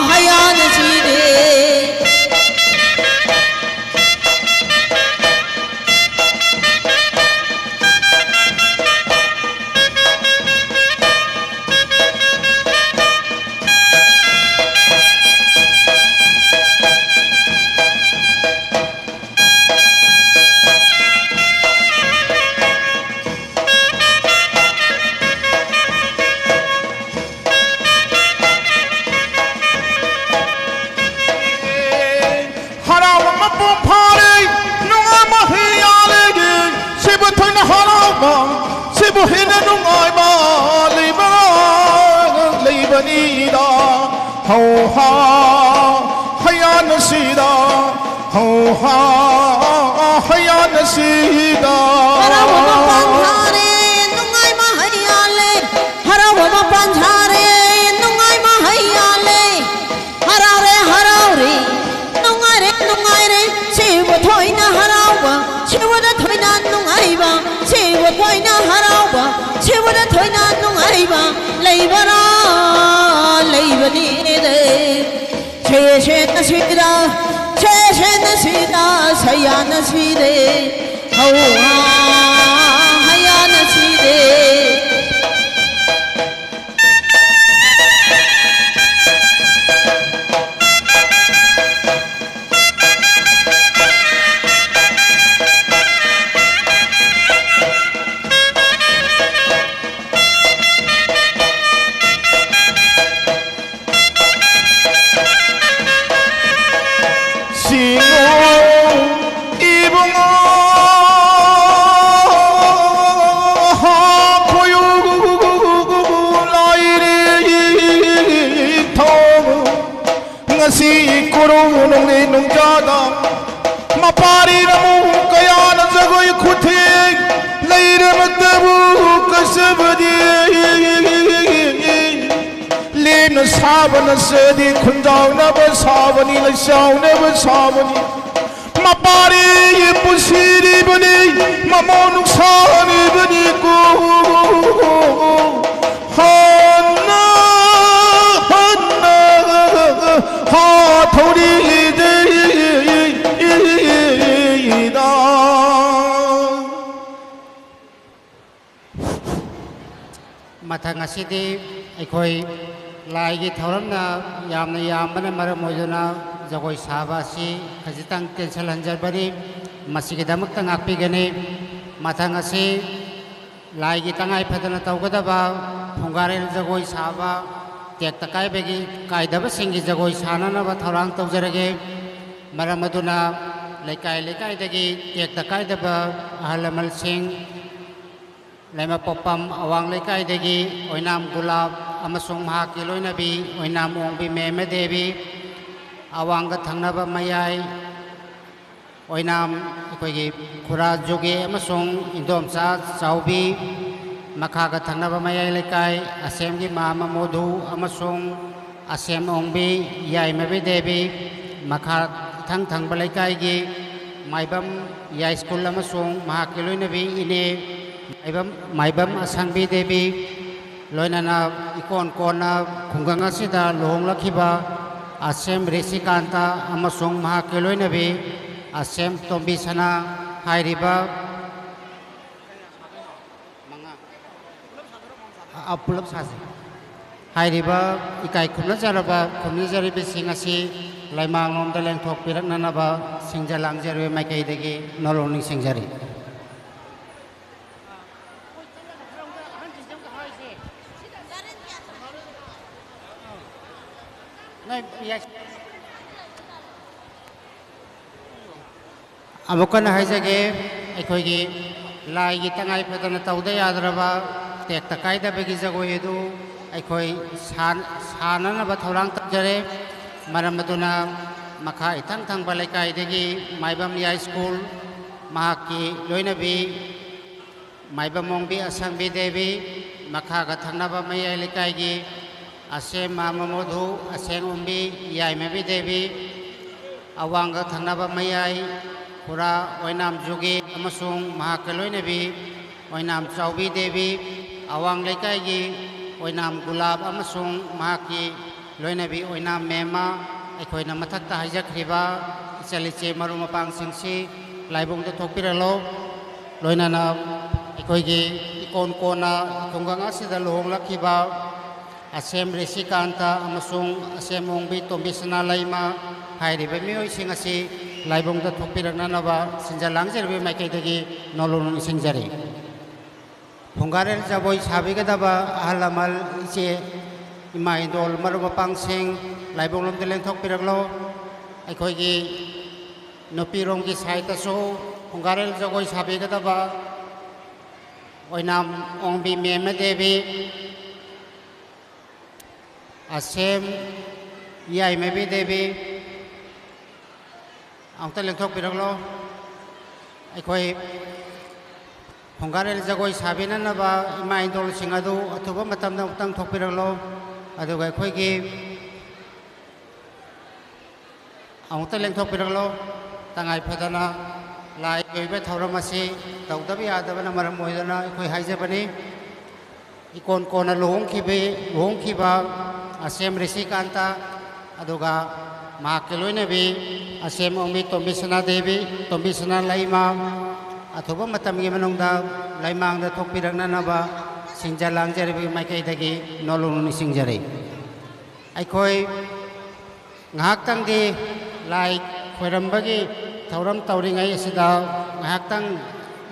ꯍꯌꯥꯅ ꯁꯤꯔꯦ꯫ ꯍꯔꯥꯎꯕ ꯃꯄꯨꯡ ꯐꯥꯔꯦ, ꯅꯨꯡꯉꯥꯏꯕ ꯍꯩꯌꯥꯜꯂꯦ꯫ ꯁꯤꯕꯨ ꯊꯣꯏꯅ ꯍꯔꯥꯎꯕ, ꯁꯤꯕꯨ ꯍꯦꯟꯅ ꯅꯨꯡꯉꯥꯏꯕ ꯂꯩꯕ꯭ꯔꯥ? ꯂꯩꯕꯅꯤꯗ꯫ ꯍꯧ ꯍꯥ ꯍꯌꯥꯅ ꯁꯤꯗ꯫ ꯍꯧ ꯍꯥ ꯍꯌꯥꯅ ꯁꯤꯗ꯫ ꯍꯔꯥꯎꯕ ꯃꯄꯥꯟ ꯁꯥꯔꯦ, ꯅꯨꯡꯉꯥꯏꯕ ꯍꯩꯌꯥꯜꯂꯦ꯫ ꯍꯔꯥꯎꯕ ꯃꯄꯥꯟ ꯁꯥꯔꯦ, ꯅꯨꯡꯉꯥꯏꯕ ꯍꯩꯌꯥꯜꯂꯦ꯫ ꯍꯔꯥꯎꯔꯦ, ꯍꯔꯥꯎꯔꯦ, ꯅꯨꯡꯉꯥꯏꯔꯦ, ꯅꯨꯡꯉꯥꯏꯔꯦ꯫ ꯁꯤꯕꯨ ꯊꯣꯏꯅ ꯍꯔꯥꯎꯕ, ꯁꯤꯕꯨꯗ ꯊꯣꯏꯅ ꯅꯨꯡꯉꯥꯏꯕ꯫ ꯁꯤꯕꯨ ꯊꯣꯏꯅ ꯍꯔꯥꯎꯕ, ꯁꯤꯕꯨꯗ ꯊꯣꯏꯅ ꯅꯨꯡꯉꯥꯏꯕ ꯂꯩꯕ꯭ꯔꯥ? ꯂꯩꯕꯅꯤꯗꯦ꯫ ꯁꯦ ꯁꯦ ꯅꯁꯤꯗ, ꯁꯦ ꯁꯦ ꯅꯁꯤꯗ, ꯁꯌꯥ ꯅꯁꯤꯗꯦ꯫ ꯍꯧ ꯍꯥ ꯍꯌꯥ ꯅꯁꯤꯗꯦ꯫ ꯁꯤꯡꯉꯣ ꯏꯕꯨꯡꯉꯣ꯫ ꯁꯥꯕꯅ ꯁꯦꯗꯤ ꯈꯨꯟꯖꯥꯎꯅꯕ ꯁꯥꯕꯅꯤ, ꯂꯩꯆꯥꯎꯅꯕ ꯁꯥꯕꯅꯤ꯫ ꯃꯄꯥꯔꯤ ꯄꯨꯟꯁꯤꯔꯤꯕꯅꯤ, ꯃꯃꯣ ꯅꯨꯡꯁꯥꯔꯤꯕꯅꯤꯀꯣ꯫ ꯍꯟꯅ, ꯍꯟꯅ, ꯍꯥ ꯊꯧꯔꯤꯗꯩ ꯃꯊꯪ ꯑꯁꯤꯗꯤ ꯑꯩꯈꯣꯏ ꯂꯥꯏꯒꯤ ꯊꯧꯔꯝꯅ ꯌꯥꯝꯅ ꯌꯥꯝꯕꯅ ꯃꯔꯝ ꯑꯣꯏꯗꯨꯅ ꯖꯒꯣꯏ ꯁꯥꯕ ꯑꯁꯤ ꯈꯖꯤꯛꯇꯪ ꯇꯦꯟꯁꯤꯜꯍꯟꯖꯕꯅꯤ꯫ ꯃꯁꯤꯒꯤꯗꯃꯛꯇ ꯉꯥꯛꯄꯤꯒꯅꯤ꯫ ꯃꯊꯪ ꯑꯁꯤ ꯂꯥꯏꯒꯤ ꯇꯉꯥꯏ ꯐꯗꯅ ꯇꯧꯒꯗꯕ ꯐꯨꯡꯒꯥꯔꯦꯜ ꯖꯒꯣꯏ ꯁꯥꯕ, ꯇꯦꯛꯇ ꯀꯥꯏꯕꯒꯤ, ꯀꯥꯏꯗꯕꯁꯤꯡꯒꯤ ꯖꯒꯣꯏ ꯁꯥꯅꯅꯕ ꯊꯧꯔꯥꯡ ꯇꯧꯖꯔꯒꯦ꯫ ꯃꯔꯝ ꯑꯗꯨꯅ ꯂꯩꯀꯥꯏ ꯂꯩꯀꯥꯏꯗꯒꯤ ꯇꯦꯛꯇ ꯀꯥꯏꯗꯕ ꯑꯍꯜ ꯂꯃꯟꯁꯤꯡ, ꯂꯩꯃꯄꯣꯛꯄꯝ ꯑꯋꯥꯡ ꯂꯩꯀꯥꯏꯗꯒꯤ ꯑꯣꯏꯅꯥꯝ ꯒꯨꯂꯥꯞ ꯑꯃꯁꯨꯡ ꯃꯍꯥꯛꯀꯤ ꯂꯣꯏꯅꯕꯤ ꯑꯣꯏꯅꯥꯝ ꯑꯣꯡꯕꯤ ꯃꯦꯝꯃ ꯗꯦꯕꯤ, ꯑꯋꯥꯡꯒ ꯊꯪꯅꯕ ꯃꯌꯥꯏ ꯑꯣꯏꯅꯥꯝ ꯑꯩꯈꯣꯏꯒꯤ ꯈꯨꯔꯥ ꯖꯨꯒꯦ ꯑꯃꯁꯨꯡ ꯏꯟꯗꯣꯝꯆꯥ ꯆꯥꯎꯕꯤ, ꯃꯈꯥꯒ ꯊꯪꯅꯕ ꯃꯌꯥꯏ ꯂꯩꯀꯥꯏ ꯑꯁꯦꯝꯒꯤ ꯃꯥꯃ ꯃꯣꯙꯨ ꯑꯃꯁꯨꯡ ꯑꯁꯦꯝ ꯑꯣꯡꯕꯤ ꯌꯥꯏꯃꯕꯤ ꯗꯦꯕꯤ, ꯃꯈꯥ ꯏꯊꯪ ꯊꯪꯕ ꯂꯩꯀꯥꯏꯒꯤ ꯃꯥꯏꯕꯝ ꯌꯥꯏ ꯁ꯭ꯀꯨꯜ ꯑꯃꯁꯨꯡ ꯃꯍꯥꯛꯀꯤ ꯂꯣꯏꯅꯕꯤ ꯏꯅꯦ ꯃꯥꯏꯕꯝ, ꯃꯥꯏꯕꯝ ꯑꯁꯪꯕꯤ ꯗꯦꯕꯤ, ꯂꯣꯏꯅꯅ ꯏꯀꯣꯟ ꯀꯣꯟꯅ ꯈꯨꯡꯒꯪ ꯑꯁꯤꯗ ꯂꯨꯍꯣꯡꯂꯛꯈꯤꯕ ꯑꯁꯦꯝ ꯔꯤꯁꯤꯀꯥꯟꯇ ꯑꯃꯁꯨꯡ ꯃꯍꯥꯛꯀꯤ ꯂꯣꯏꯅꯕꯤ ꯑꯁꯦꯝ ꯇꯣꯝꯕꯤ ꯁꯅꯥ ꯍꯥꯏꯔꯤꯕ ꯃꯉꯥ, ꯑ, ꯄꯨꯂꯞ ꯁꯥꯁꯤ꯫ ꯍꯥꯏꯔꯤꯕ ꯏꯀꯥꯏ ꯈꯨꯝꯅꯖꯔꯕ ꯈꯨꯝꯅꯖꯔꯤꯕꯁꯤꯡ ꯑꯁꯤ ꯂꯩꯃꯥꯡꯂꯣꯝꯗ ꯂꯦꯡꯊꯣꯛꯄꯤꯔꯛꯅꯅꯕ ꯁꯤꯡꯖ ꯂꯥꯡꯖꯔꯤꯕ ꯃꯥꯏꯀꯩꯗꯒꯤ ꯅꯣꯂꯨꯛ ꯅꯤꯡꯁꯤꯡꯖꯔꯤ꯫ ꯑꯃꯨꯛ ꯍꯟꯅ ꯍꯥꯏꯖꯒꯦ, ꯑꯩꯈꯣꯏꯒꯤ ꯂꯥꯏꯒꯤ ꯇꯉꯥꯏ ꯐꯗꯅ ꯇꯧꯗ ꯌꯥꯗ꯭ꯔꯕ ꯇꯦꯛꯇ ꯀꯥꯏꯗꯕꯒꯤ ꯖꯒꯣꯏ ꯑꯗꯨ ꯑꯩꯈꯣꯏ ꯁꯥꯟ-, ꯁꯥꯟꯅꯅꯕ ꯊꯧꯔꯥꯡ ꯇꯧꯖꯔꯦ꯫ ꯃꯔꯝ ꯑꯗꯨꯅ ꯃꯈꯥ ꯏꯊꯪ ꯊꯪꯕ ꯂꯩꯀꯥꯏꯗꯒꯤ ꯃꯥꯏꯕꯝ ꯌꯥꯏ ꯁ꯭ꯀꯨꯜ, ꯃꯍꯥꯛꯀꯤ ꯂꯣꯏꯅꯕꯤ ꯃꯥꯏꯕꯝ ꯑꯣꯡꯕꯤ ꯑꯁꯪꯕꯤ ꯗꯦꯕꯤ, ꯃꯈꯥꯒ ꯊꯪꯅꯕ ꯃꯌꯥꯏ ꯂꯩꯀꯥꯏꯒꯤ ꯑꯁꯦꯝ ꯃꯥꯃ ꯃꯣꯙꯨ, ꯑꯁꯦꯡ ꯑꯣꯝꯕꯤ ꯌꯥꯏꯃꯕꯤ ꯗꯦꯕꯤ, ꯑꯋꯥꯡꯒ ꯊꯪꯅꯕ ꯃꯌꯥꯏ ꯈꯨꯔꯥ ꯑꯣꯏꯅꯥꯝ ꯖꯨꯒꯤ ꯑꯃꯁꯨꯡ ꯃꯍꯥꯛꯀꯤ ꯂꯣꯏꯅꯕꯤ ꯑꯣꯏꯅꯥꯝ ꯆꯥꯎꯕꯤ ꯗꯦꯕꯤ, ꯑꯋꯥꯡ ꯂꯩꯀꯥꯏꯒꯤ ꯑꯣꯏꯅꯥꯝ ꯒꯨꯂꯥꯞ ꯑꯃꯁꯨꯡ ꯃꯍꯥꯛꯀꯤ ꯂꯣꯏꯅꯕꯤ ꯑꯣꯏꯅꯥꯝ ꯃꯦꯝꯃ, ꯑꯩꯈꯣꯏꯅ ꯃꯊꯛꯇ ꯍꯥꯏꯖꯈ꯭ꯔꯤꯕ ꯏꯆꯜ ꯏꯆꯦ ꯃꯔꯨꯞ ꯃꯄꯥꯡꯁꯤꯡꯁꯤ ꯂꯥꯏꯕꯨꯡꯗ ꯊꯣꯛꯄꯤꯔꯛꯂꯣ꯫ ꯂꯣꯏꯅꯅ ꯑꯩꯈꯣꯏꯒꯤ ꯏꯀꯣꯟ ꯀꯣꯟꯅ ꯈꯨꯡꯒꯪ ꯑꯁꯤꯗ ꯂꯨꯍꯣꯡꯂꯛꯈꯤꯕ ꯑꯁꯦꯝ ꯔꯤꯁꯤꯀꯥꯟꯇ ꯑꯃꯁꯨꯡ ꯑꯁꯦꯝ ꯑꯣꯡꯕꯤ ꯇꯣꯝꯕꯤꯁꯅꯥ ꯂꯩꯃ ꯍꯥꯏꯔꯤꯕ ꯃꯤꯑꯣꯏꯁꯤꯡ ꯑꯁꯤ ꯂꯥꯏꯕꯨꯡꯗ ꯊꯣꯛꯄꯤꯔꯛꯅꯅꯕ ꯁꯤꯟꯖ ꯂꯥꯡꯖꯔꯤꯕꯒꯤ ꯃꯥꯏꯀꯩꯗꯒꯤ ꯅꯣꯂꯨꯛ ꯅꯤꯡꯁꯤꯡꯖꯔꯤ꯫ ꯐꯨꯡꯒꯥꯔꯦꯜ ꯖꯒꯣꯏ ꯁꯥꯕꯤꯒꯗꯕ ꯑꯍꯜ ꯂꯃꯟ, ꯏꯆꯦ, ꯏꯃꯥ ꯏꯗꯣꯜ, ꯃꯔꯨꯞ ꯃꯄꯥꯡꯁꯤꯡ ꯂꯥꯏꯕꯨꯡꯂꯣꯝꯗ ꯂꯦꯡꯊꯣꯛꯄꯤꯔꯛꯂꯣ꯫ ꯑꯩꯈꯣꯏꯒꯤ ꯅꯨꯄꯤꯔꯣꯝꯒꯤ ꯁꯥꯏꯠꯇꯁꯨ ꯐꯨꯡꯒꯥꯔꯦꯜ ꯖꯒꯣꯏ ꯁꯥꯕꯤꯒꯗꯕ ꯑꯣꯏꯅꯥꯝ ꯑꯣꯡꯕꯤ ꯃꯦꯝꯃ ꯗꯦꯕꯤ, ꯑꯁꯦꯝ ꯌꯥꯏꯃꯕꯤ ꯗꯦꯕꯤ, ꯑꯃꯨꯛꯇ ꯂꯦꯡꯊꯣꯛꯄꯤꯔꯛꯂꯣ꯫ ꯑꯩꯈꯣꯏ ꯐꯨꯡꯒꯥꯔꯦꯜ ꯖꯒꯣꯏ ꯁꯥꯕꯤꯅꯅꯕ ꯏꯃꯥ ꯏꯗꯣꯜꯁꯤꯡ ꯑꯗꯨ ꯑꯊꯨꯕ ꯃꯇꯝꯗ ꯑꯃꯨꯛꯇꯪ ꯊꯣꯛꯄꯤꯔꯛꯂꯣ꯫ ꯑꯗꯨꯒ ꯑꯩꯈꯣꯏꯒꯤ ꯑꯃꯨꯛꯇ ꯂꯦꯡꯊꯣꯛꯄꯤꯔꯛꯂꯣ꯫ ꯇꯉꯥꯏ ꯐꯗꯅ ꯂꯥꯏꯒꯤ ꯑꯣꯏꯕ ꯊꯧꯔꯝ ꯑꯁꯤ ꯇꯧꯗꯕ ꯌꯥꯗꯕꯅ ꯃꯔꯝ ꯑꯣꯏꯗꯨꯅ ꯑꯩꯈꯣꯏ ꯍꯥꯏꯖꯕꯅꯤ꯫ ꯏꯀꯣꯟ ꯀꯣꯟꯅ ꯂꯨꯍꯣꯡꯈꯤꯕꯤ-, ꯂꯨꯍꯣꯡꯈꯤꯕ ꯑꯁꯦꯝ ꯔꯤꯁꯤꯀꯥꯟꯇ, ꯑꯗꯨꯒ ꯃꯍꯥꯛꯀꯤ ꯂꯣꯏꯅꯕꯤ ꯑꯁꯦꯝ ꯑꯣꯡꯕꯤ ꯇꯣꯝꯕꯤꯁꯅꯥ ꯗꯦꯕꯤ, ꯇꯣꯝꯕꯤꯁꯅꯥ ꯂꯩꯃ, ꯑꯊꯨꯕ ꯃꯇꯝꯒꯤ ꯃꯅꯨꯡꯗ ꯂꯩꯃꯥꯡꯗ ꯊꯣꯛꯄꯤꯔꯛꯅꯅꯕ ꯁꯤꯟꯖ ꯂꯥꯡꯖꯔꯤꯕꯒꯤ ꯃꯥꯏꯀꯩꯗꯒꯤ ꯅꯣꯂꯨꯛ ꯅꯤꯡꯁꯤꯡꯖꯔꯤ꯫ ꯑꯩꯈꯣꯏ ꯉꯥꯏꯍꯥꯛꯇꯪꯗꯤ ꯂꯥꯏ ꯈꯣꯏꯔꯝꯕꯒꯤ ꯊꯧꯔꯝ ꯇꯧꯔꯤꯉꯩ ꯑꯁꯤꯗ, ꯉꯥꯏꯍꯥꯛꯇꯪ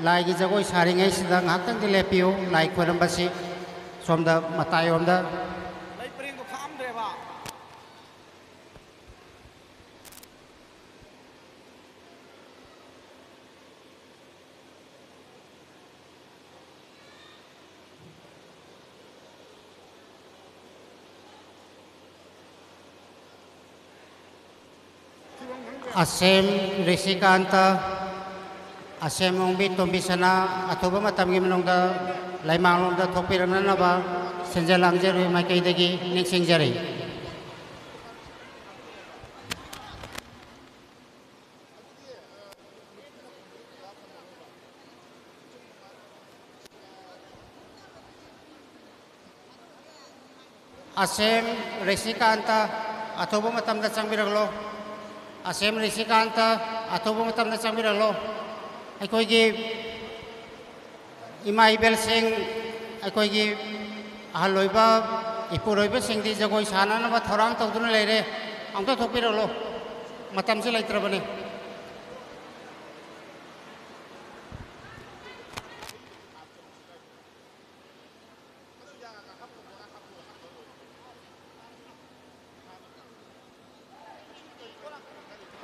ꯂꯥꯏꯒꯤ ꯖꯒꯣꯏ ꯁꯥꯔꯤꯉꯩꯁꯤꯗ ꯉꯥꯏꯍꯥꯛꯇꯪꯗꯤ ꯂꯦꯞꯄꯤꯌꯨ꯫ ꯂꯥꯏ ꯈꯣꯏꯔꯝꯕꯁꯤ ꯁꯣꯝꯗ ꯃꯇꯥꯏꯔꯣꯝꯗ꯫ ꯂꯩ ꯄꯔꯦꯡꯗꯣ ꯈꯥꯛꯑꯝꯗ꯭ꯔꯦꯕ꯫ ꯑꯁꯦꯝ ꯔꯤꯁꯤꯀꯥꯟꯇ, ꯑꯁꯦꯝ ꯑꯣꯡꯕꯤ ꯇꯣꯝꯕꯤꯁꯅꯥ ꯑꯊꯨꯕ ꯃꯇꯝꯒꯤ ꯃꯅꯨꯡꯗ ꯂꯩꯃꯥꯡꯂꯣꯝꯗ ꯊꯣꯛꯄꯤꯔꯛꯅꯅꯕ ꯁꯦꯟꯖꯦꯜ ꯂꯥꯡꯖꯔꯨꯏ ꯃꯥꯏꯀꯩꯗꯒꯤ ꯅꯤꯡꯁꯤꯡꯖꯔꯤ꯫ ꯑꯁꯦꯝ ꯔꯤꯁꯤꯀꯥꯟꯇ ꯑꯊꯨꯕ ꯃꯇꯝꯗ ꯆꯪꯕꯤꯔꯛꯂꯣ꯫ ꯑꯁꯦꯝ ꯔꯤꯁꯤꯀꯥꯟꯇ ꯑꯊꯨꯕ ꯃꯇꯝꯗ ꯆꯪꯕꯤꯔꯛꯂꯣ꯫ ꯑꯩꯈꯣꯏꯒꯤ ꯏꯃꯥ ꯏꯕꯦꯜꯁꯤꯡ, ꯑꯩꯈꯣꯏꯒꯤ ꯑꯍꯜ ꯑꯣꯏꯕ ꯏꯄꯨꯔꯣꯏꯕꯁꯤꯡꯗꯤ ꯖꯒꯣꯏ ꯁꯥꯅꯅꯕ ꯊꯧꯔꯥꯡ ꯇꯧꯗꯨꯅ ꯂꯩꯔꯦ꯫ ꯑꯃꯨꯛꯇ ꯊꯣꯛꯄꯤꯔꯛꯂꯣ, ꯃꯇꯝꯁꯤ ꯂꯩꯇ꯭ꯔꯕꯅꯤ꯫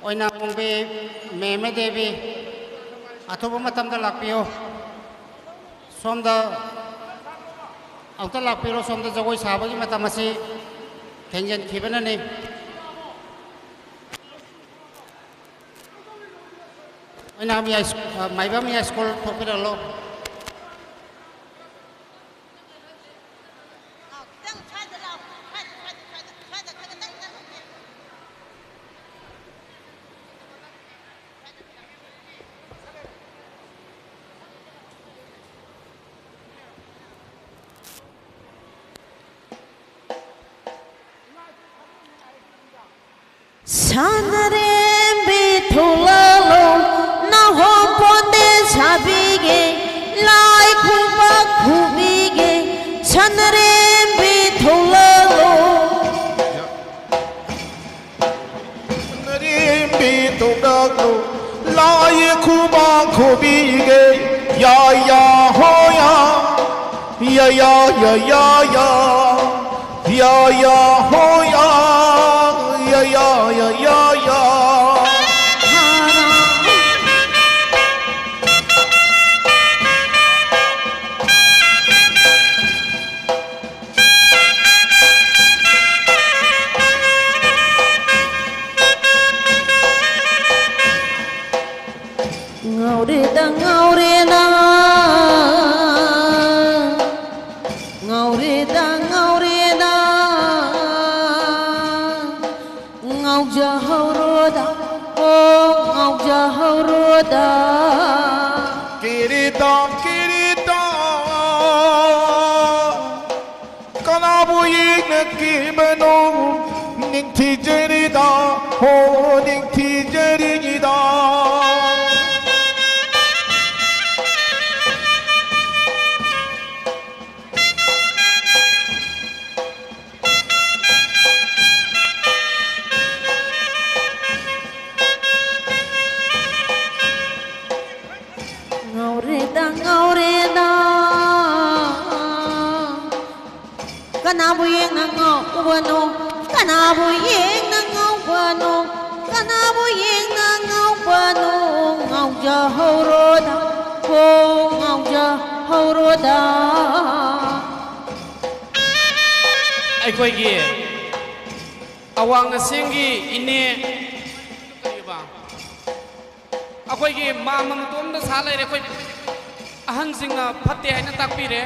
ꯑꯣꯏꯅꯥꯝ ꯑꯣꯡꯕꯤ ꯃꯦꯃꯦ ꯗꯦꯕꯤ, ꯑꯊꯨꯕ ꯃꯇꯝꯗ ꯂꯥꯛꯄꯤꯌꯨ꯫ ꯁꯣꯝꯗ ꯑꯃꯨꯛꯇ ꯂꯥꯛꯄꯤꯔꯣ, ꯁꯣꯝꯗ ꯖꯒꯣꯏ ꯁꯥꯕꯒꯤ ꯃꯇꯝ ꯑꯁꯤ ꯊꯦꯡꯖꯤꯟꯈꯤꯕꯅꯅꯤ꯫ ꯑꯣꯏꯅꯥꯝ ꯌꯥꯏ-, ꯑ, ꯃꯥꯏꯕꯝ ꯌꯥꯏꯁ꯭ꯀꯨꯜ ꯊꯣꯛꯄꯤꯔꯛꯂꯣ꯫ ꯁꯅꯔꯦꯝꯕꯤ ꯊꯣꯛꯂꯛꯂꯣ, ꯅꯍꯣꯝ ꯄꯣꯟꯗꯦ ꯁꯥꯕꯤꯒꯦ, ꯂꯥꯏ ꯈꯨꯕꯥꯛ ꯈꯨꯕꯤꯒꯦ, ꯁꯅꯔꯦꯝꯕꯤ ꯊꯣꯛꯂꯛꯂꯣ꯫ ꯁꯅꯔꯦꯝꯕꯤ ꯊꯣꯛꯂꯛꯂꯣ, ꯂꯥꯏ ꯈꯨꯕꯥꯛ ꯈꯨꯕꯤꯒꯦ, ꯌꯥ ꯌꯥ ꯍꯣ ꯌꯥ, ꯌꯥ ꯌꯥ ꯌꯥ ꯌꯥ ꯌꯥ꯫ ꯌꯥ ꯌꯥ ꯍꯣ ꯌꯥ, ꯌꯥ ꯌꯥ ꯌꯥ ꯌꯥ ꯌꯥ꯫ ꯉꯥꯎꯔꯦ ꯇꯥꯛꯀꯤꯔꯤꯗ ꯀꯅꯥꯕꯨ ꯌꯦꯡꯅꯈꯤꯕꯅꯣ? ꯅꯤꯡꯊꯤꯖꯔꯤꯗ, ꯍꯣ, ꯅꯤꯡꯊꯤꯖꯔꯤꯗ꯫ ꯉꯥꯎꯔꯦꯗ, ꯉꯥꯎꯔꯦꯗ꯫ ꯀꯅꯥꯕꯨ ꯌꯦꯡꯅ ꯉꯥꯎꯕꯅꯣ? ꯀꯅꯥꯕꯨ ꯌꯦꯡꯅ ꯉꯥꯎꯕꯅꯣ? ꯀꯅꯥꯕꯨ ꯌꯦꯡꯅ ꯉꯥꯎꯕꯅꯣ? ꯉꯥꯎꯖꯍꯧꯔꯣꯗ, ꯍꯣ, ꯉꯥꯎꯖꯍꯧꯔꯣꯗ꯫ ꯑꯩꯈꯣꯏꯒꯤ ꯑꯋꯥꯡ ꯑꯁꯦꯝꯒꯤ ꯏꯅꯦ, ꯀꯔꯤꯕ? ꯑꯩꯈꯣꯏꯒꯤ ꯃꯥꯝꯃ ꯃꯇꯣꯝꯗ ꯁꯥ ꯂꯩꯔꯦ꯫ ꯑꯩꯈꯣꯏ ꯑꯍꯟꯁꯤꯡꯅ ꯐꯠꯇꯦ ꯍꯥꯏꯅ ꯇꯥꯛꯄꯤꯔꯦ꯫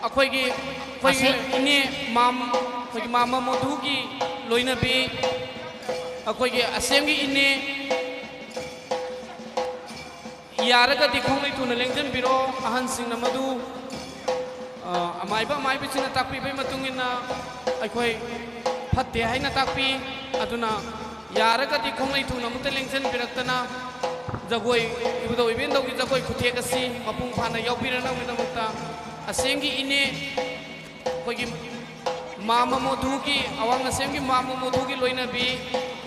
ꯑꯩꯈꯣꯏꯒꯤ, ꯑꯩꯈꯣꯏꯒꯤ ꯑꯁꯦ- ꯏꯅꯦ ꯃꯥꯝ-, ꯑꯩꯈꯣꯏꯒꯤ ꯃꯥꯝꯃ ꯃꯣꯙꯨꯒꯤ ꯂꯣꯏꯅꯕꯤ, ꯑꯩꯈꯣꯏꯒꯤ ꯑꯁꯦꯝꯒꯤ ꯏꯅꯦ, ꯌꯥꯔꯒꯗꯤ ꯈꯣꯡꯂꯩ ꯊꯨꯅ ꯂꯦꯡꯁꯤꯟꯕꯤꯔꯣ꯫ ꯑꯍꯟꯁꯤꯡꯅ ꯃꯗꯨ, ꯑ, ꯑꯃꯥꯏꯕ ꯑꯃꯥꯏꯕꯤꯁꯤꯡꯅ ꯇꯥꯛꯄꯤꯕꯒꯤ ꯃꯇꯨꯡ ꯏꯟꯅ ꯑꯩꯈꯣꯏ ꯐꯠꯇꯦ ꯍꯥꯏꯅ ꯇꯥꯛꯄꯤ꯫ ꯑꯗꯨꯅ ꯌꯥꯔꯒꯗꯤ ꯈꯣꯡꯂꯩ ꯊꯨꯅ ꯑꯃꯨꯛꯇ ꯂꯦꯡꯁꯤꯟꯕꯤꯔꯛꯇꯅ ꯖꯒꯣꯏ, ꯏꯕꯨꯙꯧ ꯏꯕꯦꯟꯗꯧꯒꯤ ꯖꯒꯣꯏ ꯈꯨꯊꯦꯛ ꯑꯁꯤ ꯃꯄꯨꯡ ꯐꯥꯅ ꯌꯥꯎꯕꯤꯔꯛꯅꯕꯒꯤꯗꯃꯛꯇ ꯑꯁꯦꯝꯒꯤ ꯏꯅꯦ, ꯑꯩꯈꯣꯏꯒꯤ ꯃꯥꯝꯃ ꯃꯣꯙꯨꯒꯤ, ꯑꯋꯥꯡ ꯑꯁꯦꯝꯒꯤ ꯃꯥꯝꯃ ꯃꯣꯙꯨꯒꯤ ꯂꯣꯏꯅꯕꯤ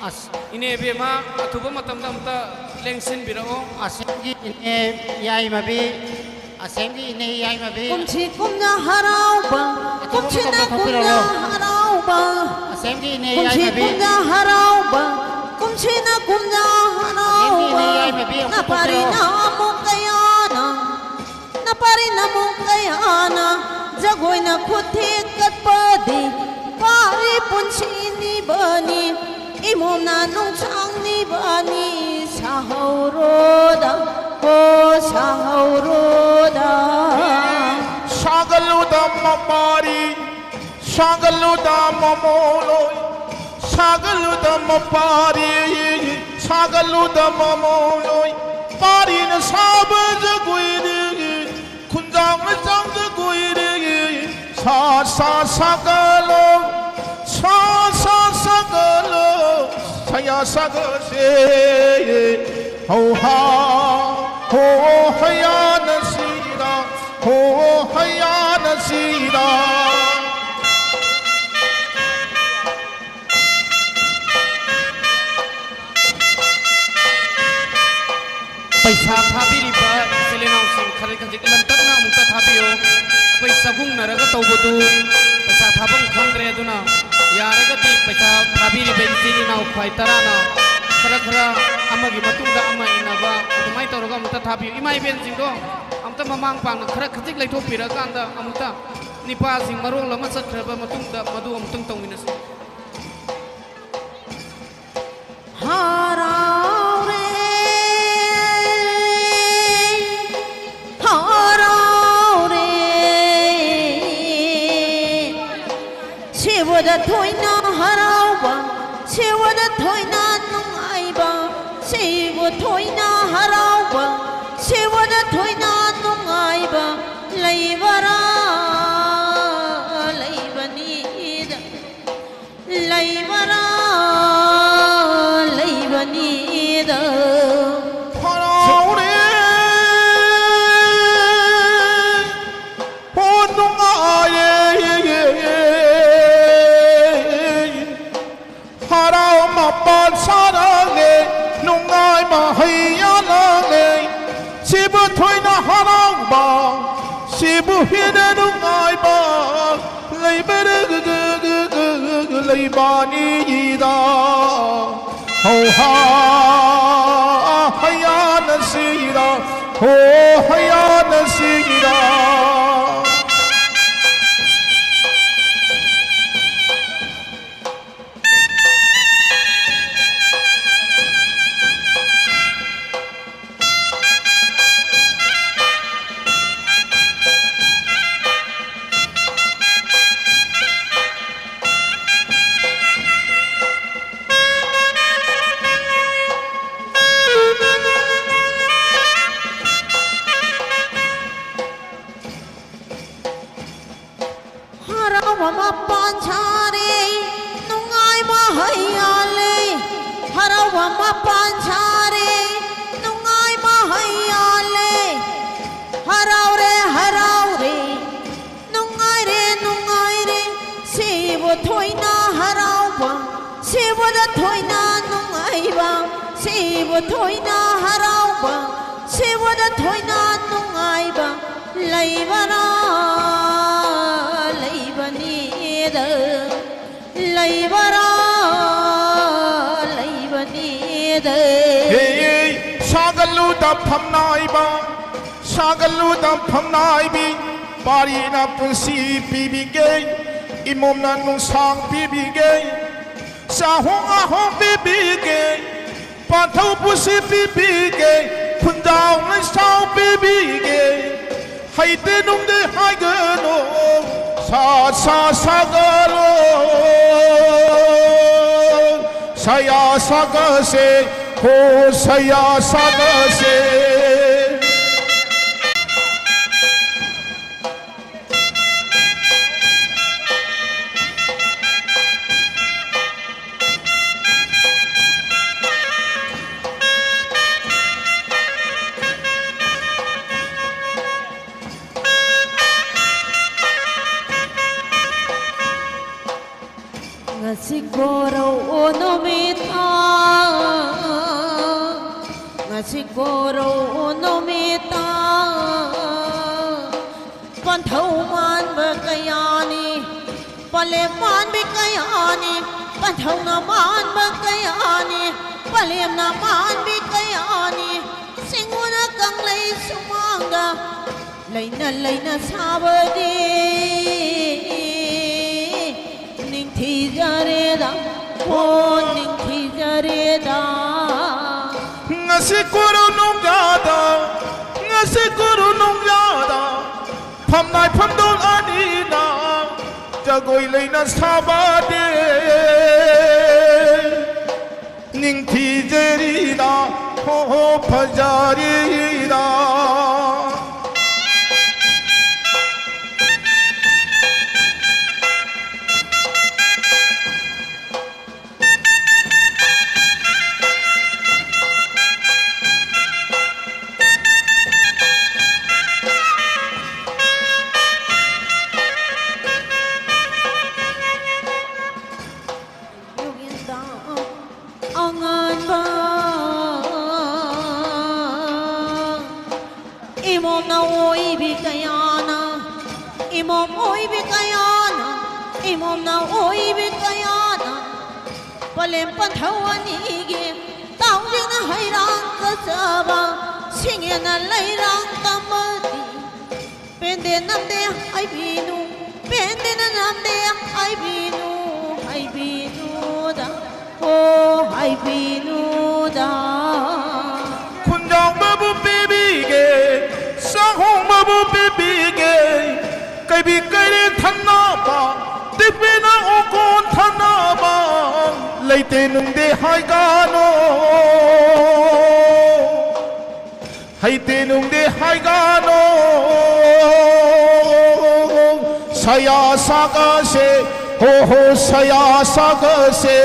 ꯑꯁ- ꯏꯅꯦ ꯏꯕꯦꯝꯃ, ꯑꯊꯨꯕ ꯃꯇꯝꯗ ꯑꯃꯨꯛꯇ ꯂꯦꯡꯁꯤꯟꯕꯤꯔꯛꯑꯣ꯫ ꯑꯁꯦꯝꯒꯤ ꯏꯅꯦ ꯌꯥꯏꯃꯕꯤ, ꯑꯁꯦꯝꯒꯤ ꯏꯅꯦ ꯌꯥꯏꯃꯕꯤ꯫ ꯀꯨꯝꯁꯤ ꯀꯨꯝꯖꯥ ꯍꯔꯥꯎꯕ, ꯑꯊꯨꯕ ꯀꯨꯝꯁꯤꯅ ꯃꯇꯝꯗ ꯀꯨꯝꯖꯥ ꯊꯣꯛꯄꯤꯔꯛꯑꯣ꯫ ꯍꯔꯥꯎꯕ, ꯑꯁꯦꯝꯒꯤ ꯏꯅꯦ ꯀꯨꯝꯁꯤ ꯌꯥꯏꯃꯕꯤ꯫ ꯀꯨꯝꯖꯥ ꯍꯔꯥꯎꯕ, ꯀꯨꯝꯁꯤꯅ ꯀꯨꯝꯖꯥ ꯑꯁꯦꯝꯒꯤ ꯏꯅꯦ ꯍꯔꯥꯎꯕ꯫ ꯌꯥꯏꯃꯕꯤ ꯑꯃꯨꯛꯇ ꯅꯄꯥꯔꯤ ꯊꯣꯛꯄꯤꯔꯛꯑꯣ꯫ ꯅꯃꯨꯛ ꯀꯌꯥꯅ, ꯅꯄꯥꯔꯤ ꯅꯃꯨꯛ ꯀꯌꯥꯅ ꯖꯒꯣꯏꯅ ꯈꯨꯠꯊꯦꯛ ꯀꯠꯄꯗꯤ ꯄꯥꯔꯤ ꯄꯨꯟꯁꯤꯅꯤꯕꯅꯤ꯫ ꯏꯃꯣꯝꯅ ꯅꯨꯡꯁꯥꯡꯅꯤꯕꯅꯤ ꯁꯥꯍꯧꯔꯣꯗ, ꯍꯣ ꯁꯥꯍꯧꯔꯣꯗ꯫ ꯁꯥꯒꯠꯂꯨꯗ ꯃꯄꯥꯔꯤ, ꯁꯥꯒꯠꯂꯨꯗ ꯃꯃꯣꯂꯣꯏ, ꯁꯥꯒꯠꯂꯨꯗ ꯃꯄꯥꯔꯤ, ꯁꯥꯒꯠꯂꯨꯗ ꯃꯃꯣꯂꯣꯏ꯫ ꯄꯥꯔꯤꯅ ꯁꯥꯕ ꯁꯥ ꯁꯥꯒꯠꯂꯣ, ꯁꯥ ꯁꯥ ꯁꯥꯒꯠꯂꯣ, ꯁꯌꯥ ꯁꯥꯒꯠꯁꯦ꯫ ꯍꯧ ꯍꯥ, ꯍꯣ ꯍꯌꯥꯅ ꯁꯤꯔ, ꯍꯣ ꯍꯌꯥꯅ ꯁꯤꯔ꯫ ꯄꯩꯁꯥ ꯊꯥꯕꯤꯔꯤꯕ ꯏꯆꯤꯜ ꯏꯅꯥꯎꯁꯤꯡ ꯈꯔ ꯈꯖꯤꯛ ꯂꯝꯇꯛꯅ ꯑꯃꯨꯛꯇ ꯊꯥꯕꯤꯌꯨ꯫ ꯑꯩꯈꯣꯏ ꯆꯒꯨꯡꯅꯔꯒ ꯇꯧꯕꯗꯨ ꯄꯩꯁꯥ ꯊꯥꯐꯝ ꯈꯪꯗ꯭ꯔꯦ, ꯑꯗꯨꯅ ꯌꯥꯔꯒꯗꯤ ꯄꯩꯁꯥ ꯊꯥꯕꯤꯔꯤꯕ ꯏꯆꯤꯜ ꯏꯅꯥꯎ ꯈ꯭ꯋꯥꯏ ꯇꯔꯥꯅ ꯈꯔ ꯈꯔ ꯑꯃꯒꯤ ꯃꯇꯨꯡꯗ ꯑꯃ ꯏꯟꯅꯕ ꯑꯗꯨꯃꯥꯏꯅ ꯇꯧꯔꯒ ꯑꯃꯨꯛꯇ ꯊꯥꯕꯤꯌꯨ꯫ ꯏꯃꯥ ꯏꯕꯦꯟꯁꯤꯡꯗꯣ ꯑꯝꯇ ꯃꯃꯥꯡ ꯄꯥꯡꯅ ꯈꯔ ꯈꯖꯤꯛ ꯂꯩꯊꯣꯛꯄꯤꯔꯀꯥꯟꯗ ꯑꯃꯨꯛꯇ ꯅꯤꯄꯥꯁꯤꯡ ꯃꯔꯣꯜ ꯑꯃ ꯆꯠꯈ꯭ꯔꯕ ꯃꯇꯨꯡꯗ ꯃꯗꯨ ꯑꯃꯨꯛꯇꯪ ꯇꯧꯃꯤꯟꯅꯁꯤ꯫ ꯍꯔꯥꯎꯔꯦ, ꯍꯔꯥꯎꯔꯦ, ꯁꯤꯕꯗ ꯊꯣꯏꯅ ꯍꯔꯥꯎꯕ, ꯁꯤꯕꯗ ꯊꯣꯏꯅ ꯅꯨꯡꯉꯥꯏꯕ, ꯁꯤꯕꯨ ꯊꯣꯏꯅ ꯍꯔꯥꯎꯕ, ꯁꯤꯕꯗ ꯊꯣꯏꯅ ꯅꯨꯡꯉꯥꯏꯕ ꯂꯩꯕꯔꯥ? ꯂꯩꯕꯅꯤꯗ꯫ ꯂꯩꯕꯔꯥ? ꯂꯩꯕꯅꯤꯗ꯫ ꯍꯔꯥꯎꯔꯦ, ꯍꯣ ꯅꯨꯡꯉꯥꯏꯔꯦ, ꯍꯔꯥꯎ ꯃꯄꯥꯟ ꯁꯥꯔꯛꯂꯦ, ꯅꯨꯡꯉꯥꯏ ꯃꯍꯩ ꯌꯥꯜꯂꯛꯂꯦ꯫ ꯁꯤꯕꯨ ꯊꯣꯏꯅ ꯍꯔꯥꯎꯕ, ꯁꯤꯕꯨ ꯍꯦꯟꯅ ꯅꯨꯡꯉꯥꯏꯕ ꯂꯩꯕꯔ-, ꯂꯩꯕꯅꯤꯗ꯫ ꯍꯧ ꯍꯥ ꯍꯌꯥꯅ ꯁꯤꯔ, ꯍꯣ ꯍꯌꯥꯅ ꯁꯤꯔ꯫ ꯍꯔꯥꯎꯕ ꯃꯄꯥꯟ ꯁꯥꯔꯦ, ꯅꯨꯡꯉꯥꯏꯕ ꯍꯩ ꯌꯥꯜꯂꯦ꯫ ꯍꯔꯥꯎꯕ ꯃꯄꯥꯟ ꯁꯥꯔꯦ, ꯅꯨꯡꯉꯥꯏꯕ ꯍꯩ ꯌꯥꯜꯂꯦ꯫ ꯍꯔꯥꯎꯔꯦ, ꯍꯔꯥꯎꯔꯦ, ꯅꯨꯡꯉꯥꯏꯔꯦ, ꯅꯨꯡꯉꯥꯏꯔꯦ꯫ ꯁꯤꯕꯨ ꯊꯣꯏꯅ ꯍꯔꯥꯎꯕ, ꯁꯤꯕꯨꯗ ꯊꯣꯏꯅ ꯅꯨꯡꯉꯥꯏꯕ, ꯁꯤꯕꯨ ꯊꯣꯏꯅ ꯍꯔꯥꯎꯕ, ꯁꯤꯕꯨꯗ ꯊꯣꯏꯅ ꯅꯨꯡꯉꯥꯏꯕ ꯂꯩꯕꯔꯥ? ꯂꯩꯕꯅꯤꯗ, ꯂꯩꯕꯔꯥ? ꯂꯩꯕꯅꯤꯗ꯫ ꯍꯦ, ꯁꯥꯒꯜꯂꯨꯗ ꯐꯝꯅꯥꯏꯕ, ꯁꯥꯒꯜꯂꯨꯗ ꯐꯝꯅꯥꯏꯕꯤ, ꯄꯥꯔꯤꯅ ꯄꯨꯟꯁꯤ ꯄꯤꯕꯤꯒꯦ, ꯏꯃꯣꯝꯅ ꯅꯨꯡꯁꯥꯡ ꯄꯤꯕꯤꯒꯦ, ꯆꯥꯍꯣꯡ ꯉꯥꯍꯣꯡ ꯄꯤꯕꯤꯒꯦ, ꯄꯥꯟꯊꯧ ꯄꯨꯟꯁꯤ ꯄꯤꯕꯤꯒꯦ, ꯈꯨꯟꯖꯥꯎ ꯂꯩꯁꯥꯎ ꯄꯤꯕꯤꯒꯦ꯫ ꯍꯩꯇꯦ ꯅꯨꯡꯗꯦ ꯍꯥꯏꯒꯅꯨ, ꯁꯥ ꯁꯥ ꯁꯥꯒꯠꯂꯣ, ꯁꯌꯥ ꯁꯥꯒꯠꯁꯦ, ꯍꯣ ꯁꯌꯥ ꯁꯥꯒꯠꯁꯦ꯫ ꯉꯁꯤ ꯀꯣꯔꯧ ꯅꯨꯃꯤꯠꯇ, ꯉꯁꯤ ꯀꯣꯔꯧ ꯅꯨꯃꯤꯠꯇ, ꯄꯟꯊꯧ ꯃꯥꯟꯕ ꯀꯌꯥꯅꯤ, ꯄꯂꯦꯝ ꯃꯥꯟꯕꯤ ꯀꯌꯥꯅꯤ, ꯄꯟꯊꯧꯅ ꯃꯥꯟꯕ ꯀꯌꯥꯅꯤ, ꯄꯂꯦꯝꯅ ꯃꯥꯟꯕꯤ ꯀꯌꯥꯅꯤ, ꯆꯤꯡꯉꯨꯅ ꯀꯪꯂꯩ ꯁꯨꯃꯥꯡꯗ ꯂꯩꯅ ꯂꯩꯅ ꯁꯥꯕꯗꯤ ꯅꯤꯡꯊꯤꯖꯔꯦꯗ, ꯍꯣ ꯅꯤꯡꯊꯤꯖꯔꯦꯗ꯫ ꯉꯁꯤ ꯀꯣꯔꯧ ꯅꯨꯡꯌꯥꯗ, ꯉꯁꯤ ꯀꯣꯔꯧ ꯅꯨꯡꯌꯥꯗ, ꯐꯝꯅꯥꯏ ꯐꯝꯗꯣꯜ ꯑꯅꯤꯅ ꯖꯒꯣꯏ ꯂꯩꯅ ꯁꯥꯕꯗꯤ ꯅꯤꯡꯊꯤꯖꯔꯤꯗ, ꯍꯣ ꯍꯣ ꯐꯖꯔꯤꯗ꯫ ꯏꯃꯣꯝꯅ ꯑꯣꯏꯕꯤ ꯀꯌꯥꯅ, ꯏꯃꯣꯝ ꯑꯣꯏꯕꯤ ꯀꯌꯥꯅ, ꯏꯃꯣꯝꯅ ꯑꯣꯏꯕꯤ ꯀꯌꯥꯅ, ꯄꯂꯦꯝ ꯄꯟꯊꯧ ꯑꯅꯤꯒꯤ ꯇꯥꯎꯖꯤꯡꯅ ꯍꯩꯔꯥꯡ ꯀꯆꯕ, ꯁꯤꯡꯉꯦꯅ ꯂꯩꯔꯥꯡ ꯇꯝꯕꯗꯤ, ꯄꯦꯟꯗꯦ ꯅꯝꯗꯦ ꯍꯥꯏꯕꯤꯅꯨ, ꯄꯦꯟꯗꯦꯅ ꯅꯝꯗꯦ ꯍꯥꯏꯕꯤꯅꯨ, ꯍꯥꯏꯕꯤꯅꯨꯗ, ꯑꯣ ꯍꯥꯏꯕꯤꯅꯨꯗ꯫ ꯈꯨꯟꯖꯥꯎꯕꯕꯨ ꯄꯤꯕꯤꯒꯦ, ꯆꯥꯛꯍꯣꯡꯕꯕꯨ ꯄꯤꯕꯤꯒꯦ, ꯀꯩꯕꯤ ꯀꯩꯔꯦꯟ ꯊꯟꯅꯕ, ꯇꯤꯄꯤꯅ ꯎꯀꯣꯟ ꯊꯟꯅꯕ, ꯂꯩꯇꯦ ꯅꯨꯡꯗꯦ ꯍꯥꯏꯒꯅꯣ꯫ ꯍꯩꯇꯦ ꯅꯨꯡꯗꯦ ꯍꯥꯏꯒꯅꯣ, ꯁꯌꯥ ꯁꯥꯒꯁꯦ, ꯍꯣ ꯍꯣ, ꯁꯌꯥ ꯁꯥꯒꯁꯦ꯫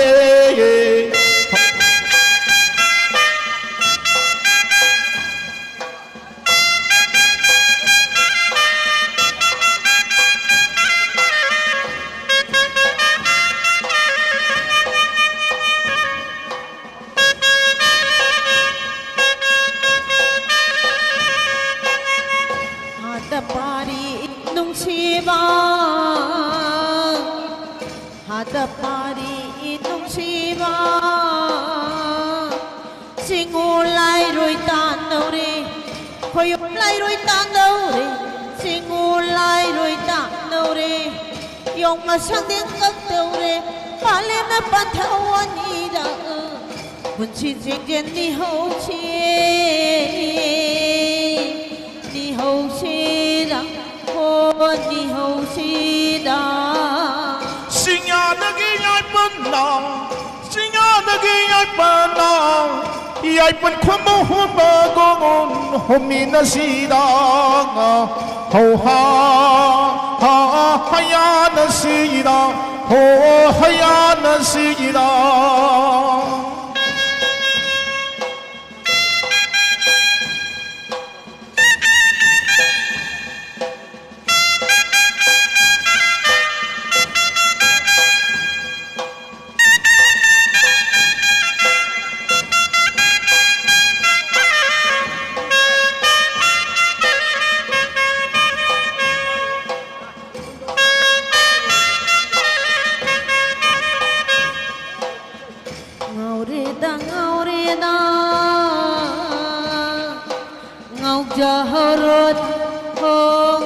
ꯍꯥꯗ ꯄꯥꯔꯤ ꯅꯨꯡꯁꯤꯕ, ꯍꯥꯗ ꯄꯥꯔꯤ ꯅꯨꯡꯁꯤꯕ, ꯆꯤꯡꯉꯨ ꯂꯥꯏꯔꯣꯏ ꯇꯥꯟꯗꯧꯔꯦ, ꯈꯣꯏꯌꯨꯝ ꯂꯥꯏꯔꯣꯏ ꯇꯥꯟꯗꯧꯔꯦ, ꯆꯤꯡꯉꯨ ꯂꯥꯏꯔꯣꯏ ꯇꯥꯟꯗꯧꯔꯦ, ꯌꯣꯡ ꯃꯁꯪꯗꯦꯡ ꯀꯛꯇꯧꯔꯦ, ꯄꯥꯂꯦꯝꯅ ꯄꯟꯊꯧ ꯑꯅꯤꯗ꯫ ꯄꯨꯟꯁꯤ ꯆꯦꯡꯖꯦꯜ ꯅꯤꯍꯧꯁꯤ, ꯅꯤꯍꯧꯁꯤꯗ, ꯍꯣ ꯅꯤꯍꯧꯁꯤꯗ꯫ ꯁꯤꯡꯌꯥꯗꯒꯤ ꯌꯥꯏꯄꯟꯅ, ꯁꯤꯡꯌꯥꯗꯒꯤ ꯌꯥꯏꯄꯟꯅ, ꯌꯥꯏꯄꯟ ꯈꯨꯝꯕ ꯍꯨꯝꯕ ꯒꯣꯒꯣꯟ ꯍꯨꯝꯃꯤꯟꯅꯁꯤꯗ꯫ ꯍꯧ ꯍꯥ, ꯍꯥ, ꯍꯌꯥꯅꯁꯤꯗ, ꯍꯣ ꯍꯌꯥꯅꯁꯤꯗ꯫ ꯍꯧꯔꯣꯗ, ꯍꯣ,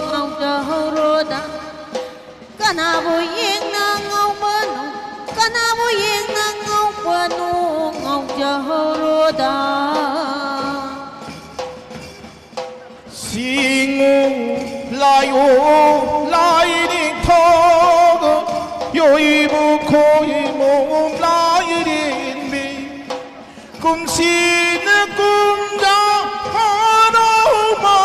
ꯉꯥꯎꯖꯍꯧꯔꯣꯗ꯫ ꯀꯅꯥꯕꯨ ꯌꯦꯡꯅ ꯉꯥꯎꯕꯅꯣ? ꯀꯅꯥꯕꯨ ꯌꯦꯡꯅ ꯉꯥꯎꯕꯅꯣ? ꯉꯥꯎꯖꯍꯧꯔꯣꯗ꯫ ꯁꯤꯡꯉꯨ ꯂꯥꯏꯑꯣ ꯂꯥꯏ ꯅꯤꯡꯊꯧ, ꯌꯣꯏꯕꯨ ꯈꯣꯏꯃꯨ ꯂꯥꯏꯔꯦꯝꯕꯤ꯫ ꯀꯨꯝꯁꯤꯅ ꯀꯨꯝꯖꯥ ꯍꯔꯥꯎꯕ,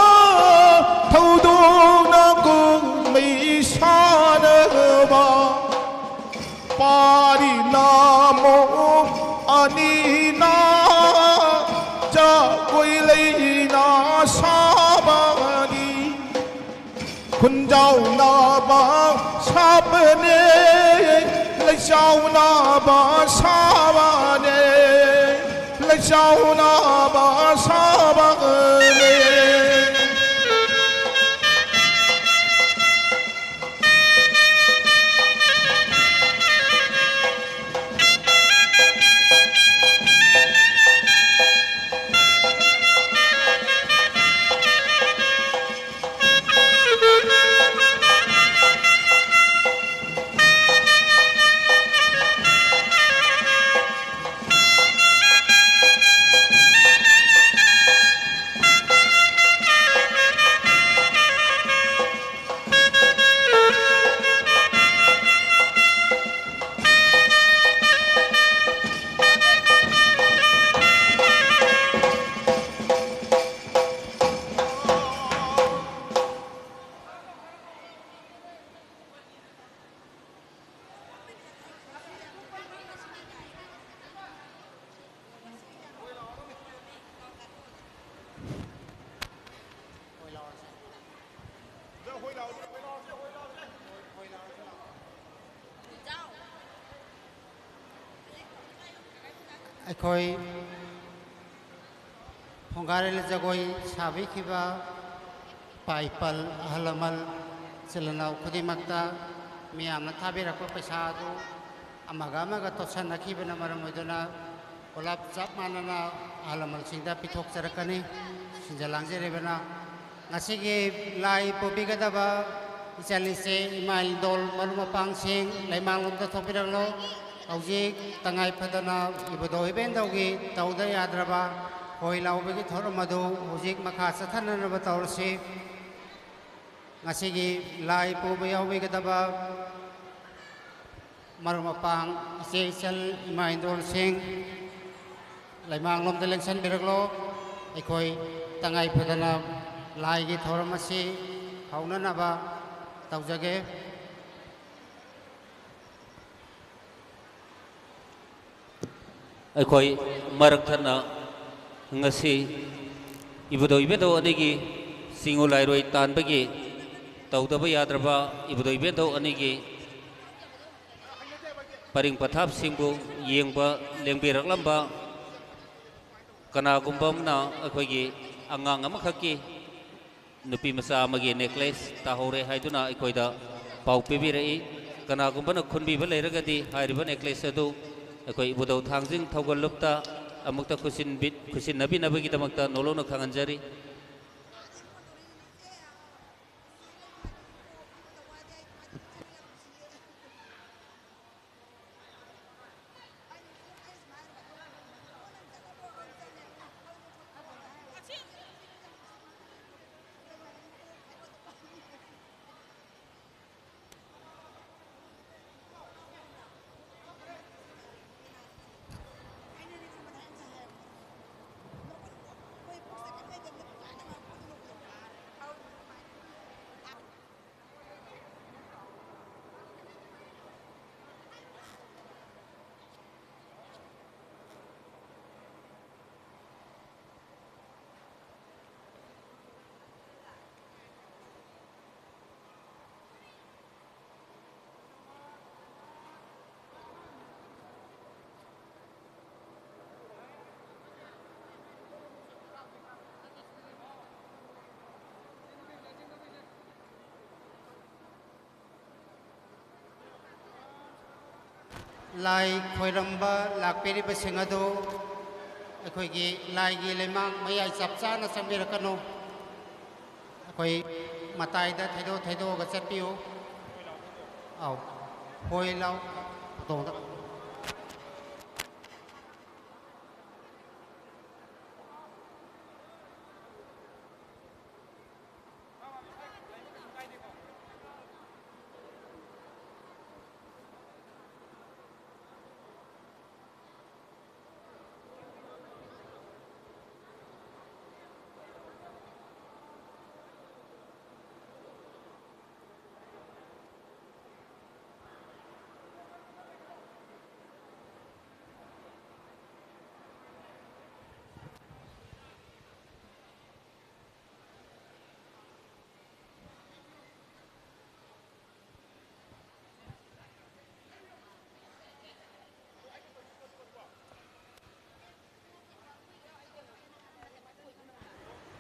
ꯊꯧꯗꯣꯛꯅ ꯀꯨꯝꯍꯩ ꯁꯥꯟꯅꯕ꯫ ꯄꯥꯔꯤ ꯅꯥꯃꯣ ꯑꯅꯤꯅ ꯖꯒꯣꯏ ꯂꯩꯅ ꯁꯥꯕꯅꯤ꯫ ꯈꯨꯟꯖꯥꯎꯅꯕ ꯁꯥꯕꯅꯦ, ꯂꯩꯆꯥꯎꯅꯕ ꯁꯥꯕꯅꯦ, ꯂꯩꯆꯥꯎꯅꯕ ꯁꯥꯕꯅꯦ꯫ ꯑꯩꯈꯣꯏ ꯐꯨꯡꯒꯥꯔꯦꯜ ꯖꯒꯣꯏ ꯁꯥꯕꯤꯈꯤꯕ ꯏꯄꯥ ꯏꯄꯜ, ꯑꯍꯜ ꯂꯃꯟ, ꯏꯆꯤꯜ ꯏꯅꯥꯎ ꯈꯨꯗꯤꯡꯃꯛꯇ ꯃꯤꯌꯥꯝꯅ ꯊꯥꯕꯤꯔꯛꯄ ꯄꯩꯁꯥ ꯑꯗꯨ ꯑꯃꯒ ꯑꯃꯒ ꯇꯣꯠꯁꯟꯅꯈꯤꯕꯅ ꯃꯔꯝ ꯑꯣꯏꯗꯨꯅ ꯄꯨꯂꯞ ꯆꯞ ꯃꯥꯟꯅꯅ ꯑꯍꯜ ꯂꯃꯟꯁꯤꯡꯗ ꯄꯤꯊꯣꯛꯆꯔꯛꯀꯅꯤ꯫ ꯁꯤꯟꯖ ꯂꯥꯡꯖꯔꯤꯕꯅ ꯉꯁꯤꯒꯤ ꯂꯥꯏ ꯄꯨꯕꯤꯒꯗꯕ ꯏꯆꯜ ꯏꯆꯦ, ꯏꯃꯥ ꯏꯟꯗꯣꯜ, ꯃꯔꯨꯞ ꯃꯄꯥꯡꯁꯤꯡ ꯂꯩꯃꯥꯡꯂꯣꯝꯗ ꯊꯣꯛꯄꯤꯔꯛꯂꯣ꯫ ꯍꯧꯖꯤꯛ ꯇꯉꯥꯏ ꯐꯗꯅ ꯏꯕꯨꯙꯧ ꯏꯕꯦꯟꯗꯧꯒꯤ ꯇꯧꯗ ꯌꯥꯗ꯭ꯔꯕ ꯈꯣꯏ ꯂꯥꯎꯕꯒꯤ ꯊꯧꯔꯝ ꯑꯗꯨ ꯍꯧꯖꯤꯛ ꯃꯈꯥ ꯆꯠꯊꯅꯅꯕ ꯇꯧꯔꯁꯤ꯫ ꯉꯁꯤꯒꯤ ꯂꯥꯏ ꯄꯨꯕ ꯌꯥꯎꯕꯤꯒꯗꯕ ꯃꯔꯨꯞ ꯃꯄꯥꯡ, ꯏꯆꯦ ꯏꯆꯜ, ꯏꯃꯥ ꯏꯟꯗꯣꯜꯁꯤꯡ ꯂꯩꯃꯥꯡꯂꯣꯝꯗ ꯂꯦꯡꯁꯟꯕꯤꯔꯛꯂꯣ꯫ ꯑꯩꯈꯣꯏ ꯇꯉꯥꯏ ꯐꯗꯅ ꯂꯥꯏꯒꯤ ꯊꯧꯔꯝ ꯑꯁꯤ ꯍꯧꯅꯅꯕ ꯇꯧꯖꯒꯦ꯫ ꯑꯩꯈꯣꯏ ꯃꯔꯛ ꯊꯠꯅ ꯉꯁꯤ ꯏꯕꯨꯙꯧ ꯏꯕꯦꯟꯗꯧ ꯑꯅꯤꯒꯤ ꯆꯤꯡꯉꯨ ꯂꯥꯏꯔꯣꯏ ꯇꯥꯟꯕꯒꯤ ꯇꯧꯗꯕ ꯌꯥꯗ꯭ꯔꯕ ꯏꯕꯨꯙꯧ ꯏꯕꯦꯟꯗꯧ ꯑꯅꯤꯒꯤ ꯄꯔꯤꯡ ꯄꯊꯥꯞꯁꯤꯡꯕꯨ ꯌꯦꯡꯕ ꯂꯦꯡꯕꯤꯔꯛꯂꯝꯕ ꯀꯅꯥꯒꯨꯝꯕ ꯑꯃꯅ ꯑꯩꯈꯣꯏꯒꯤ ꯑꯉꯥꯡ ꯑꯃꯈꯛꯀꯤ ꯅꯨꯄꯤ ꯃꯆꯥ ꯑꯃꯒꯤ ꯅꯦꯀ꯭ꯂꯦꯁ ꯇꯥꯍꯧꯔꯦ ꯍꯥꯏꯗꯨꯅ ꯑꯩꯈꯣꯏꯗ ꯄꯥꯎ ꯄꯤꯕꯤꯔꯛꯏ꯫ ꯀꯅꯥꯒꯨꯝꯕꯅ ꯈꯨꯟꯕꯤꯕ ꯂꯩꯔꯒꯗꯤ ꯍꯥꯏꯔꯤꯕ ꯅꯦꯀ꯭ꯂꯦꯁ ꯑꯗꯨ ꯑꯩꯈꯣꯏ ꯏꯕꯨꯙꯧ ꯊꯥꯡꯖꯤꯡ ꯊꯧꯒꯜ ꯂꯨꯞꯇ ꯑꯃꯨꯛꯇ ꯈꯨꯠꯁꯤꯟꯕꯤ-, ꯈꯨꯠꯁꯤꯟꯅꯕꯤꯅꯕꯒꯤꯗꯃꯛꯇ ꯅꯣꯂꯧꯅ ꯈꯪꯍꯟꯖꯔꯤ꯫ ꯂꯥꯏ ꯈꯣꯏꯔꯝꯕ ꯂꯥꯛꯄꯤꯔꯤꯕꯁꯤꯡ ꯑꯗꯨ ꯑꯩꯈꯣꯏꯒꯤ ꯂꯥꯏꯒꯤ ꯂꯩꯃꯥꯡ ꯃꯌꯥꯏ ꯆꯞ ꯆꯥꯅ ꯆꯪꯕꯤꯔꯛꯀꯅꯨ꯫ ꯑꯩꯈꯣꯏ ꯃꯇꯥꯏꯗ ꯊꯩꯗꯣꯛ ꯊꯩꯗꯣꯛꯑꯒ ꯆꯠꯄꯤꯌꯨ꯫ ꯑꯧ, ꯍꯣꯏ ꯂꯥꯎ, ꯈꯨꯗꯣꯡꯗ꯫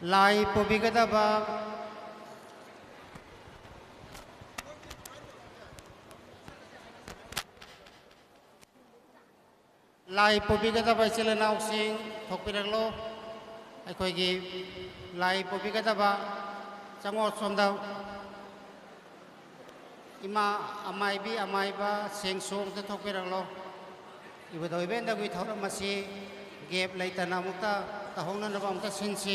ꯂꯥꯏ ꯄꯨꯕꯤꯒꯗꯕ, ꯂꯥꯏ ꯄꯨꯕꯤꯒꯗꯕ ꯏꯆꯤꯜ ꯏꯅꯥꯎꯁꯤꯡ ꯊꯣꯛꯄꯤꯔꯛꯂꯣ꯫ ꯑꯩꯈꯣꯏꯒꯤ ꯂꯥꯏ ꯄꯨꯕꯤꯒꯗꯕ ꯆꯪꯉꯣ ꯁꯣꯝꯗ꯫ ꯏꯃꯥ ꯑꯃꯥꯏꯕꯤ, ꯑꯃꯥꯏꯕ ꯁꯦꯡꯁꯣꯡꯗ ꯊꯣꯛꯄꯤꯔꯛꯂꯣ꯫ ꯏꯕꯨꯙꯧ ꯏꯕꯦꯟꯗꯧꯒꯤ ꯊꯧꯔꯝ ꯑꯁꯤ gap ꯂꯩꯇꯅ ꯑꯃꯨꯛꯇ ꯇꯧꯍꯧꯅꯅꯕ ꯑꯃꯨꯛꯇ ꯁꯤꯟꯁꯤ꯫